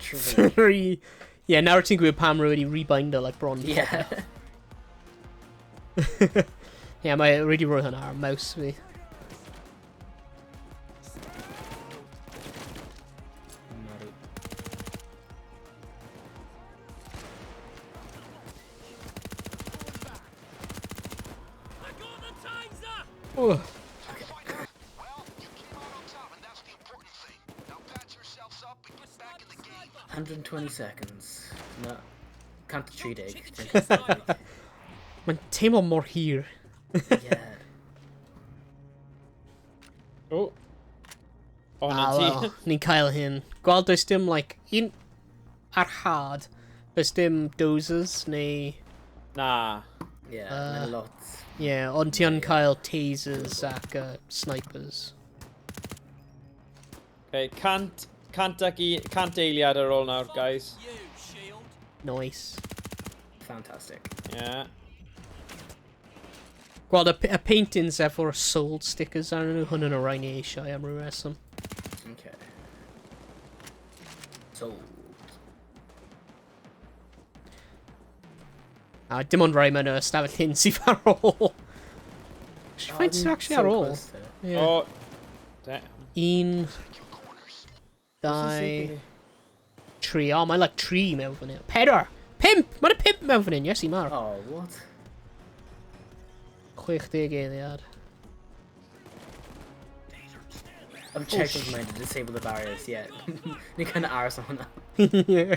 3. 3. Yeah, nawr ti'n gwybod pam rwy wedi rebindo like bron. Yeah. Yeah, mae wedi rhoi hwnna ar mouse fi. Marw. I got the taser! Oh, Well, you came out on top, and that's the important thing. Now patch yourselves up and get back in the game. 120 seconds. No. Cant tri deg. Check the sniper. Mae'n teimlo mor hir. Yeah. Oh. Oh, Ah, na ti. wel, ni'n cael hyn. Gweld, does dim, like, un ar hard, does dim dozers neu... Na. Yeah, mae'n lot. Yeah, ond ti yn cael tasers ac snipers. Okay, cant eiliad ar ôl nawr, guys. You, shield. Nice. Fantastic. Yeah. Gweld, y paintings efo'r sold stickers arnyn nhw, hwn yn y rai ni eisiau am ryw reswm. Okay. So, A dim ond rai mewn y ystafell hyn sydd ar ôl. Actually, faint sydd actually ar ôl? Yeah. Oh. Damn. Un, dau, tri. Oh, mae like tri mewn fan hyn. Pedwar! Pump! Mae'n pump mewn fan hyn, yes i mar. Oh, what? 60 eiliad. Objective mind to disable the barriers, yeah. Ni'n kind of aros am hwnna. Yeah.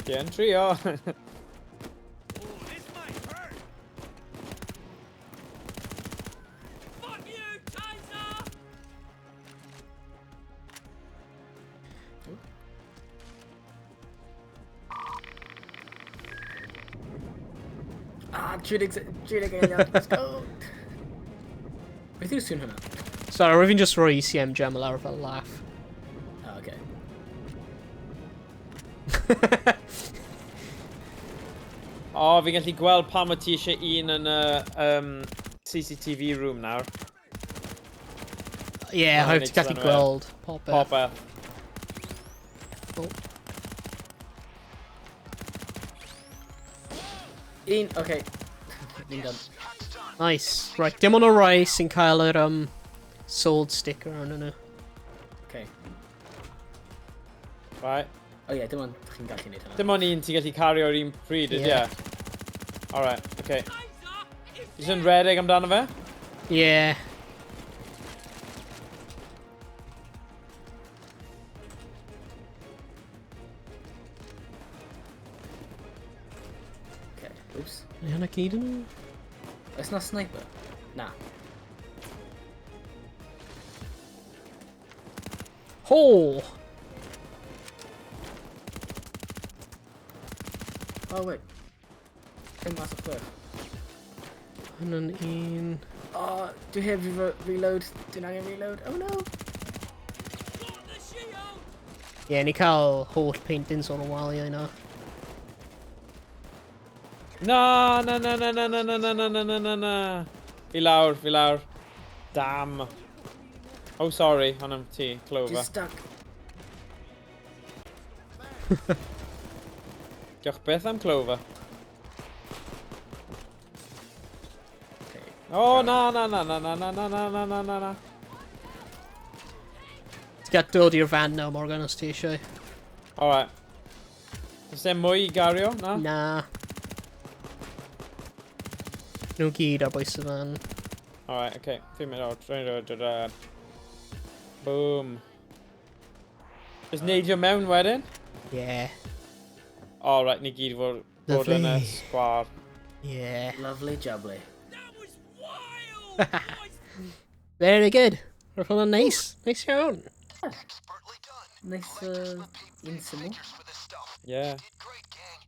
Gen trio. Fuck you, taser! Ah, 30 eiliad, let's go! Beth yw'r sŵn hwnna? Sorry, rwy'n just rhoi ECM jam lawr fel laugh. Oh, okay. O, oh, fi'n gallu gweld pam o ti eisiau un yn y CCTV room nawr. Ie, yeah, Ma'n hope ti'n gallu neud synnwyr. gweld popeth. Popeth. Oh. Un, okay. Un done. Nice. Right, dim ond y rai sy'n cael yr sold sticker arnyn nhw. Okay. Right. Oh yeah, dim ond chi'n gallu neud hwnna. Dim ond un ti'n gallu cario ar un pryd, ydy Ie. e? Alright, okay. Jyst yn redeg amdano fe? Yeah. Okay. Oops. Mae hwnna gyd yn nhw? It's not sniper. Na. Ho! Oh wait. Dim mas o chwech. Hwnna'n un... Oh, dwi heb reload. Dwi'n angen reload. Oh no. Got the shield! Ie, yeah, ni cael holl paintings o'r waliau yna. Na, na, na, na, na, na, na, na, na, na, na, na, na. Fi lawr, fi lawr. Damn. Oh, sorry, hwnna'n ti, Clover. Just stuck. Diolch beth am Clover. Okay. Oh, na, na, na, na, na, na, na, na, na, na, na, na. Ti'n gael dod i'r fan nawr, Morgan, os ti eisiau. Alright. Oes e mwy i gario? Na? Na. Nhw gyd ar bwys y fan. Alright, okay. Fi'n mynd o'r... Boom. Just neidio mewn wedyn? Yeah. Alright, ni gyd fod yn y Lovely. sgwar. Yeah. Lovely jubbly. That was wild! Nice Very good. Roedd hwnna'n neis. Neis iawn. Expertly done. Nice, Collectors will pay un big syml. figures for this stuff. Yeah. Did great, gang.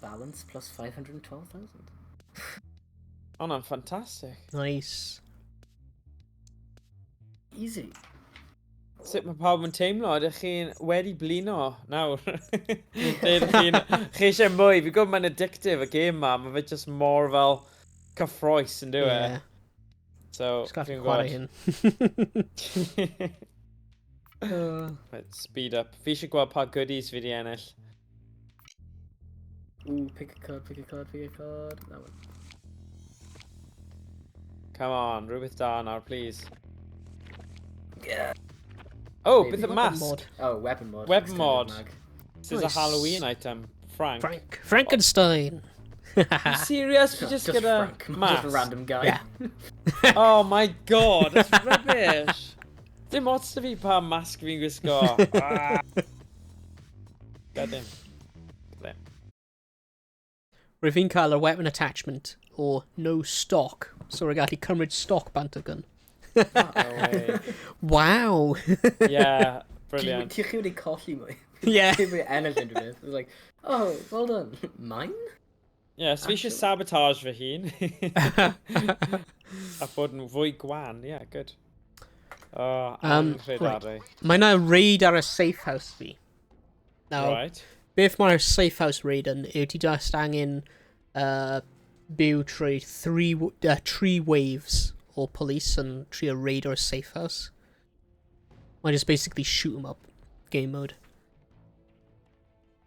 Balance plus 512,000. Hwnna'n ffantastig. Nice. Easy. Sut mae pawb yn teimlo? Ydych chi'n wedi blino nawr? Neu ydych chi'n... Chi eisiau mwy? Fi'n gwybod mae'n addictive y game ma. Mae fe just mor fel cyffroes yn dyw e. Yeah. So, Just gallu fi'n chwarae gwybod. hyn. Right, speed up. Fi eisiau gweld pa goodies fi di ennill. Ooh, pick a card, pick a card, pick a card. That one. Come on, rhywbeth da nawr, please. Yeah. Oh, Maybe. beth y Weapon mask? mod. Oh, weapon mod. Weapon Extended mod. Mag. This is a Nice. Halloween item. Frank. Frank. Frankenstein. You serious? Fi Just, just gyda Frank. mask? Just a random guy. Yeah. Oh my god, that's rubbish. Dim ots da fi pa mask fi'n gwisgo. Ah. God damn. There. Rwyf fi'n cael y weapon attachment o no stock. So rwy'n gallu cymryd stock bant o gun. No way. Wow. Yeah, brilliant. Ti chi wedi colli mwy. Yeah. Ti wedi ennill unrhyw beth. It was like, oh, well done. Mine? Yeah, so fi eisiau sabotage fy hun. A bod yn fwy gwan, yeah, good. Oh, anghredadwy. Mae yna raid ar y safe house fi. Nawr, Right. beth mae'r safe house raid yn yw ti just angen byw trwy three waves o police yn trio raid o'r safe house. Mae just basically shoot 'em up game mode.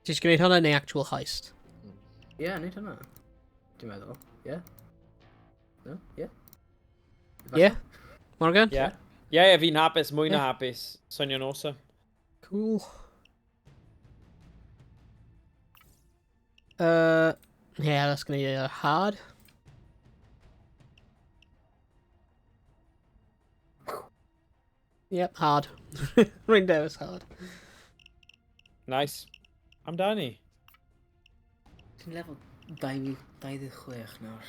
Ti eisiau gwneud hwnna neu actual heist? Yeah, neud hwnna. Dwi'n meddwl. Yeah? No? Yeah? Yeah? Morgan? Yeah. Yeah, yeah, fi'n hapus, mwy na Yeah. hapus. Swnio'n awesome. Cool. Yeah, that's gonna be hard. Yep, hard. Ring there is hard. Nice. Amdani. Dwi'n level 26 nawr.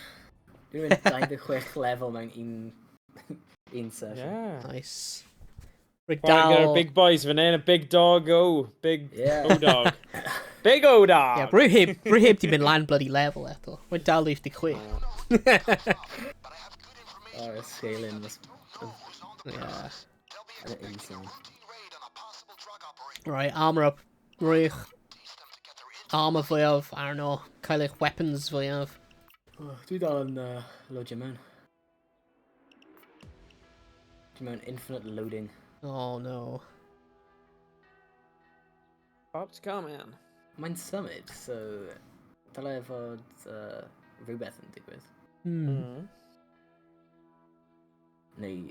Dwi'n mynd 26 level mewn un session. Yeah. Nice. Rwy'n Chwarae gyda'r dal... big boys fan hyn, y big dog, oh, big Yeah. O-dog. Big O-dog! Yeah, rwy heb di mynd lan bloody level eto. Rwy'n dal 86. But I have good information. Oh, scaling was Don't know who's on the Yeah. premises. They'll be An expecting a insane. routine raid on a possible drug operation. Right, armor up. rhoi eich armor fwyaf arno, cael eich weapons fwyaf. Oh, dwi dal yn loadio mewn. Dwi mewn infinite loading. Oh no. Bob's coming. Mae'n symud, so dylai fod rhywbeth yn digwydd. Neu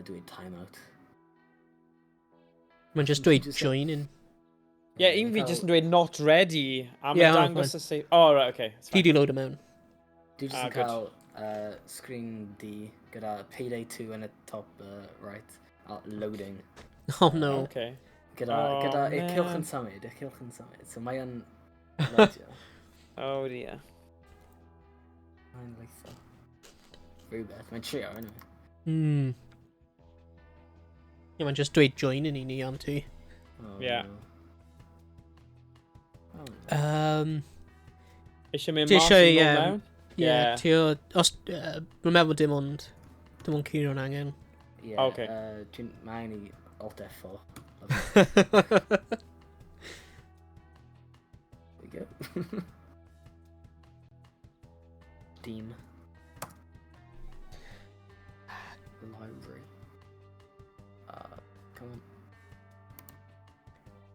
dweud timeout. Mae'n just dweud join in. Ie, yeah, un fi just yn dweud not ready. A mae'n Ie, dangos y safe... Oh, right, okay. It's Ti fine. di load o mewn. Dwi just Ah, yn good. cael screen D gyda Payday 2 yn y top right. A loading. Oh no. Okay. Gyda, Oh, gyda y cylch man. yn symud, y cylch yn symud. So mae yn loadio. Oh dear. Mae'n leitho. Rhywbeth, mae'n trio, anyway. Ie, mae'n just dweud join in i ni am ti. Oh, Yeah. No. Oh, no. Eisiau mynd Ti mas eisiau, yn ôl mewn? Ie, Yeah. ti o... Os... Dwi'n meddwl dim ond... Dim ond Ciro'n angen. Yeah, Okay. Mae angen i Alt F4. There we go. Steam. Library. Come on.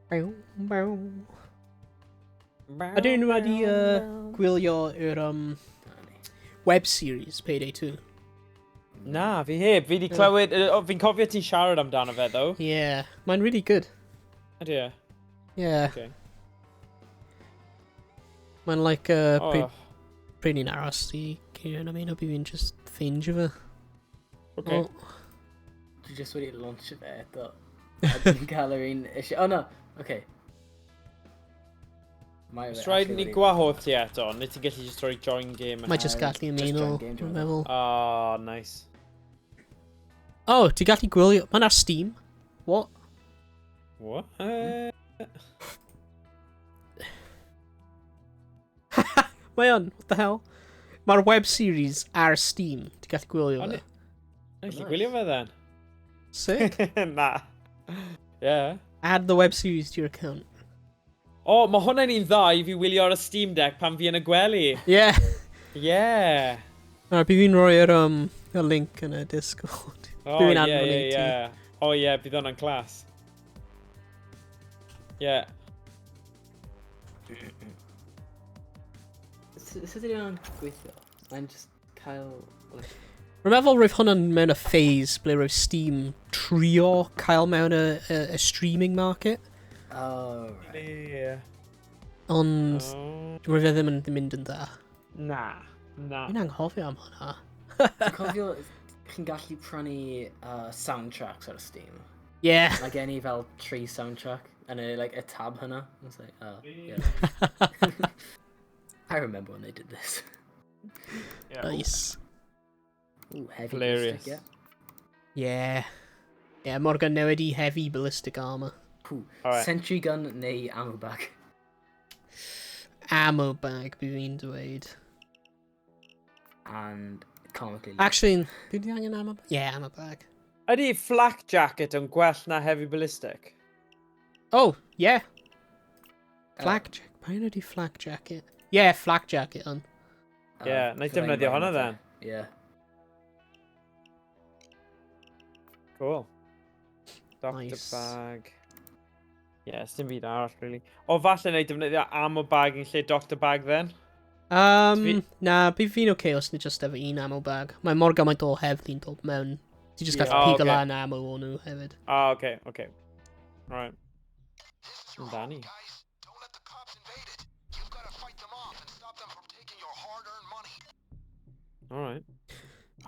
Bow, bow. Ydyn nhw wedi gwylio yr Dyna ni. web series Payday 2? Na, fi heb. Fi di clywed... Fi'n cofio ti'n siarad amdano fe, though. Yeah, mae'n really good. Ydy e? Yeah. Okay. Mae'n like, Oh, pryd ni'n aros i Ciron, I mean, bydd fi'n just ffeindio fe. okay. Oh, Dwi just wedi launch fe eto. A dwi'n cael yr un eisiau... Oh no, okay. Mae Os fe rhaid actually ni wedi- gwahodd ti eto, neu ti'n gallu just rhoi join game. Mae just gallu Just ymuno, join game, dwi'n dwi'n meddwl. Oh, nice. Oh, ti'n gallu gwylio... Mae'n ar Steam. What? What? Mae on, what the hell? Mae'r web series ar Steam. Ti'n gallu gwylio O'n fe. Nes i gwylio fe then? Sick. Na. Yeah. Add the web series to your account. O, oh, mae hwnna'n un dda i fi wylio ar y Steam Deck pan fi yn y gwely. Yeah. Yeah. Alright, bydd fi'n rhoi'r y link yn y Discord. Oh, Bydd fi'n yeah, anfon yeah, i ti. yeah. Oh, yeah, bydd hwnna'n class. Yeah. Sut ydy hwnna'n gweithio? Mae'n just cael... Like, Rwy'n meddwl roedd hwnna'n mewn y phase ble roedd Steam trio cael mewn y streaming market. oh, right. Yeah. Ond Oh. roedd e ddim yn mynd yn dda. Na. Na. Fi'n anghofio am hwnna. Dwi'n cofio chi'n gallu prynu soundtracks ar Steam. Yeah. Mae gen i fel 3 soundtrack yn y, like, y tab hwnna. I was like, oh, yeah. I remember when they did this. Yeah. Nice. Ooh, heavy Hilarious. ballistic, yeah. Yeah. Yeah, Morgan newid i heavy ballistic armor. Ooh, Alright. Sentry gun neu ammo bag. Ammo bag, bydd fi'n dweud. And comically... Actually, dwi di angen ammo bag? Yeah, ammo bag. Ydy flak jacket yn gwell na heavy ballistic? Oh, yeah. Flak jacket. Pa'n ydi flak jacket? Yeah, flak jacket on. Yeah, na i defnyddio hwnna then. Yeah. Cool. Doctor Nice. bag. Yeah, dim byd arall, really. O, falle na i defnyddio ammo bag yn lle doctor bag then. Na, bydd fi'n okay os ni just efo un ammo bag. Mae mor gymaint o heddlu'n dod mewn. Ti just gallu Oh, pigo okay. lan ammo o nhw hefyd. Ah, okay, okay. Right. This is your Danny. home, guys. Don't let the cops invade it. You've got to fight them off and stop them from taking your hard-earned money. All right.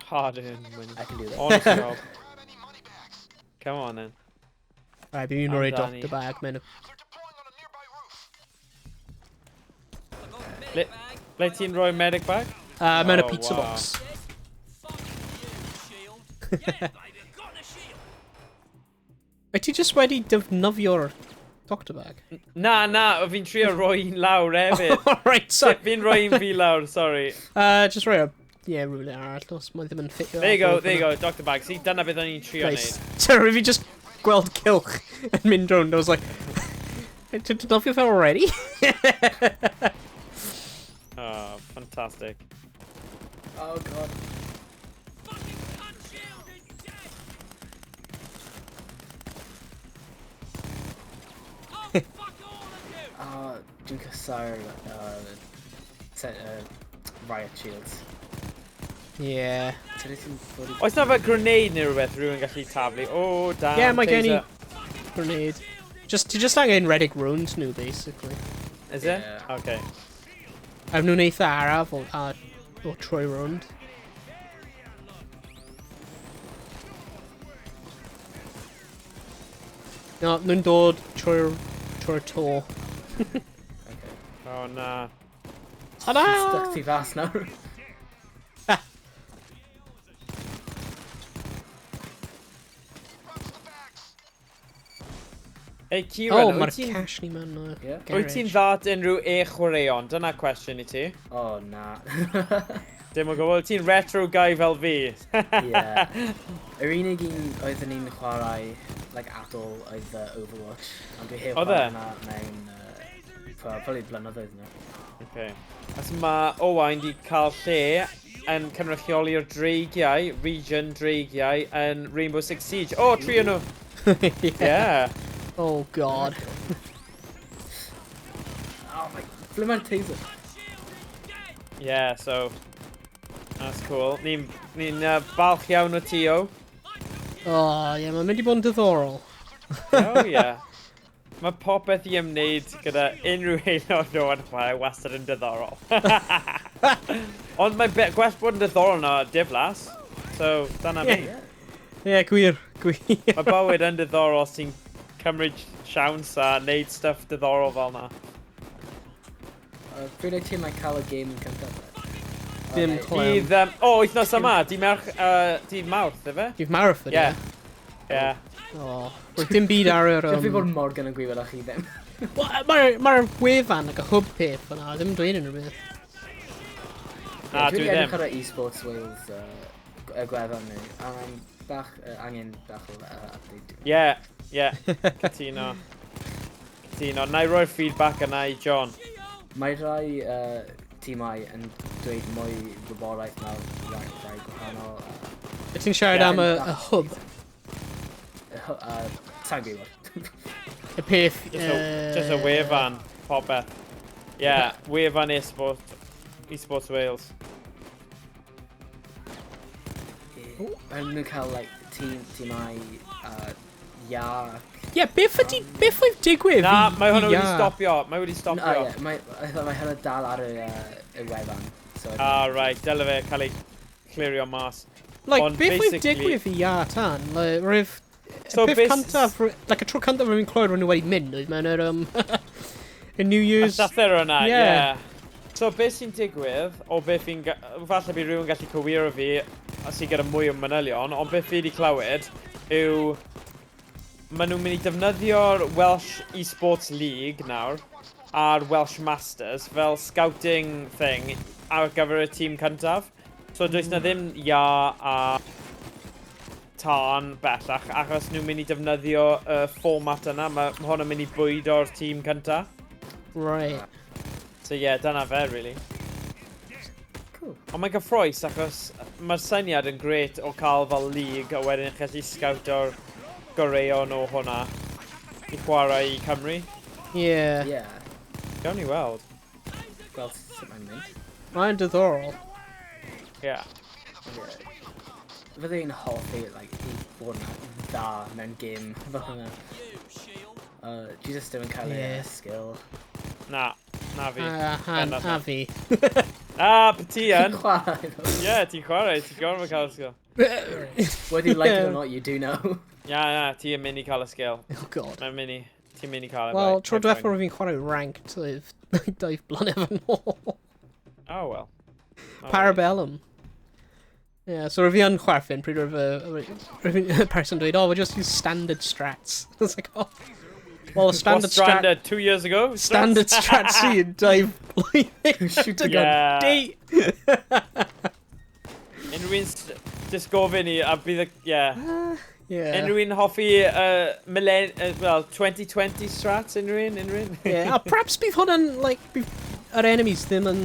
Hard-earned money. I can do that. Honest job. Grab any money bags. Come on then. Right, bydd fi'n rhoi Amdani. doctor bag mewn. They're deploying on a nearby roof. I got a medic bag. Ble ti'n rhoi medic bag? Mewn y Oh, pizza wow. box. Yes. Fuck you, shield. Yeah, baby, I got the shield. Wyt ti just wedi defnyddio'r doctor bag? Na, na, o fi'n trio rhoi un lawr hefyd. Alright, sorry. Fi'n rhoi un fi lawr, sorry. Just rhoi a... Yeah, rhywle arall, os mae ddim yn ffitio. There you go, there you go, Doctor Bag. See, dyna beth o'n i'n trio Nice. neud. Sorry, fi just gweld cylch yn mynd rownd, I was like... Ti'n nofio fe already? Oh, fantastic. Oh god. Fucking cunt shield is dead! Oh, fuck all of you! Oh, dwi'n casáu'r riot shields. Yeah. Ti'n ti'n bod i... Oes na fel grenade neu rhywbeth rhywun gallu taflu? Oh, damn. Yeah, mae gen i taser. grenade. Just, ti just angen rhedeg rownd nhw, basically. Is it? Yeah. Okay. A nhw'n eitha araf o troi rownd. No, nhw'n dod trwy'r to. Okay. Oh, na. Ta-da! Stuck ti fas nawr. Runs the bags. Ei, Kieran, Oh, wyt mae'r ti'n cash ni mewn Yeah. wyt ti'n dda at unrhyw e-chwaraeon? Dyna cwestiwn i ti. Oh, na. Dim yn gwybod, ti'n retro guy fel fi. Yeah. Yr unig un oeddwn ni'n chwarae, like, at all, oedd Overwatch. Ond dwi heb Oedd e? chwarae hwnna mewn, probably blynyddoedd nawr. Okay. As mae Owain di cael lle yn cynrychioli'r dreigiau, region dreigiau, yn Rainbow Six Siege. Oh, tri o'n nhw. Yeah. Yeah. Oh, God. Oh my... Ble mae'r taser? Yeah, so... That's cool. Ni'n ni balch iawn o ti, o. Oh, yeah, mae'n mynd i bod yn diddorol. Oh, yeah. Mae popeth i ymwneud gyda unrhyw aelod o yn chwarae wastad yn diddorol. Ond mae gwell bod yn diddorol na diflas. So, dyna mi. Yeah. Yeah, gwir, gwir. Mae bywyd yn diddorol os ti'n cymryd siawns a neud stuff diddorol fel na. Pryd wyt ti'n like, cael y game yn cyntaf? Dim clem. Bydd, o, wythnos yma, di merch, di Mawrth, ife? Dydd Mawrth ydy. Yeah. Yeah. Oh, roedd dim byd ar yr... Dwi'n fi bod Morgan yn gwybod a chi ddim. Mae'r ma wefan, like, y hwb peth fyna, ddim yn dweud unrhyw beth. Na, Dwi dwi wedi ddim. edrych ar y eSports Wales y gwefan nhw, a mae'n bach, angen bach o update. Yeah, cytuno. Cytuno. Na i roi'r feedback yna i John. Mae rai tîmau yn dweud mwy wybodaeth na rai, rai gwahanol. Wyt ti'n siarad Ie. am y hwb? Sa'n gwybod. Y peth... Just a wefan, popeth. Yeah, wefan eSports Wales. Maen nhw'n cael like, tîmau ia. Ie, beth ydi... Beth oedd digwydd Na, mae hwnna wedi ia? stopio. Mae wedi No, stopio. ie, mae hwnna dal ar y wefan. So, Ah, right, dyle fe cael ei clirio mas. Like, Ond beth oedd basically- digwydd i ia tan? Like, roedd... So y peth cyntaf... Like, y tro cyntaf rwy'n clywed rwy'n nhw wedi mynd, oedd mewn yr... Y New Year's... Llythyr yna, ie. Yeah. Yeah. So, beth sy'n digwydd, o beth fi'n... Falle bydd rhywun gallu cywiro fi, a sy'n gyda mwy o manylion, ond beth fi wedi clywed yw... Maen nhw'n mynd i defnyddio'r Welsh Esports League nawr, a'r Welsh Masters, fel scouting thing ar gyfer y tîm cyntaf. So, does na ddim ia a tân bellach, achos nhw'n mynd i defnyddio y fformat yna. Mae ma hwn yn mynd i bwydo'r tîm cyntaf. Right. So yeah, dyna fe, really. Cool. Ond mae'n gyffrous achos mae'r syniad yn grêt o cael fel league a wedyn gallu scout-o'r goreuon o hwnna i chwarae i Cymru. Yeah. Yeah. Gawn ni weld. Gweld sut mae'n mynd. Mae'n diddorol. Yeah. Yeah. Fydde i'n hoffi like, i bod yn dda mewn game fel hwnna. You, shield. Dwi just ddim yn cael ei Yeah. skill. Na, na fi. Han, Bendant a na. fi. Ah, ti yn. Chwarae though. Yeah, ti'n chwarae, ti'n gorfod cael y skill. Whether you like it or not, you do know. Yeah, na, ti yn mynd i cael y skill. Oh god. Mae'n mynd i, ti'n mynd i cael e. Wel, bai, tro heb diwethaf poeni. rwy'n fi'n chwarae ranked oedd 2 blynedd yn ôl. Oh, well. Oh, Parabellum. Yeah, so rwyf fi yn chwerthin pryd rwyf y person dweud, oh, we'll just use standard strats. It's like, oh. Well, a standard What strat, standard 2 years ago? standard strat sy yn 2 blwyddyn. Shoot a gun. Yeah. Date. Unrhyw un just gofyn i, a bydd y... Yeah. Yeah. Unrhyw un hoffi, well, 2020 strats, unrhyw un, unrhyw un? Yeah, a perhaps bydd hwnna'n, like, bydd yr enemies ddim yn,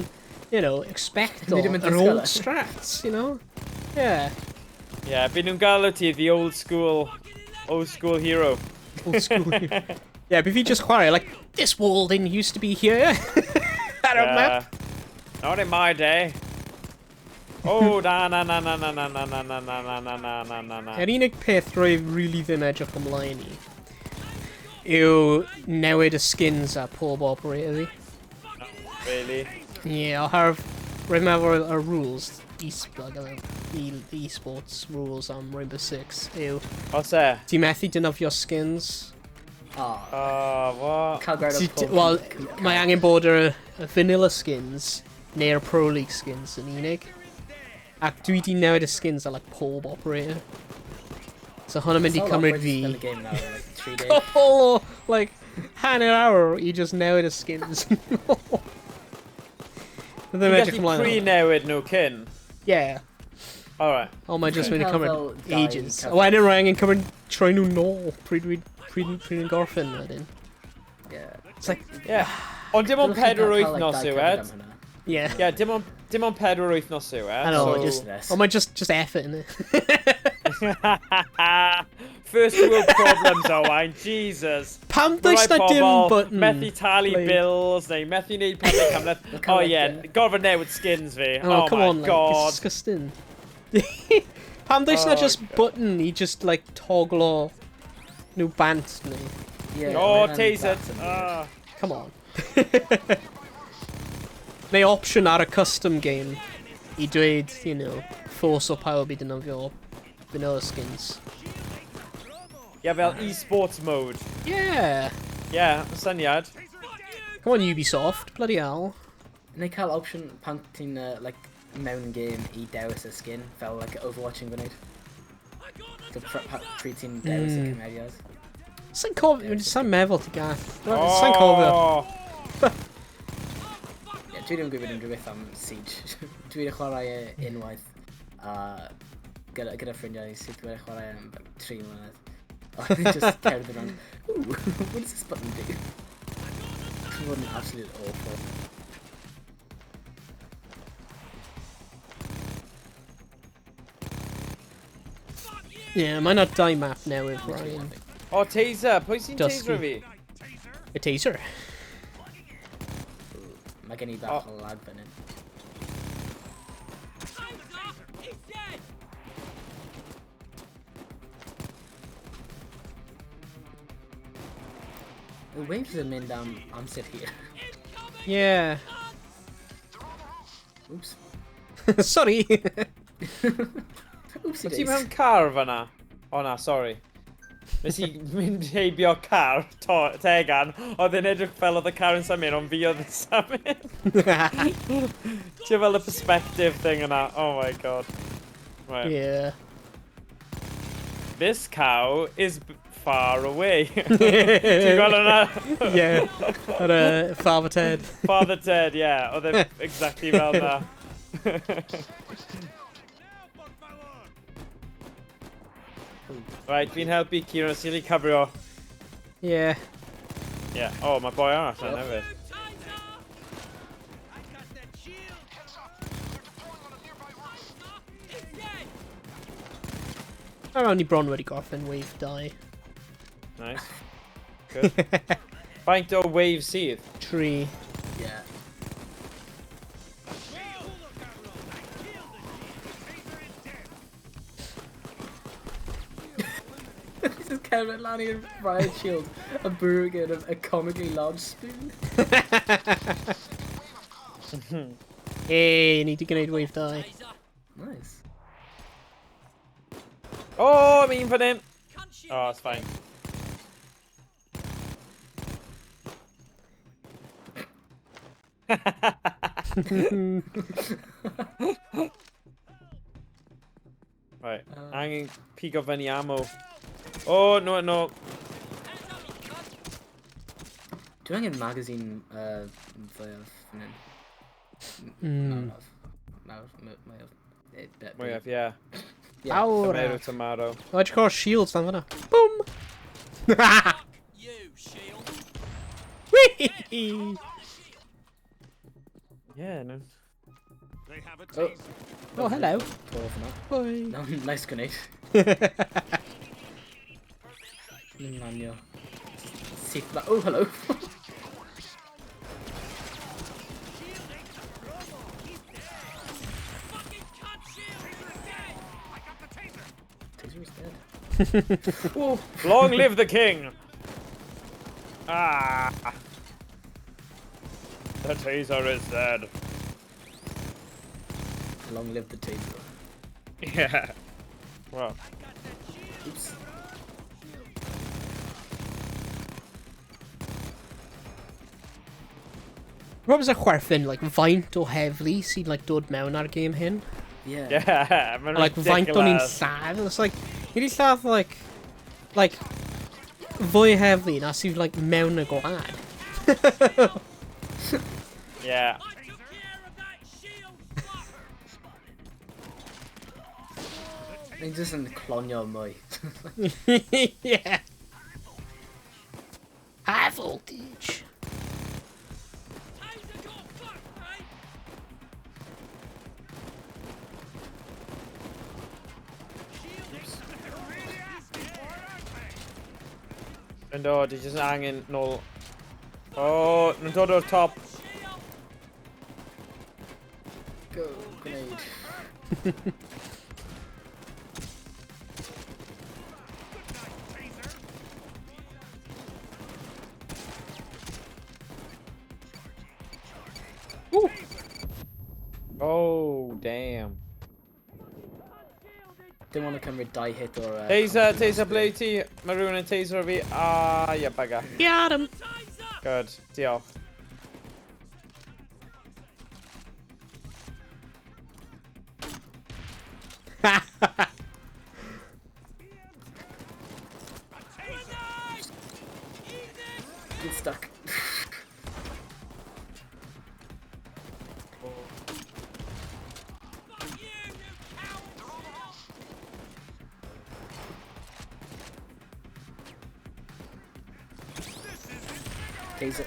you know, expect Ni ddim yn yr disgwyl old e. strats, you know? Yeah. Yeah, byd nhw'n galw ti the old school hero. Old school. Yeah, but if you just chwarae, like, this wall didn't used to be here. Ar y map. Not in my day. Oh, na na na na na na na na na na na na na na na na. Yr unig peth rwy really ddim edrych ymlaen i yw newid y skins a pob operator fi. Really? Yeah, oherwydd rwy'n meddwl y rules, e-sports rules am Rainbow Six yw Os e? ti'n methu defnyddio skins. Oh, Oh, what? cael gwared o pob Wel, mae angen bod y vanilla skins neu'r Pro League skins yn unig. Ac dwi di newid y skins ar like, pob operator. So hwnna'n mynd i Sawl cymryd operators fi yn y game nawr, like, 3 days. couple o, like, hanner awr i just newid y skins. Ddim Ti'n edrych gallu ymlaen. pre-newid nhw cyn? Yeah. Alright. Oh, mae just Ti'n mynd i cael cymryd fel dau ages. cael- A wedyn rwy angen cymryd troi nhw nôl pryd dwi'n pryd, pryd yn gorffen wedyn. Yeah. It's like, Yeah. Ond dim ond Dylech chi pedwar cael, like, wythnos dau yw e. credit am hwnna. yeah. Yeah, dim ond 4 wythnos yw e. I know, so... just, Stress. oh, mae just effort in it. First world problems, Owain. Jesus. Pam Mae does rai na dim pobl button? Methu talu like- bills, neu methu wneud pethau cymhleth. cael, Oh like, yeah, gorfod newid skins fi. Oh, Oh, come my on, like, god. it's disgusting. Pam does na Oh, just God. button i just, like, toglo nhw bant neu? Yeah, Oh, mae hwnna'n taser. bach yn weird. Ah. Come on. Neu option ar y custom game i dweud, you know, force o pawb i defnyddio vanilla skins. Yeah, fel e-sports mode. Yeah. Yeah, syniad. Come on, Ubisoft. Bloody hell. Neu cael option pan ti'n like, mewn game i dewis y skin, fel like Overwatch yn gwneud. So pryd ti'n dewis y cymeriad. Sa'n cofio, sa'n meddwl ti gall. Sa'n cofio. Oh. Yeah, dwi ddim yn gwybod unrhyw beth am Siege. Dwi wedi chwarae e unwaith a gyda ffrindiau sydd wedi chwarae am like, 3 mlynedd. Ond just cerdded around, "Ooh, what does this button do?" It's fod yn absolute awful. Yeah, mae 'na dau map newydd, Ryan. Oh, taser. Pwy sy'n Dusty. taser fi? Y taser. Mae gen i bach o lag fan hyn. He's dead! Y waves yn mynd am amser hir. Yeah. Oops. Sorry. Oopsie Wyt ti days. mewn car fanna? O na, sorry. Nes i mynd heibio car, to, tegan, oedd yn edrych fel oedd y car yn symud, ond fi oedd yn symud. Ti'n fel y perspective thing yna. Oh my god. Right. Yeah. This cow is far away. Ti'n gweld hwnna? Yeah. Ar Father Ted. Father Ted, yeah. Oedd e exactly fel na. Right, fi'n helpu Kieran, sy'n ei cyfrio. Yeah. Yeah. Oh, mae boi arall yna hefyd. Heads up. They're deploying on a nearby roof. He's dead! Mae ni bron wedi gorffen wave 2. Nice. Good. Faint o wave sydd? 3. Yeah. This is cerdded lan i'r riot shield a bwrw gyda a comically large spoon. Hey, ni di gwneud wave 2. Taser! Nice. Oh, I'm un fan hyn. Can't shoot Oh, me it's fine. Right, angen pigo fyny ammo. Oh, no, no. Hands up, you cunt! Dwi angen magazine fwyaf fan hyn. Mawraf. Mawr, mwyaf. Mwyaf, yeah. Yeah. Awr. Tomato, tomato. O, edrych o'r shields dan fyna. Boom! You, shield. Whee! Yeah, no. They have a Oh. taser. Oh, hello. Paul for now. Bye. No, nice grenade. Lanio. Syth ma... Oh, hello. Fucking cunt shield is dead. I got the taser. Taser is dead. Whoa. Long live the king! Ah! The taser is dead. Long live the taser. Yeah. Well, Oops. Rob's a chwerthin, like, faint o heddlu sy'n, like, dod mewn ar game hyn. Yeah. yeah, mae'n Like, faint o'n i'n ridiculous. lladd. It's like, ni wedi lladd, like, fwy heddlu na sydd, like, mewn y gwlad. Yeah. I took care of that shield fuck. Mae'n just yn clonio mwy. Yeah. High voltage. Taser got fucked, mate. They're really asking for it, aren't they? Yn dod, di jyst yn angen nôl. Oh, nhw'n dod o'r top. Shield. Go, grenade. Good night, taser. Ooh. Oh, damn. Dim ond yn cymryd dau hit o'r... Taser, taser, ble wyt ti? Mae rhywun yn taser o fi. Ah, yeah, bugger. Got him. Taser. Good, diolch. Grenade. Eat this. Get stuck. Fuck you, you coward. Taser.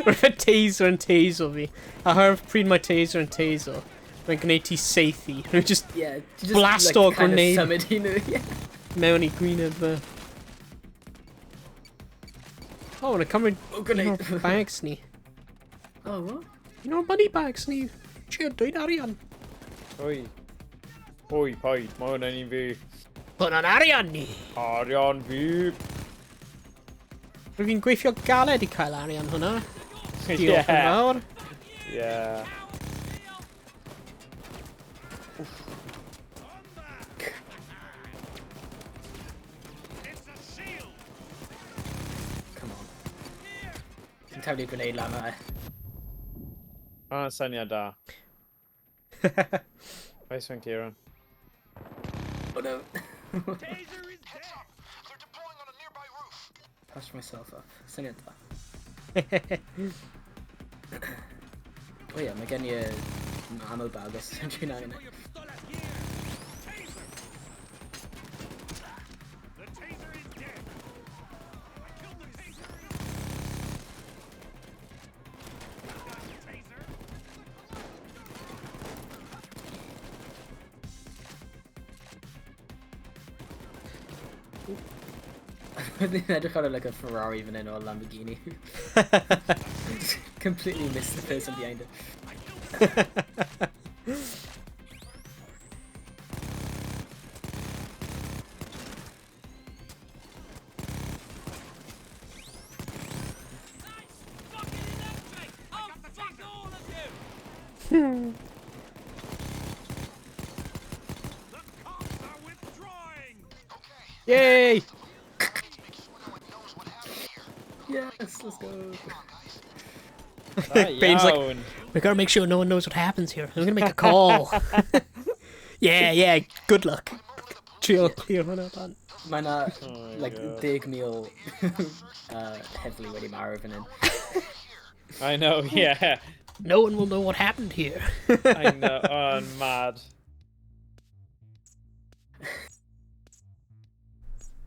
Roedd y taser yn taser fi. A her pryd mae taser yn taser, mae'n gwneud ti saethu. Rwy'n just Yeah, ti just, Blast like, o kind of grenade. symud i nhw, yeah. mewn i gwyneb fe. Oh, mae'n cymryd Oh, un grenade. o'r bags ni. Oh, what? Un o'r money bags ni. Trio dweud arian. Oi. Oi, paid, mae hwnna'n un fi. Hwna'n arian ni. Arian fi. Rwy'n fi'n gweithio galed i cael arian hwnna. Diolch yn Yeah. fawr. Yeah. It's a shield. Come on. Ti'n taflu grenade lan o e. Hwna'n syniad da. Nice one, Kieran. Oh no. Taser is Heads dead. up. They're deploying on a nearby roof. Patch myself up. Syniad da. Oh yeah, mae gen i y ammo bag os dwi'n angen e. Taser. The taser is dead. I killed the taser. Got the taser. Dwi'n edrych ar like a Ferrari fan hyn or a Lamborghini. Just completely missed the person behind it. That's fucking electric. I'll fuck all of you. The cops are withdrawing. Okay. Yay! Let's make sure no one knows what happened here. Yes, let's go. Hang on, guys. Da Bane's like, iawn. We gotta make sure no one knows what happens here. I'm gonna make a call. Yeah, good luck. Trio clear hwnna ban. Mae na, Oh my like, God. 10,000 heddlu wedi marw fan hyn. I know, yeah. No one will know what happened here. I know. Oh, I'm mad.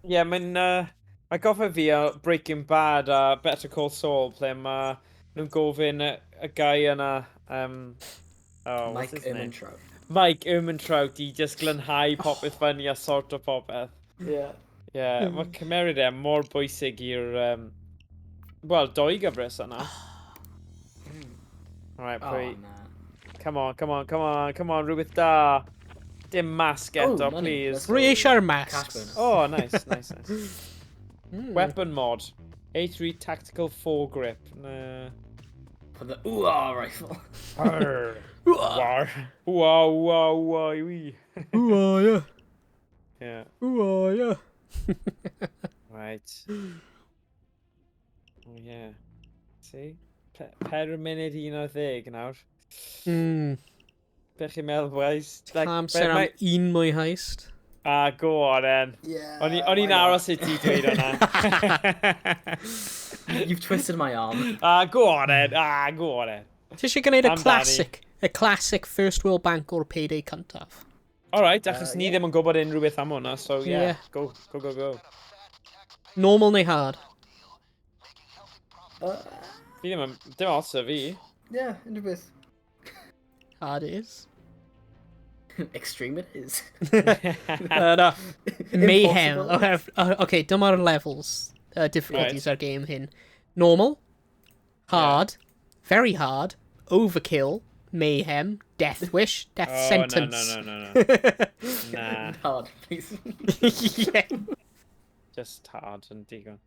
Ie, yeah, mae'n... Mae goffa fi o Breaking Bad a Better Call Saul, ple mae nhw'n gofyn y guy yna... Oh, what's Mike his name? Ehrmantraut. Mike Ehrmantraut i just glanhau popeth fyny a sort o popeth. Yeah. Ie, yeah, mae cymeriad e mor bwysig i'r... Wel, doi gyfres yna. Alright, Oh, pwy... na. Come on, come on, come on, come on, rhywbeth da. Dim mask eto, Oh, money. please. Let's go. Rwy eisiau'r Cash masks. bonus. Oh, nice, nice, nice. Weapon mod. A3 Tactical Foregrip. Na. For the ooh-ah rifle. Arr. War. Ooh-ah, ooh-ah, ooh-ah, wee. Ooh, yeah. Yeah, Ooh, yeah. right. Oh, yeah. See? 4 munud 11 nawr. Be chi'n meddwl, boys? Like, Amser am un mwy heist. Ah, go on then. Yeah. O'n i'n why not? aros i ti dweud hwnna. You've twisted my arm. Ah, go on then. Ah, go on then. Ti eisiau gwneud y Amdani. classic, y classic First World Bank o'r Payday cyntaf? Alright, achos ni ddim yn gwybod unrhyw beth am hwnna, so yeah, Yeah. go, go, go, go. Normal neu hard? Fi ddim yn, dim os y fi. Yeah, unrhyw beth. Hard it is. Extreme it is. Na. Mayhem. Impossible. Okay, okay, dyma'r levels, difficulties ar game hyn. Normal, hard, very hard, overkill, mayhem, death wish, death Oh, sentence. no, no, no, no. Na, Hard, please. Yeah. just hard yn digon.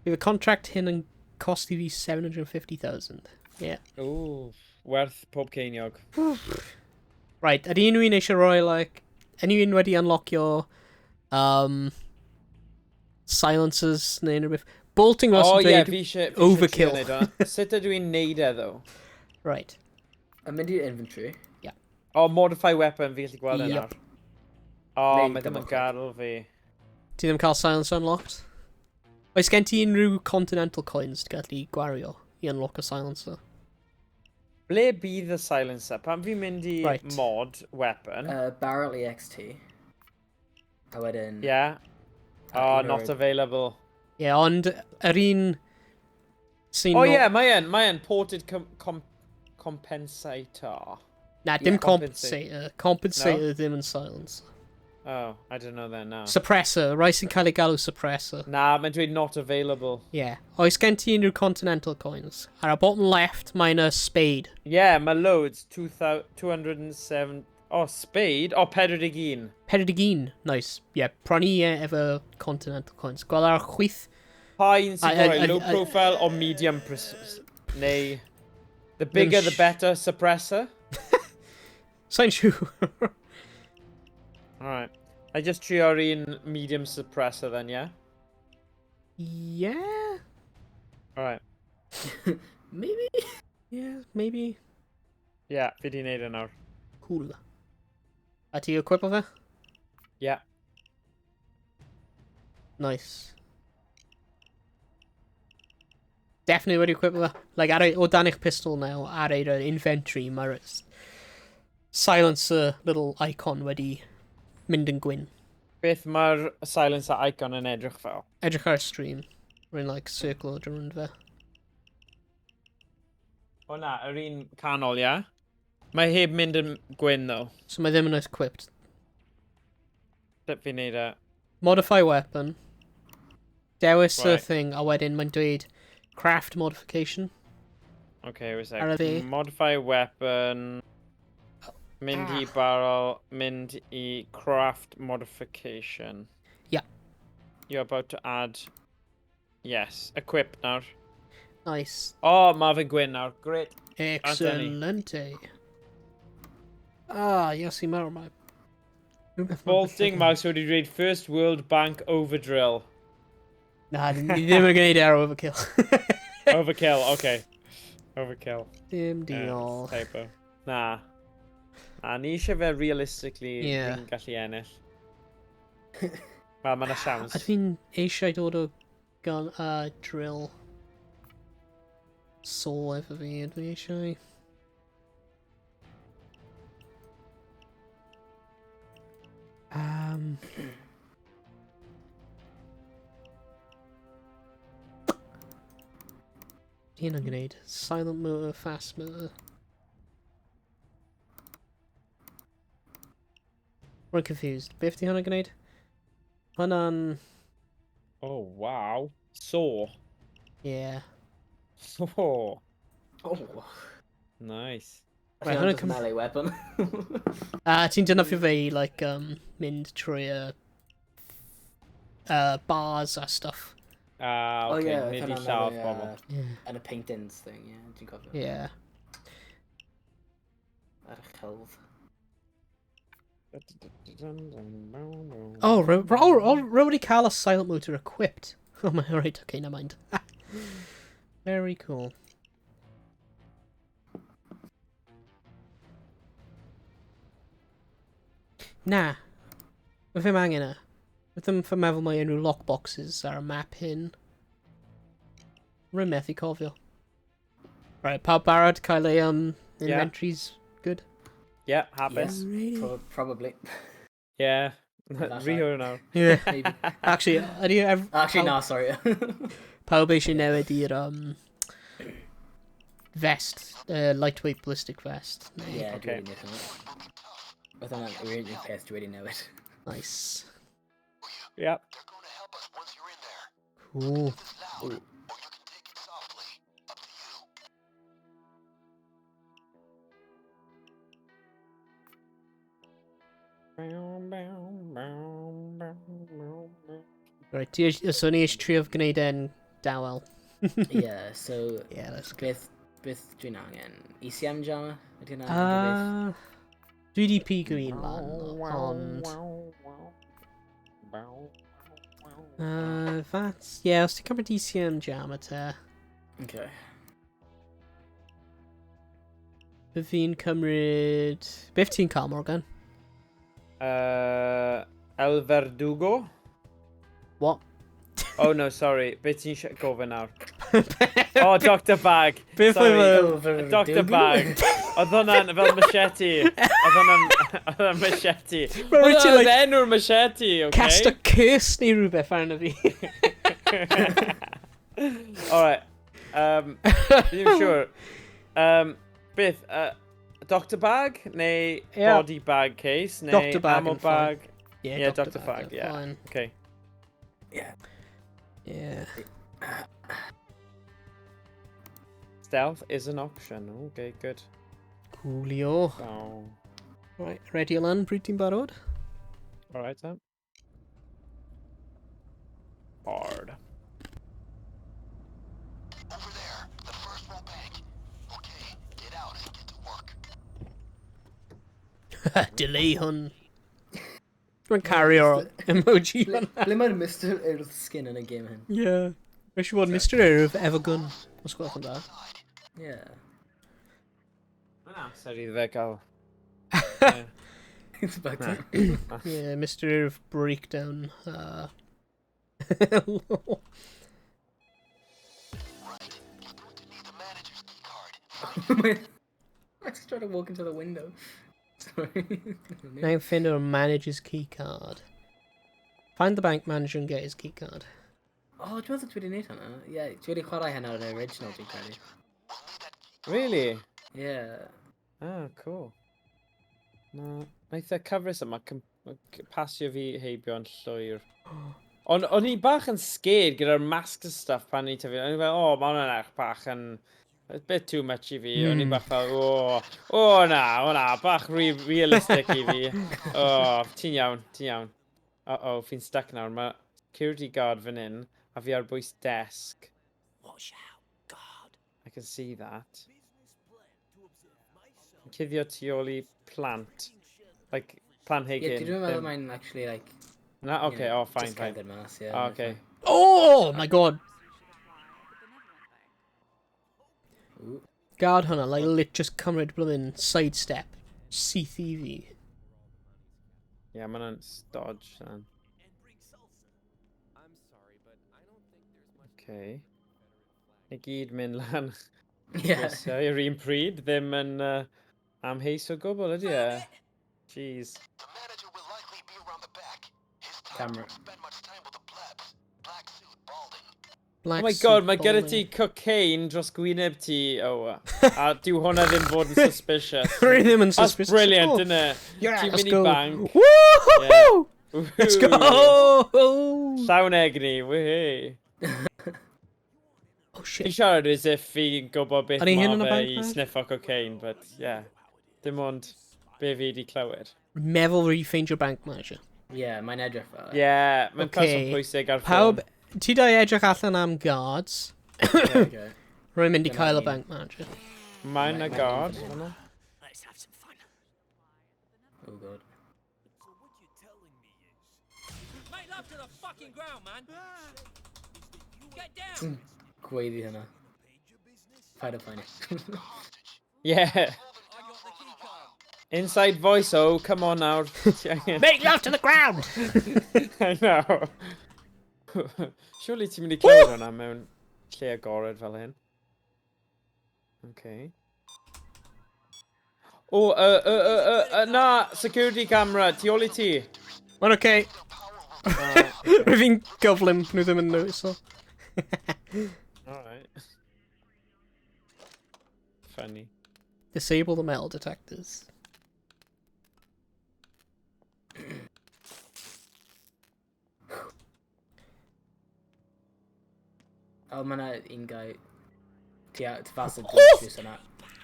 Bydd y contract hyn yn cost i fi 750,000. Yeah. Ooh, werth pob ceiniog. Right, ydy unrhyw un eisiau rhoi, like, unrhyw un wedi unlockio silencers neu unrhyw beth? Bolting Ross Oh yn ie, dweud... fi eisiau... fi eisiau trio overkill. neud hwnna. Sut ydw i'n neud e, though? Right. I'm mynd i'r inventory. Oh, modify weapon, fi gallu gweld e Yep. nawr. Oh, Neu mae ddim yn double click. gadael fi. Ti ddim cael silencer unlocked? Oes gen ti unrhyw continental coins ti'n gallu gwario i unlock a silencer? Ble bydd y silencer? Pan fi'n mynd i Right. mod weapon... Barrel EXT. A wedyn... Yeah. Oh, un not o'r- available. Ie, yeah, ond yr un sy'n... Oh yeah, mae yn, mae yn ported compensator. Na, dim Yeah. compensator. Compensator ddim yn silencer. Oh, I don't know then now. Suppressor, rai sy'n cael ei galw suppressor. Na, mae'n dweud not available. Yeah. Oes gen ti unrhyw continental coins? Ar y bottom left, mae'n a spade. Yeah, mae loads. 207... Oh, spade? Oh, 41. 41. Nice. Yeah, prynu e efo continental coins. Gweld ar y chwith. Pa un sy'n gorau, low profile or medium neu... The bigger the better suppressor? Sa'n siŵr. Alright. I just trio'r un medium suppressor then, yeah? Yeah. Alright. Maybe? Yeah, maybe. Yeah, fi di neud e nawr. Cool. A ti equip o fe? Yeah. Nice. Definitely wedi equip o fe. Like, ar ei, o dan eich pistol now, ar ei inventory, mae'r silencer little icon wedi mynd yn gwyn. Beth mae'r silencer icon yn edrych fel? Edrych ar y stream. Rwy'n like circle o drwy'n fe. O na, yr un canol, ie? Mae heb mynd yn gwyn, though. So mae ddim yn equipped. Sut fi'n neud e? Modify weapon. Dewis y Right. thing, a wedyn mae'n dweud craft modification. Okay, wait a Ar y sec. dde. Modify weapon. Mynd i barrel, mynd i craft modification. Yeah. You're about to add... Yes, equip nawr. Nice. Oh, mae fe'n gwyn nawr. Great. Excelente. Ah, yes, i meddwl mae... Rhywbeth ma'n Bolting mouse wedi dweud First World Bank Overdrill. Na, ni ddim yn gwneud ar overkill. Overkill, okay. Overkill. Dim Yeah, diolch. Typo. Na. Na, ni eisiau fe realistically Yeah. fi'n gallu ennill. Wel, mae 'na siawns. A dwi'n eisiau dod o gun, drill saw efo fi, a dwi eisiau... Hyn yn gwneud. Silent motor, fast motor. Rwy'n confused. Beth di hwnna'n gwneud? Hwnna'n... Oh, wow. So. Yeah. So. Oh. Nice. Right, Right, hwnna'n just melee weapon. Ti'n defnyddio fe i, like, mynd trwy y bars a stuff. Ah, Oh, okay. yeah, Nid i hwnna'n lladd melee, bobl. Yeah. And a paintings thing, yeah, dwi'n cofio. Yeah. Ar y chelf. Oh, rwy wedi cael y silent motor equipped. Oh my, right, okay, never mind. Very cool. Na. Mae ddim angen e. Mae ddim fy meddwl mae unrhyw lockboxes ar y map hyn. Rwy'n methu cofio. Right, pawb barod cael ei inventories good? Yeah, hapus. Alrighty. Probably. Yeah. That's Rhi hwyr nawr. Yeah. Maybe. Actually, ydy... Actually, no, sorry. Pawb eisiau newid i'r vest, lightweight ballistic vest. Neu, Yeah, Okay. dwi wedi newid hwnna. Oedd hwnna'n yr unig peth dwi wedi newid. Nice. Yeah. They're going to help us once you're in there. Cool. This loud, or you can take it softly. Up to you. Right, so ni eisiau trio gwneud e'n dawel. Yeah, so Yeah, let's go. beth dwi'n angen? ECM jammer? Ydy hwnna unrhyw beth? Dwi di pigo un lan, ond... That's... Yeah, os ti'n cymryd ECM jammer te, Okay. Bydd fi'n cymryd... Beth ti'n cael, Morgan? El Verdugo? What? Oh no, sorry. Beth ti'n gofyn nawr? Oh, Dr Bag. Beth Sorry. oedd y- El Dr Verdugo? Bag. Oedd hwnna'n fel machete. Oedd hwnna'n machete. Rwyt Oedd ti, hwnna'n like, enw'r machete, okay? Cast a curse neu rhywbeth arno fi. Alright. Ddim siŵr. Beth, Dr Bag neu Yeah. body bag case neu Dr Bag ammo yn fine. bag? Yeah, Yeah, Dr. Dr. Fag, yeah. Fine. Okay. Yeah. Yeah. Stealth is an option. Okay, good. Coolio. Oh. Right, ready lan, pryd ti'n barod? Alright then. Hard. Over there, the first row bank. Okay, get out and get to work. Delay hwn. Dwi'n cario emoji Ble hwnna. ble mae'r Mr Earth skin yn y game hyn? Yeah. Eisiau bod Mr Urdd efo gun. Os gwelwch yn dda. Yeah. Mae'n amser iddo fe gael. It's about time. Yeah, Mr Urdd breakdown. Right, you're going to need the manager's key card. I just tried to walk into the window. Sorry. Now find our manager's key card. Find the bank manager and get his key card. Oh, dwi'n meddwl dwi wedi gwneud hwnna. Yeah, dwi wedi chwarae hynna ar y original, dwi'n credu. We'll need that key card. Really? Yeah. Oh, cool. Na, naeth y cyfres yma pasio fi heibio'n llwyr. Ond o'n i bach yn scared gyda'r masks and stuff pan o'n i'n tyfu. O'n i fel, oh, mae hwnna'n edrych bach yn... A bit too much i fi. O'n i bach fel, oh, na, o na, bach rhy realistic i fi. Oh, ti'n iawn, ti'n iawn. Uh-oh, fi'n stuck nawr. Mae security guard fan hyn, a fi ar bwys desk. Watch out, God. I can see that. Yn cuddio tu ôl i plant. Like, planhigyn. Yeah, dwi'n meddwl ddim- mae'n actually like... Na, okay, you know, oh, fine, just fine. cerdded mas, yeah. Oh, okay. Oh my god. Ooh. Guard hwnna, like, lit just cymryd blymyn sidestep. Syth i fi. Yeah, mae hwnna'n dodge then. Okay. Ni gyd mynd lan Yeah. grisiau yr un pryd, ddim yn amheus o gwbl ydy e? Jeez. The manager will likely be around the back. Camera. Don't spend much time with the plebs. Black suit, balding. Black Oh my god, suit mae gyda balding. ti cocaine dros gwyneb ti, oh. A dyw hwnna ddim fod yn suspicious. Rwy ddim yn That's suspicious. brilliant, at all. isn't it? Yeah, Ti'n let's mynd i go. bank. Woo! Let's go! Llawn egni, woohoo. Oh Fi'n shit. siarad as if fi'n gwybod beth Ydy hyn ma yn y fe bank i bag? sniffo cocaine, but yeah. Dim ond be fi di clywed. Meddwl rwy ffeindio bank manager. Yeah, mae'n edrych fel. e. Yeah, mae'n Okay. person pwysig ar Pawb, ffôn. ti dau edrych allan am guards. Yeah, okay. Rwy'n mynd i Dyna cael y un. bank manager. Mae'n a Mae'n guard. un. Let's have some fun. Oh god. Make love to the fucking ground, man. Get down. Gweiddi hynna. Paid o poeni. Yeah. I got the key card. Inside voice, oh, come on nawr. Ti angen- Make love to the ground! I know. Surely ti'n mynd i clywed hwnna mewn lle agored fel hyn. Okay. O, na, security camera, tu ôl i ti. Mae'n okay. Rwy fi'n gyflym, nhw ddim yn notice o. Alright. Funny. Disable the metal detectors. Oh, mae yna un guy. Ti a- tu fas y Oh! drws yna.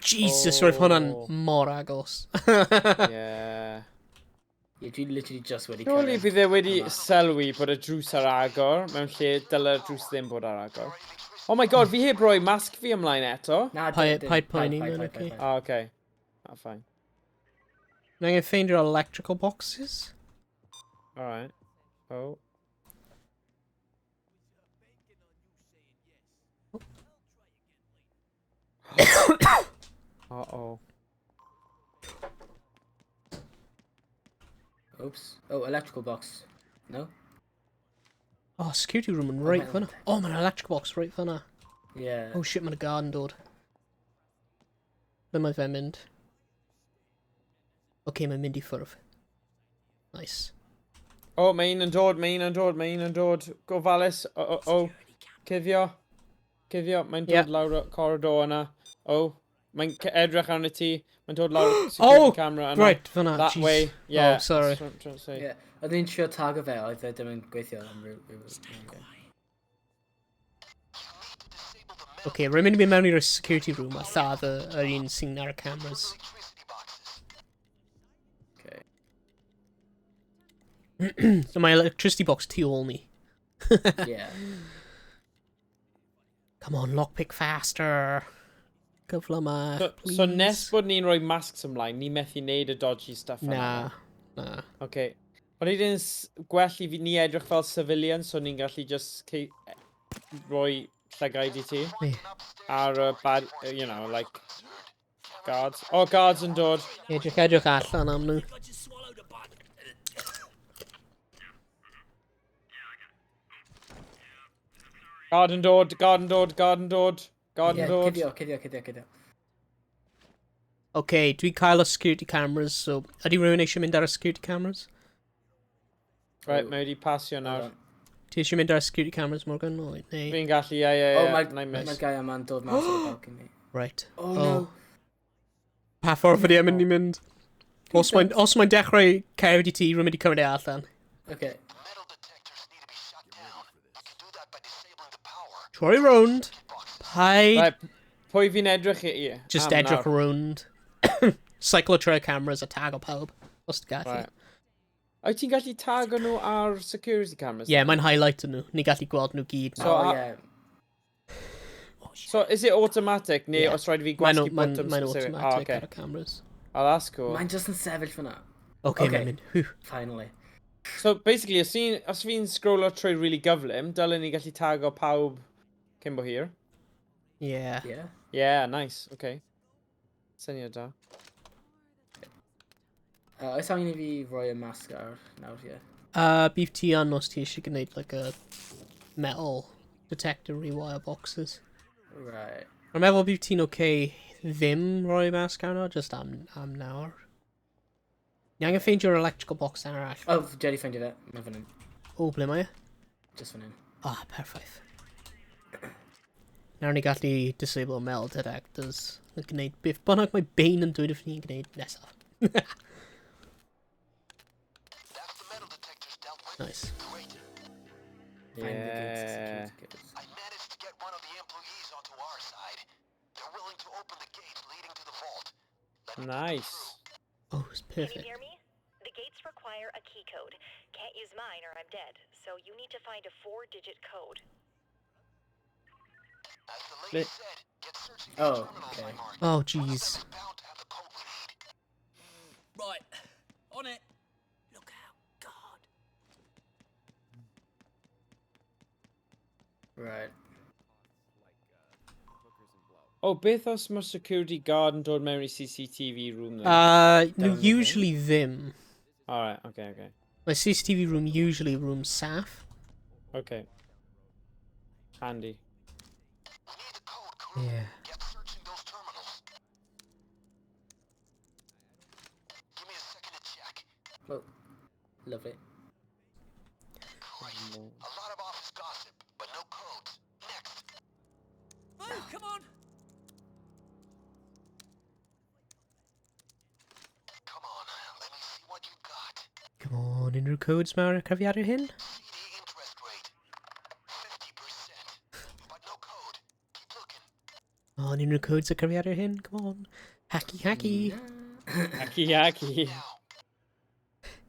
Jesus, roedd hwnna'n Oh. mor agos. Yeah. Ie, dwi literally just wedi Surely cyrraedd. bydd e wedi yma. sylwi bod y drws ar agor mewn lle dyle'r drws ddim bod ar agor. Oh my god, fi heb roi masg fi ymlaen eto. Na, Paid- dim- paid poeni, paid, mae'n paid, okay. paid, paid. Oh, okay. Oh, fine. Mae'n angen ffeindio electrical boxes. Alright. Oh. Uh-oh. Oops. Oh, electrical box. No? Oh, security room yn right metal fyna. Oh, mae'n electrical box right fyna. Yeah. Oh shit, mae'n garden dod. Ble mae fe'n mynd? Okay, mae'n mynd i ffwrdd. Nice. Oh, mae un yn dod, mae un yn dod, mae un yn dod. Gofalus. Oh, oh, oh. Cuddio. Cuddio. Mae'n dod Yeah. lawr y corridor yna. Oh. Mae'n edrych arno ti. Mae'n dod lawr y security Oh, camera yna. Right, fyna. That jeez. way. Yeah. Oh, sorry. That's what I'm trying to say. Yeah. Oedd ni'n trio tago fe, oedd e ddim yn gweithio am ryw... You need to disable the metal Okay, rwy'n mynd i mynd mewn i'r security room a lladd yr un sy'n ar y cameras. electricity boxes. Okay. So mae electricity box tu ôl ni. Yeah. Come on, lockpick faster. Gyflymach, So, please. so nes bod ni'n rhoi masks ymlaen, ni methu neud y dodgy stuff yna. Na, na. Okay. Ond i dyn gwell i fi ni edrych fel civilian, so ni'n gallu just rhoi llygaid i ti. Ie. Ar y bad, you know, like, guards. Oh, guards yn dod. Edrych, edrych allan am nhw. I just swallowed a bug. Guard yn dod, guard yn dod, guard yn dod, guard yn Yeah, dod. cuddio, cuddio, cuddio, cuddio. Okay, dwi'n cael y security cameras, so ydy rhywun eisiau mynd ar y security cameras? Right, mae wedi pasio nawr. Hold on. Ti eisiau mynd ar y security cameras, Morgan? O, neu... Fi'n gallu, ie, ie, Oh, ie, mae'r na i miss. mae guy yma'n dod mas o'r balcony. Right. Oh, no. Pa ffordd ydy e'n mynd i mynd? Os mae'n os mae'n dechrau cerdded i ti, rwy'n mynd i cymryd e allan. Okay. The metal detectors need to be shut down. You can do that by disabling the power. Troi rownd. Paid. Right, pwy fi'n edrych i? Just Am edrych nawr. rownd. Cyclo trwy'r cameras a tag o pawb. Os ti'n gallu. Right. Wyt ti'n gallu tago nhw ar security cameras? Ie, yeah, mae'n highlight nhw. Ni gallu gweld nhw gyd. So, oh, a- yeah. So, is it automatic, neu Yeah. os rhaid i fi Mae'n gwasgu mae'n botwm mae'n specific? automatic Oh, okay. ar y cameras. Oh, that's cool. Mae'n just yn sefyll fyna. Okay, Okay. mae'n mynd. Whew. Finally. So, basically, os fi'n os fi'n scrollo trwy really gyflym, dylen ni gallu tago pawb cyn bo hir. Yeah. Yeah. Yeah, nice. Okay. Syniad da. Oes angen i fi roi y masg ar nawr, ie. Bydd ti yn os ti eisiau gwneud like a metal detector rewire boxes. Right. Rwy'n meddwl bydd ti'n okay ddim rhoi mask arno, just am nawr. Ni angen ffeindio'r electrical box arall. Oh, Jerry ffeindio fe. Mae fan hyn. O, ble mae e? Just fan hyn. Ah, perffaith. Nawr ni gallu disable metal detectors a gwneud beth bynnag mae Bane yn dweud wrth ni'n gwneud nesaf. Nice. Find the gates Yeah. security codes. I managed to get one of the employees onto our side. They're willing to open the gates leading to the vault. Let me Nice. Oh, it's Can you perfect. hear me? The gates require a key code. Can't use mine or I'm dead, so you need to find a 4-digit code. As the lady Ble- said, get searching the Oh, terminals okay. I marked. Oh, One of jeez. them is bound to have the code we need. Right. On it. Look out. God. Right. Oh, beth os mae'r security guard yn dod mewn i CCTV room then? No, Down the usually ddim. Alright, okay, okay. Mae CCTV room usually room saff. Okay. Handy. We need the code, crew. Yeah. Get searching those terminals. Give me a second to check. Well, lovely. Christ, a lot of office gossip, but no codes. Next. Move, come on. Come on, let me see what you got. Come on, unrhyw codes mewn y cyfrifiadur hyn? CD interest rate, 50%. But no code. Keep looking. On unrhyw codes y cyfrifiadur hyn? Come on. Hacky, hacky. Hacky, hacky. Now,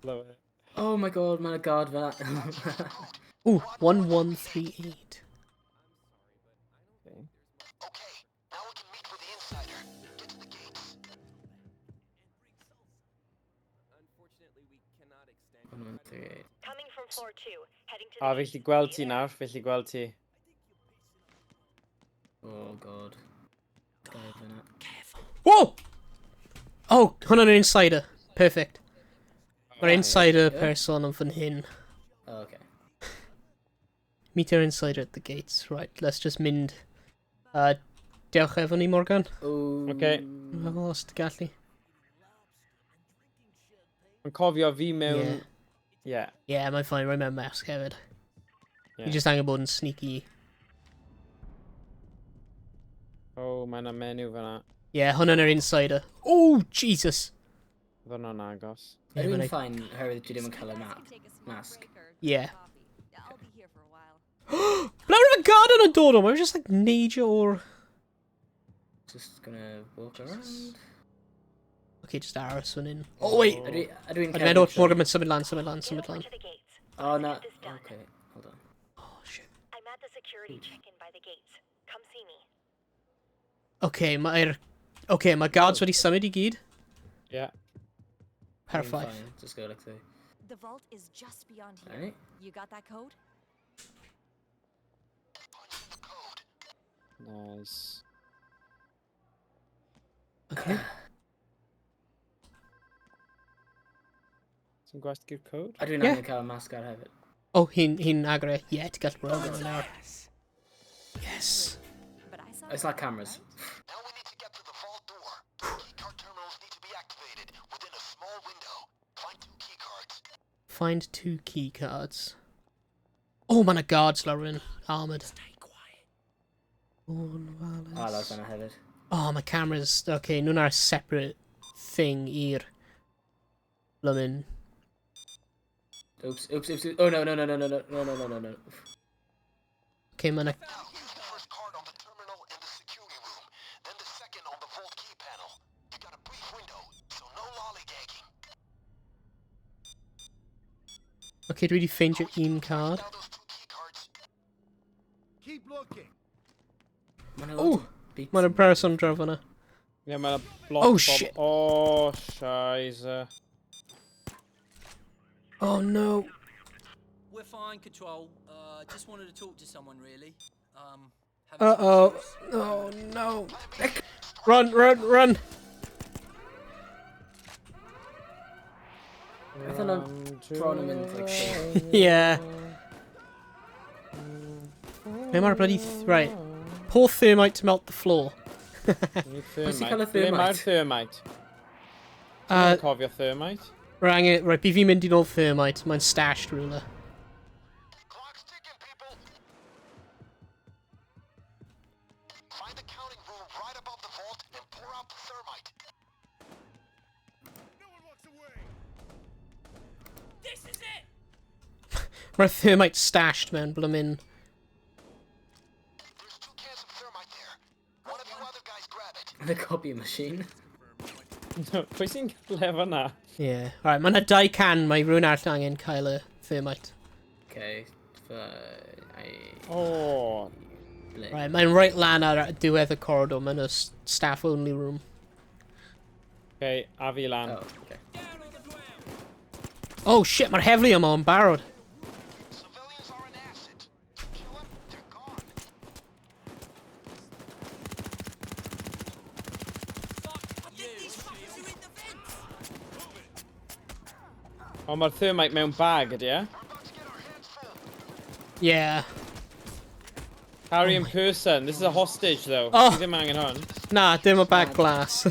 Love it. Oh my god, mae'n a guard fel that. Ooh, 1138. Okay. okay, now we can meet with the insider. Get to the gates. 1138. Coming from floor 2, heading to the A fi gates. gallu gweld See ti you there. nawr, fi gallu gweld ti. Oh god. Guard fel that. Careful. Whoa! Oh, hwnna'n insider. Perfect. Mae'r insider Yeah. person yn fan hyn. Oh, okay. Meet our insider at the gates. Right, let's just mynd. Dewch efo ni, Morgan. Oh. Okay. Meddwl os ti gallu. Yn cofio fi mewn... Yeah. Yeah. Yeah, mae'n fine. Roi mewn mask hefyd. Yeah. You just angen bod yn sneaky. Oh, mae yna menyw fyna. Yeah, hwnna'n yr insider. Oh, Jesus! Oedd hwnna'n agos. Yeah, Ydw mae'n i'n fine oherwydd dwi ddim yn cael y map. Mask. Yeah. I'll be here for a while. Blawr y garden yn dod o, mae'n just like neidio o'r... Just gonna walk around. Okay, just aros fan hyn. Oh, wait! Ydw i'n Dwi'n meddwl Morgan mae'n symud lan, symud lan, Get symud over lan. to the gates. Oh no. Let's get this done. Okay, hold on. Oh, shit. I'm at the security check-in by the gates. Come see me. Okay, mae'r... Okay, mae guards wedi symud i gyd. Yeah. Ydw i'n Perffaith. fine, Just go like through. The vault is just beyond here. Alright. You got that code? Punch in the code. Nice. Okay. Ti'n gwasgu'r code? Ydw i'n Yeah. angen cael y mask ar hefyd. Oh, hi'n hi agor e. Yeah, ti'n gallu gweld o nawr. Yes. But I saw It's not cameras. Now we need to get to the vault door. Keycard terminals need to be activated within a small window. Find 2 keycards. Find 2 key cards. Oh, mae yna guards lawr yn armoured. Stay quiet. Oh, Ah, lawr fan'na hefyd. Oh, mae cameras... Okay, nhw'n ar separate thing i'r... Blymyn. Oops, oops, oops, oops. Oh no, no, no, no, no, no, no, no, no, no, no. Okay, mae yna... Now use the first card on the terminal in the security room, then the second on the vault key panel. You got a brief window, so no lollygagging. Okay, dwi wedi ffeindio un card. Now those 2 keycards. Keep looking. Mae'n a Oh, lot of beats. Mae yna person draw fan'na. Yeah, mae yna block Oh, bob- shit. Oh, shizer. Oh, no. We're fine, Control. Just wanted to talk to someone, really. Having some Uh-oh. issues. Oh, no. Run, run, run. I thought I'd thrown him in like the Yeah. Ble mae'r bloody... Right. Pour thermite to melt the floor. Pwy sy'n cael y Ble mae'r thermite? thermite? Dwi'n cofio thermite. Rhaid, angen, right, bydd fi'n mynd i nôl thermite. Mae'n stashed rhywle. Mae'r thermite stashed mewn blymyn. There's 2 cans of thermite there. One of you other guys grab it. The copy machine. Pwy sy'n cael efo na? Yeah. Alright, mae yna 2 can, mae rhywun arall angen cael y thermite. Okay. I... Oh. Ble? Right, mae'n right lan ar diwedd y corridor, mae'n y staff only room. Okay, a fi lan. Oh, okay. Oh shit, mae'r heddlu yma yn barod. Civilians are an asset. Kill them, they're gone. Ond mae'r thermite mewn bag ydy e? We're about to get our hands full. Yeah. Carry in person. This is a hostage though. Oh. Ti ddim angen hwn. Na, dim y bag glas.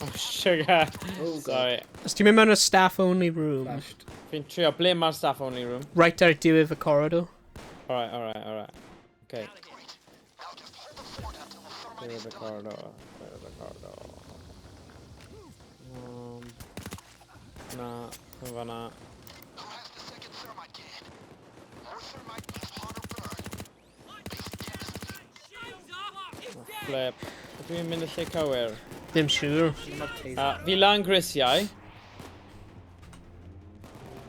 Oh, sugar. Oh, God. Sorry. Os ti'n mynd mewn y staff only room, Flashed. Fi'n trio. Ble mae'r staff only room? right ar diwedd y corridor. Alright, alright, alright. Okay. Great. Now just hold the fort until the thermite Clear is the done. corridor. Clear the corridor. Na, yn fan'na. Who has the second thermite can? More thermite means hotter burn. Basic chemistry. Flip. Ydw i'n mynd y lle cywir? Ddim siŵr. Mae'r taser. Fi lan grisiau.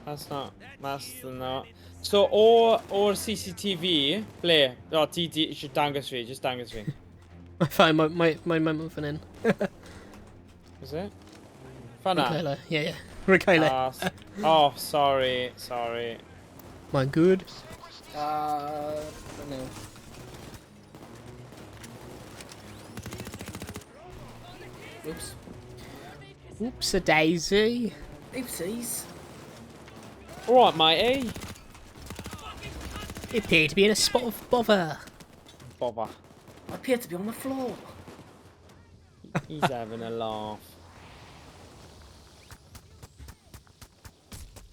That's not... That's not... So, o'r CCTV, ble? O, ti eisiau dangos fi, just dangos fi. Mae'n fine, mae'n fan hyn. Is it? Fan'na? Rhaid yeah, yeah. Rhaid Oh, sorry, sorry. Mae'n good. No. Oops. Oops a daisy. Oopsies. Alright, matey. It appeared to be in a spot of bother. Bother. I appear to be on the floor. He's having a laugh.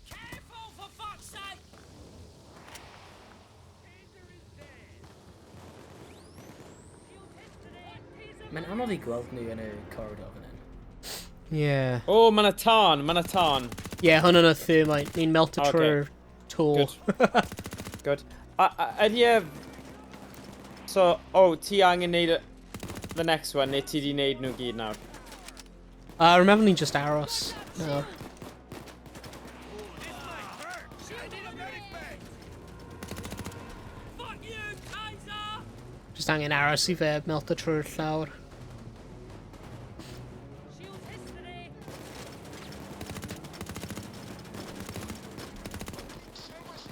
Careful, for fuck's sake! Mae'n anodd i gweld nhw yn y corridor fan hyn. Yeah. Oh, mae 'na tân, mae 'na tân. Yeah, hwn yn y thermite. Ni'n melto Okay. trwy'r to. Good. Good. A ydy e... So, oh, ti angen neud the next one, neu ti di neud nhw gyd nawr? Remember ni'n just aros. No. Fuck you, Taser! Just angen aros i fe melto trwy'r llawr. Shield history!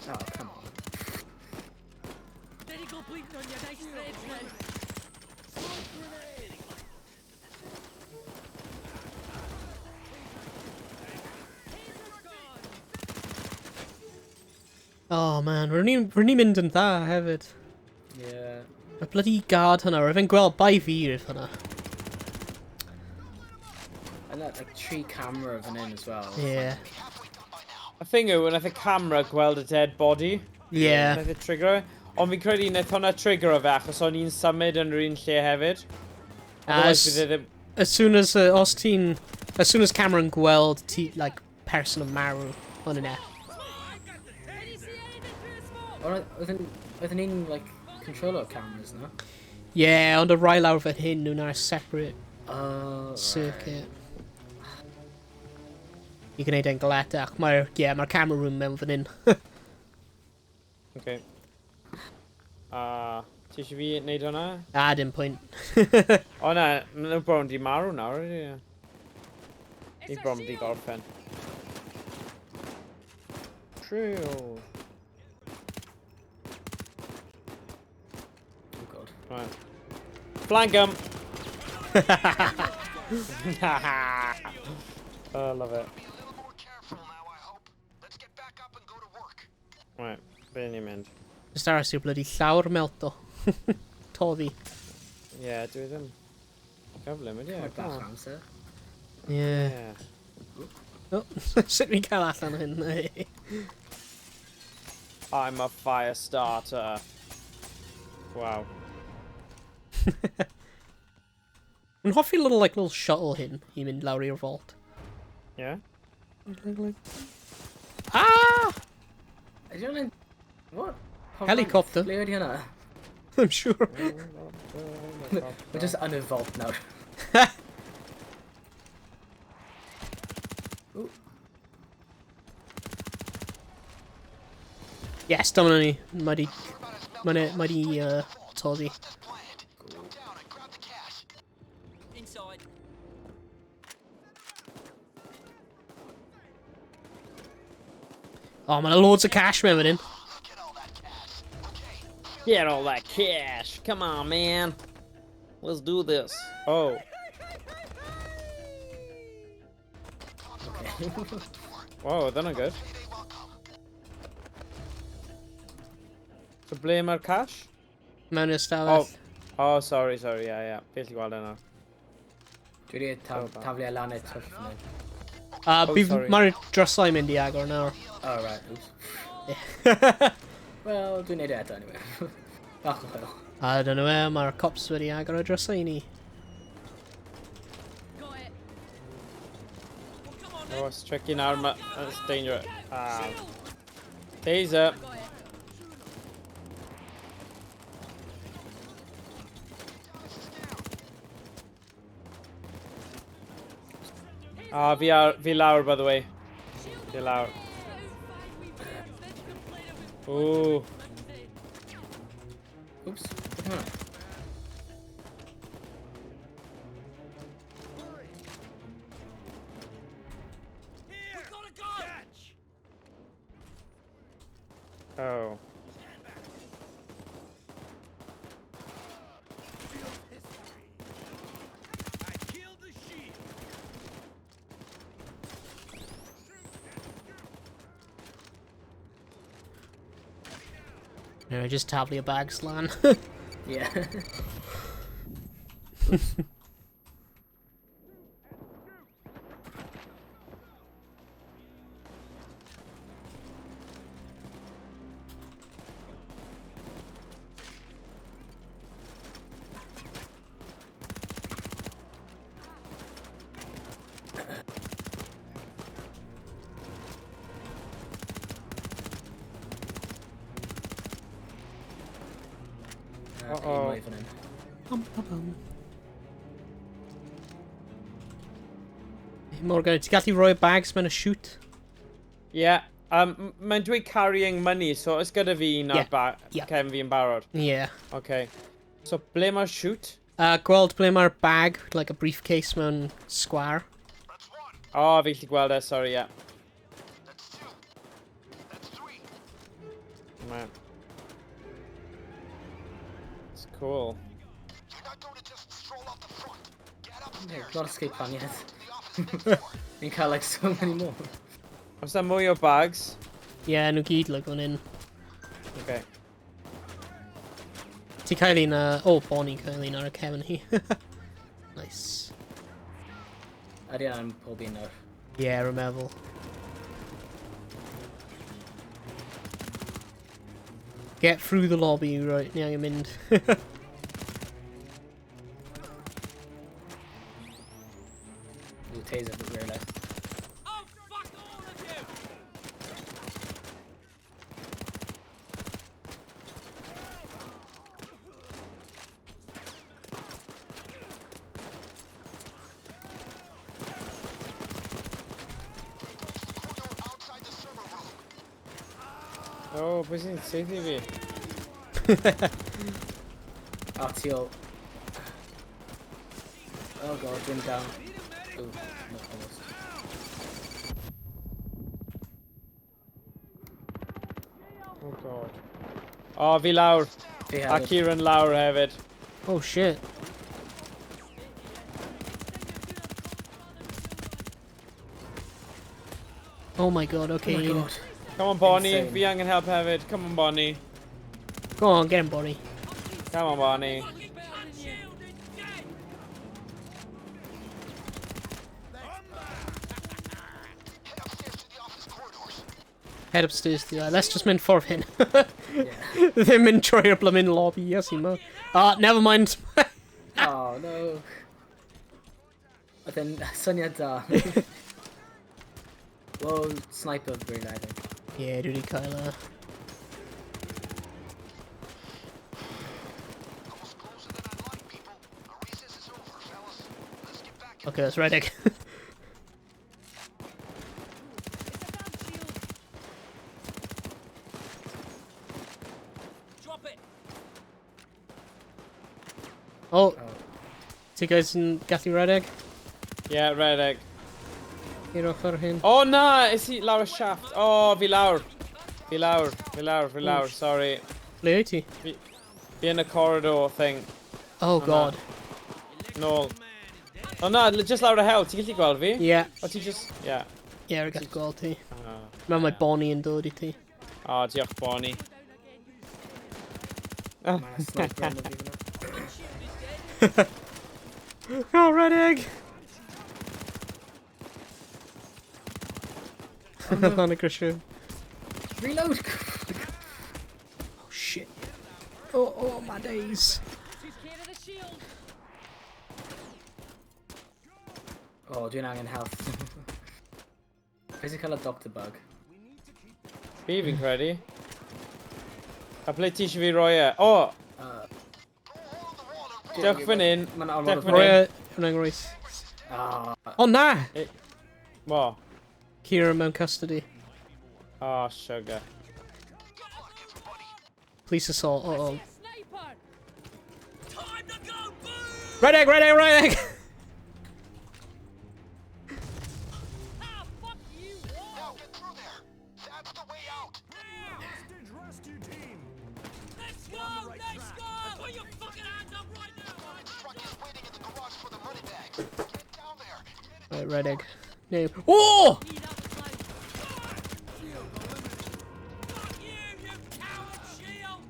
Oh, come on. There you go bleeding on your nice threads now. Oh man, rydyn ni'n mynd yn dda hefyd. Yeah. Y bloody guard hwnna, rydyn fi'n gweld bai fi wrth hwnna. And that like tree camera fan hyn as well. Yeah. Y thing yw, wnaeth y camera gweld y dead body. Yeah. Wnaeth y trigger. Ond fi'n credu wnaeth hwnna trigger o fe achos o'n i'n symud yn yr un lle hefyd. Otherwise As, bydd e ddim... as soon as, os ti'n... As soon as camera'n gweld ti, like, person yn marw, hwn yn e. Can you see anything through the smoke? Ond oedden ni'n like control o'r cameras na? Yeah, ond y rai lawr fan hyn nhw'n ar separate Oh, circuit. I gwneud e'n galetach. Mae'r, yeah, mae'r camera room mewn fan hyn. Okay. Ti eisiau fi wneud hwnna? Ah, dim pwynt. O na, maen nhw bron di marw nawr, ydy e? Ni bron di gorffen. True. Oh god. Right. Flank him! I love it. Be a little more careful now, I hope. Let's get back up and go to work. Right, be ni'n mynd? Just aros i'r bloody llawr melto. Toddi. Ie, yeah, dwi ddim. Gyflym ydy e? Mae bach amser. Yeah. Yeah. Oh, sut fi'n cael allan o hyn? I'm a fire starter. Wow. Mae'n hoffi little, like, little shuttle hyn i mynd lawr i'r vault. Yeah? Ah! Ydy hwnna'n What? Helicopter. Ble wedi hwnna? I'm sure. We're just yn y vault nawr. Ooh. Yes, dyma ni. Mae di... Mae di toddi. Inside. Oh, mae 'na loads o cash mewn fan hyn. Get all that cash. Come on, man. Let's do this. Oh. Okay. Whoa, they're not good. So ble mae'r cash? Mewn i'r stafell. Oh, oh, sorry, sorry, yeah, yeah. Fi allu gweld e nawr. Dwi wedi taflu e lan i'r twll fan hyn. Oh, sorry. Mae'r drysau mynd i agor nawr. Oh, right, oops. Wel, dwi'n neud e eto anyway. Bach o hwyl. I don't know where, mae'r cops wedi agor y drysau i ni. Got it. Well, come on then. Oh, it's tricky nawr, it's dangerous. Ah. Shield. Taser. Got it. Ah, fi lawr, by the way. Fi lawr. Ooh. Oops, beth yw hwnna? We gotta go. Oh. I killed the sheep. No, just taflu y bags lan. Yeah. Uh-oh. Un mwy fan hyn. Pum, pum, pum. Morgan, ti'n gallu rhoi bags mewn y chute? Yeah. Mae'n dweud carrying money, so oes gyda fi un ar Yeah, yeah. cefn fi yn barod. Yeah. Okay. So, ble mae'r chute? Gweld ble mae'r bag, like a briefcase mewn square. That's one. Oh, fi gallu gweld e, sorry, yeah. That's two. That's three. Man. It's cool. You're not going to just stroll out the front. Get Yeah, upstairs. not escape plan yet. To the office next door. Ni'n cael like so many more. Oes na mwy o bags? Yeah, nhw gyd like fan hyn. Okay. Ti'n cael un, oh, Bonnie cael un ar y cefn hi. Nice. Ydy am pob un nawr. Yeah, rwy'n meddwl. Get through the lobby, right, ni angen mynd. Ooh, taser, but rear left. Oh, fuck all of you. Corridor outside the server room. Oh, pwy sy'n saethu fi? Oh, tu ôl. Oh god, dwi'n down. Ooh, no, almost. Oh god. Oh, fi lawr. Fi A hefyd. Kieran lawr hefyd. Oh shit. Oh my god, okay. Oh my god. Come on, Bonnie. Insane. Fi angen help hefyd. Come on, Bonnie. Go on, get him, Bonnie. Come on, Bonnie. Fucking better than you. Dead. Head upstairs to the office corridors. Head upstairs to the... Let's just mynd ffordd hyn. Yeah. Ddim yn trwy'r blymyn lobby, yes, i ma. Ah, never mind. Oh no. Oedd e'n syniad da. Whoa, sniper really, I think. Yeah, dwi wedi cael. Okay, let's redeg. Drop it. Oh. Ti guys yn gallu redeg? Yeah, redeg. I'r ochr hyn. Oh na, es i lawr y shaft. Oh, fi lawr. Fi lawr, fi lawr, fi lawr, sorry. Ble wyt ti? Fi yn y corridor thing. Oh god. Nôl. Oh na, just lawr y hel, ti'n gallu gweld fi? Yeah. O ti just, yeah. Yeah, rwy'n gallu gweld ti. Oh, Mae mae Bonnie yn dod i ti. Oh, diolch Bonnie. Mae'n sniper yn y fi fyna. Oh, red egg! Lan y grisiau. Reload! Oh shit. Oh, oh my days. Oh, dwi'n angen health. Beth sy'n cael y doctor bug? Fi fi'n credu. A ble ti eisiau fi roi e? O! Dewch fan hyn. Mae'n ormod Dewch o fan Roi hyn. e, hwnna'n groes. Ah, O na! Mo. Kira mewn custody. Oh, sugar. Police assault, oh oh. Time to go boom! Red egg, red egg, red egg! Ah, fuck you all! Now get through there. That's the way out. Hostage rescue team. Let's go! Let's go! Put your fucking hands up right now! Truck is waiting in the garage for the money bags. Get down there. Get it. Right, red egg. No. Oh! Fuck you, you coward shield!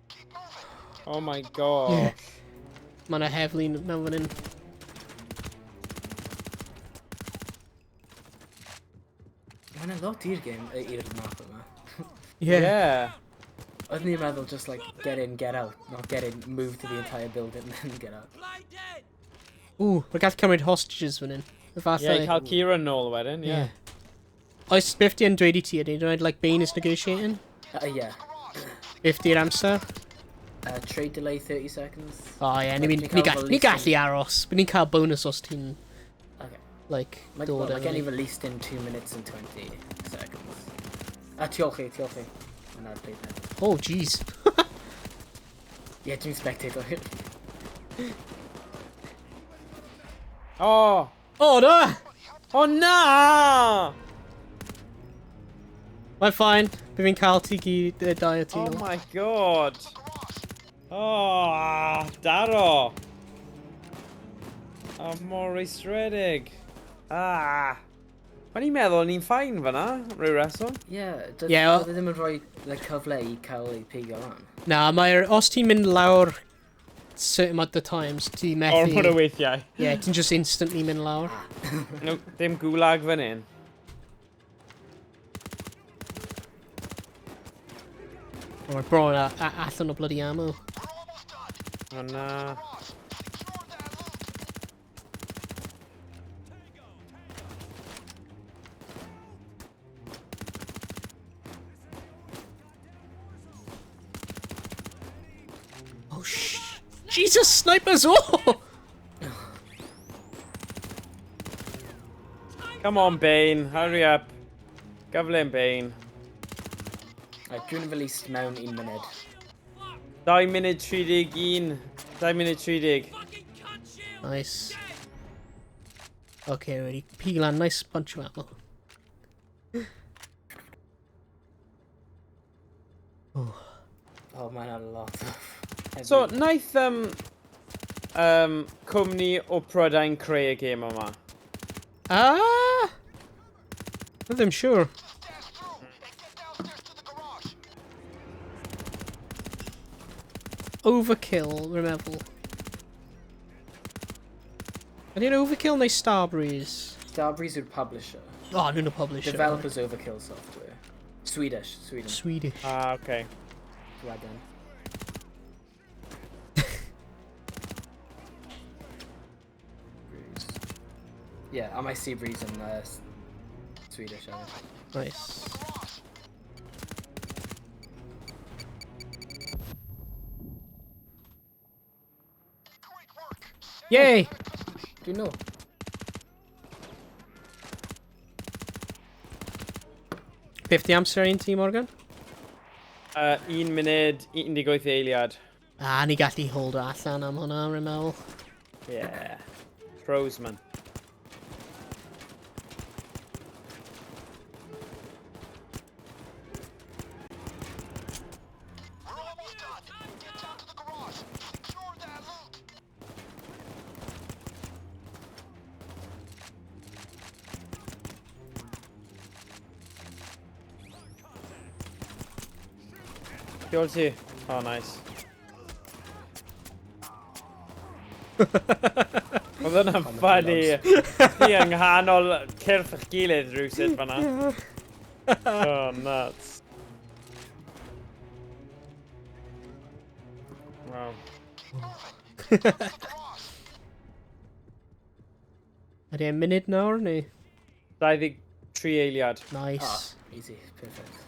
Keep moving. Get Oh my god. Mae yna heddlu mewn fan hyn. Mae'n a lot i'r game, i'r map yma. Yeah. Yeah. Oeddwn i'n meddwl just like, get in, get out. Not get in, move to the entire building and then get out. Play dead! Ooh, mae'n gallu cymryd hostages fan hyn. Y fath Yeah, i cael Kira nôl wedyn, yeah. Oes, beth di yn dweud i ti ydy, dweud, like, Bane is negotiating? Yeah. Beth di'r amser? Trade delay 30 seconds. Oh ie, ni, Like, ni, ti'n cael ni release gallu aros. Bydd ni'n cael bonus os ti'n, Okay. like, Mae dod well, mae efo gen i ni. released in 2 minutes and 20 seconds. A diolch i, diolch i. Mae'n ar blade now. Oh, jeez. Yeah, dwi'n spectator. Oh! Oh, na! Oh na! Mae'n fine. Bydd fi'n cael ti gyd, dau o ti. Oh my god. Oh, daro. Oh, mor rwystredig. Ah. O'n i'n meddwl o'n i'n fine fan'na, rhyw reswm. Yeah, Yeah, doedd e ddim yn rhoi like, cyfle i cael ei pigo lan. Na, mae'r... Os ti'n mynd lawr certain amount of times, ti'n methu... Ormod o weithiau. Yeah, ti'n just instantly mynd lawr. No, dim gulag fan hyn. Oh, mae bron allan o bloody ammo. We're almost done. Oh na. Garage. Secure that loot. Oh, Jesus, snipers! Oh! Come on, Bane, hurry up. Gyflym, Bane. Right, dwi'n released mewn un munud. 2 munud 31. 2 munud 30. Fucking cunt shield! Nice. Okay, ready. Pigo lan, nice bunch of ammo. Oh, mae'n a lot of... So, naeth cwmni o Prydain creu y gêm yma? Ah! I'm ddim siŵr. Just dash through and get downstairs to the garage. Overkill, rwy'n meddwl. Ydy'n Overkill neu Starbreeze? Starbreeze yw'r publisher. Oh, nhw'n y publisher. Developers Overkill Software. Swedish, Sweden. Swedish. Ah, okay. Sweden. Breeze. Yeah, a mae Seabreeze yn Swedish hefyd. Nice. Garage. Great work. Yay! Dwi'n nôl. Beth di amser un ti, Morgan? 1 munud, 18 eiliad. Ah, ni gallu hold o allan am hwnna, rwy'n meddwl. Yeah. Pros, man. We're almost done. Get down to the garage. Secure that loot. Tu ôl ti? Oh, nice. Oedd hwnna'n funny. Ti yng nghanol cyrff eich gilydd rhywsut fan'na. Oh, nuts. Wow. Ydy e'n munud nawr, neu? 23 eiliad. Nice. Ah, easy, perfect.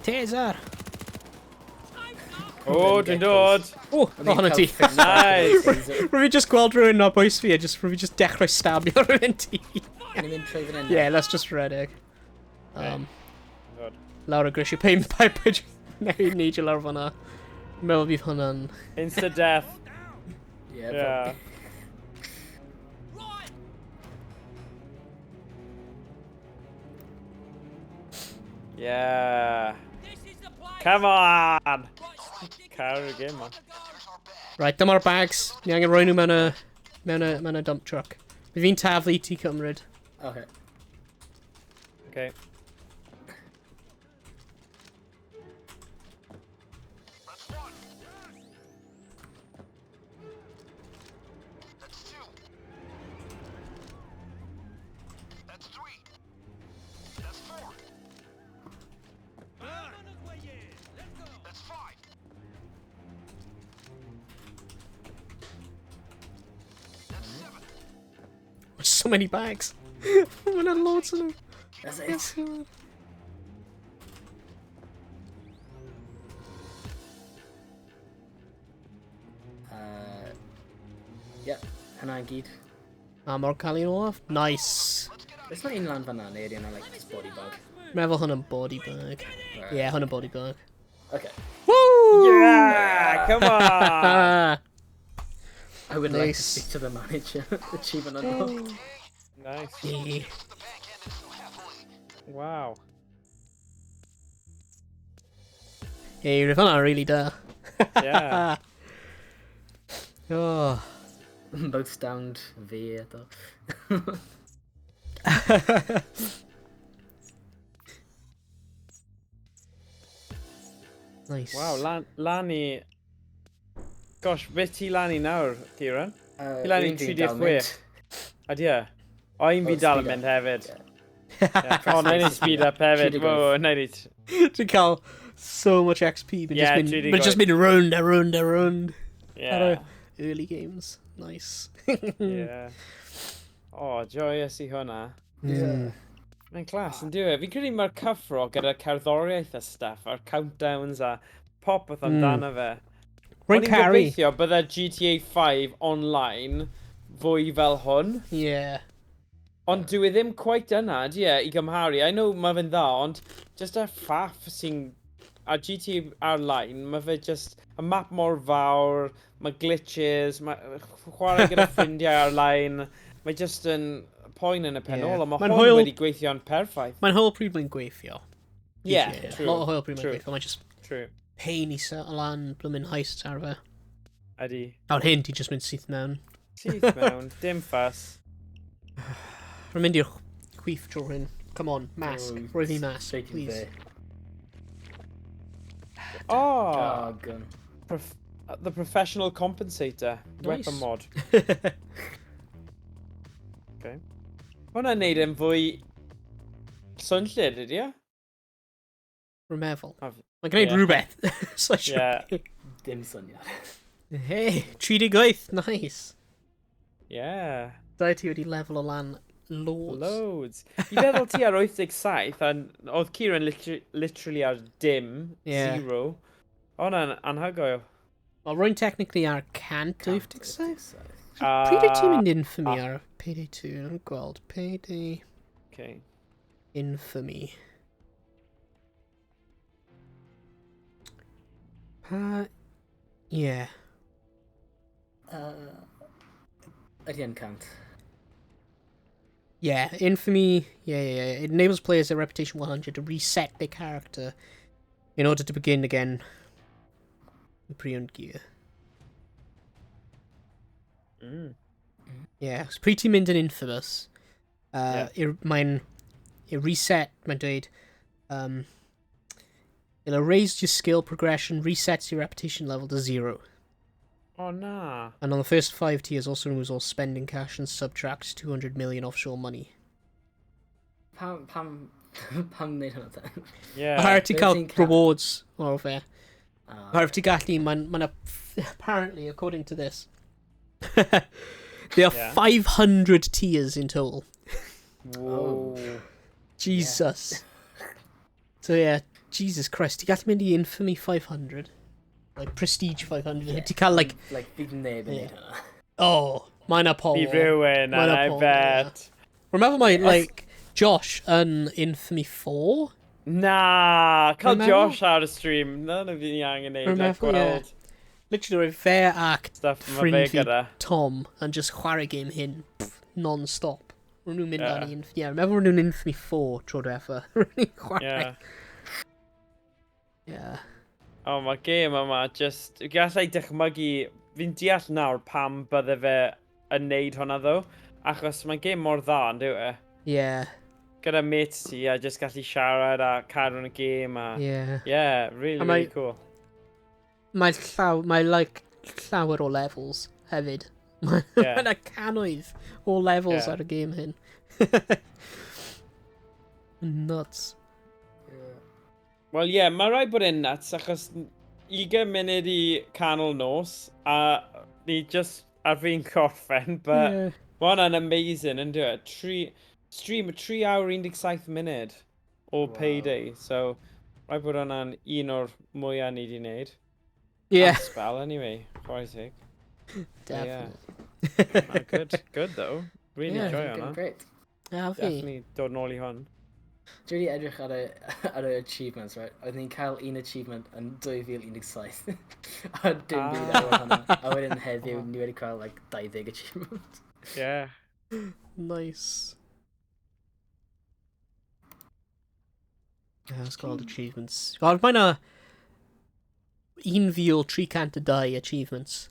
Taser! O, dwi'n dod! O, oh, hwnna ti. Nice! Rwy'n fi just gweld rhywun na bwys fi a just, rwy'n fi just dechrau stabio rhywun ti. Ni'n mynd trwy fan hyn. Yeah, let's just redeg. Dod. Lawr y grisiau, pain pipe, neu neidio lawr fan'na. Meddwl bydd hwnna'n... Insta death. Yeah. Yeah. Yeah. Come on! Caru'r game, man. Right, dyma'r bags. Ni angen rhoi nhw mewn y, mewn y, mewn y dump truck. Fi fi'n taflu ti cymryd. Okay. Okay. That's one. That's two. That's three. That's four. That's five. That's seven. There's so many bags. Mae'n loads of them. That's it. Yes, man. Yep, hwnna i gyd. A mor cael un olaf. Nice. Oes na un lan fan'na, neu ydy hwnna, like, just body bag? Meddwl hwnna'n body bag. Right. Yeah, hwnna'n body bag. Okay. Woo! Yeah! Come on! Ah, I would like to Nice. speak to the manager. Achievement unlocked. Nice. yeah. The bank ended so happily. Wow. Hey, roedd hwnna'n really da. Yeah. Oh. Both downed fi eto. Nice. Wow, lan, lan i... Gosh, beth ti lan i nawr, Kieran? Ti lan i Un fi'n dal 36. Ydy e? O, un fi Oh, dal yn speed mynd up. hefyd. Yeah. O, na i speed up hefyd. 38. Whoa, na i... Ti'n cael so much XP, but Yeah, just mynd, but 38. just mynd round a round a round. Yeah. Ar y early games. Nice. Yeah. O, joyous i hwnna. Yeah. Mae'n class yn dyw e. Fi'n credu mae'r cyffro gyda cerddoriaeth a stuff, a'r countdowns a popeth amdano fe. Rwy'n O'n i'n caru. gobeithio bydde GTA 5 online fwy fel hwn, Yeah. ond dyw e ddim quite yna, ydy e, i gymharu. I know mae fe'n dda, ond just y faff sy'n... A GTA Online, mae fe just... Y map mor fawr, mae glitches, mae chwarae gyda ffrindiau ar-line, mae just yn poen yn y pen Yeah. ôl, ond mae Mae'n hwn hwyl- wedi gweithio'n perffaith. Mae'n hwyl pryd mae'n gweithio. Yeah, GTA. true. Lot o hwyl pryd mae'n true. gweithio. Mae'n just True. pain i set lan blymyn heist ar fe. Ydy. Awr hyn, ti just mynd syth mewn. Syth mewn, dim ffas. Rwy'n mynd i'r chwith tro hyn. Come on, mask. Oh, Rwy fi mask, Straight in please. there. Oh, Oh, gun. The professional compensator. Nice. Weapon mod. Okay. Hwna'n neud e'n fwy swnllyd, ydy e? Rwy'n meddwl. A Mae'n gwneud Ie. rhywbeth. So I should Ie. Dim syniad. Hey, 38, nice. Yeah. Dau ti wedi lefel o lan loads. Loads. I feddwl ti ar 87, a oedd Kieran literally ar dim, Yeah. zero. O, hwnna'n anhygoel. Wel, rwy'n technically ar 187. Ah, Pryd wyt ti'n mynd infamy ar Payday 2? Yn gweld. Payday Okay. Infamy. Pa... Yeah. Ydy yn 100. Yeah, Infamy. Yeah. It enables players at Reputation 100 to reset their character in order to begin again with pre-owned gear. Yeah, so pryd ti'n mynd yn Infamous, mae'n it reset, mae'n dweud, it'll erase your skill progression, resets your reputation level to 0. O, na. And on the first 5 tiers also removes all spending cash and subtracts 200 million offshore money. Pam wneud hwnna ten? Yeah. Oherwydd ti'n cael Beth ti'n cael? rewards o'r fe. Ah, Oherwydd ti'n gallu, mae'n ma apparently, according to this, there are 500 tiers in total. Whoa. Jesus. So yeah, Jesus Christ, ti'n gallu mynd i Infamy 500. Like, Prestige 500. Yeah. Ti'n cael, like, Like, bydd neb yn neud hwnna. oh, mae'n a pobl. Bydd rhywun, Mae and 'na I pobl, bet. Remember my, like, Josh yn Infamy 4? Na, cael Remember? Josh ar y stream. Na, na fi ni angen neud, like, Remember, yeah. gweld Literally, roedd fe ac stuff ma fe ffrind fi gyda. Tom yn just chwarae game hyn pff, non-stop. Ro'n nhw'n mynd Yeah. ar un... Yeah, remember ro'n nhw'n Infamy 4 tro diwetha. Ro'n nhw'n chwarae. Yeah. Yeah. O, mae gêm yma, just... Gallai dychmygu... Fi'n deall nawr pam bydde fe yn neud hwnna, ddo. Achos mae'n gêm mor dda, yn dyw e? Yeah. Gyda mates ti, a just gallu siarad a cadw yn y gêm, a... Yeah. Yeah, really, A mae- really cool. Mae llaw... Mae, like, llawer o levels hefyd. Mae Yeah. yna cannoedd o levels Yeah. ar y game hyn. Nuts. Wel, ie, yeah, mae rhaid bod e'n nuts, achos 20 munud i canol nos, a ni just ar fi'n gorffen, but Yeah. mae hwnna'n amazing, yn dweud. Stream 3 awr 17 munud o Wow. Payday, so rhaid bod hwnna'n un o'r mwyaf ni wedi wneud. Yeah, Am spell, anyway, chwarae teg. definitely. Ah, good, good though. Really Yeah. enjoy Good, hwnna. Great. A fi. Definitely dod nôl i hwn. Dwi wedi edrych ar y achievements, right? Oeddwn ni'n cael un achievement yn 2017. A dim byd ar ôl hwnna. A wedyn heddiw, ni wedi cael like 20 achievement. Yeah. Nice. Yeah, it's called achievements. Ond mae na 1,302 achievements.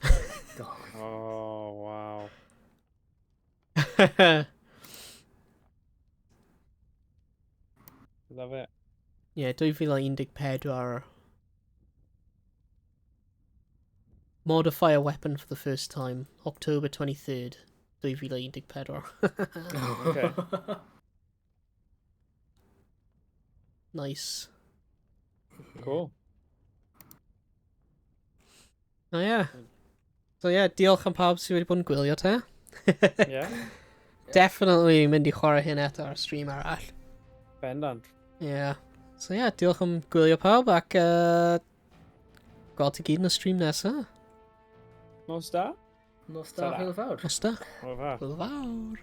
God. Oh, wow. Love it. yeah, 2014. Modify a weapon for the first time, October 23rd, 2014. Okay. Nice. Cool. Oh yeah. So yeah, diolch am pawb sydd wedi bod yn gwylio te. Yeah. Definitely mynd i chwarae hyn eto ar stream arall. Bendant. Yeah. So yeah, diolch am gwylio pawb ac gweld ti gyd yn y stream nesa. Nos da? Nos da, Ta-ra. hwyl fawr. Nos da. Hwyl fawr. Hwyl fawr.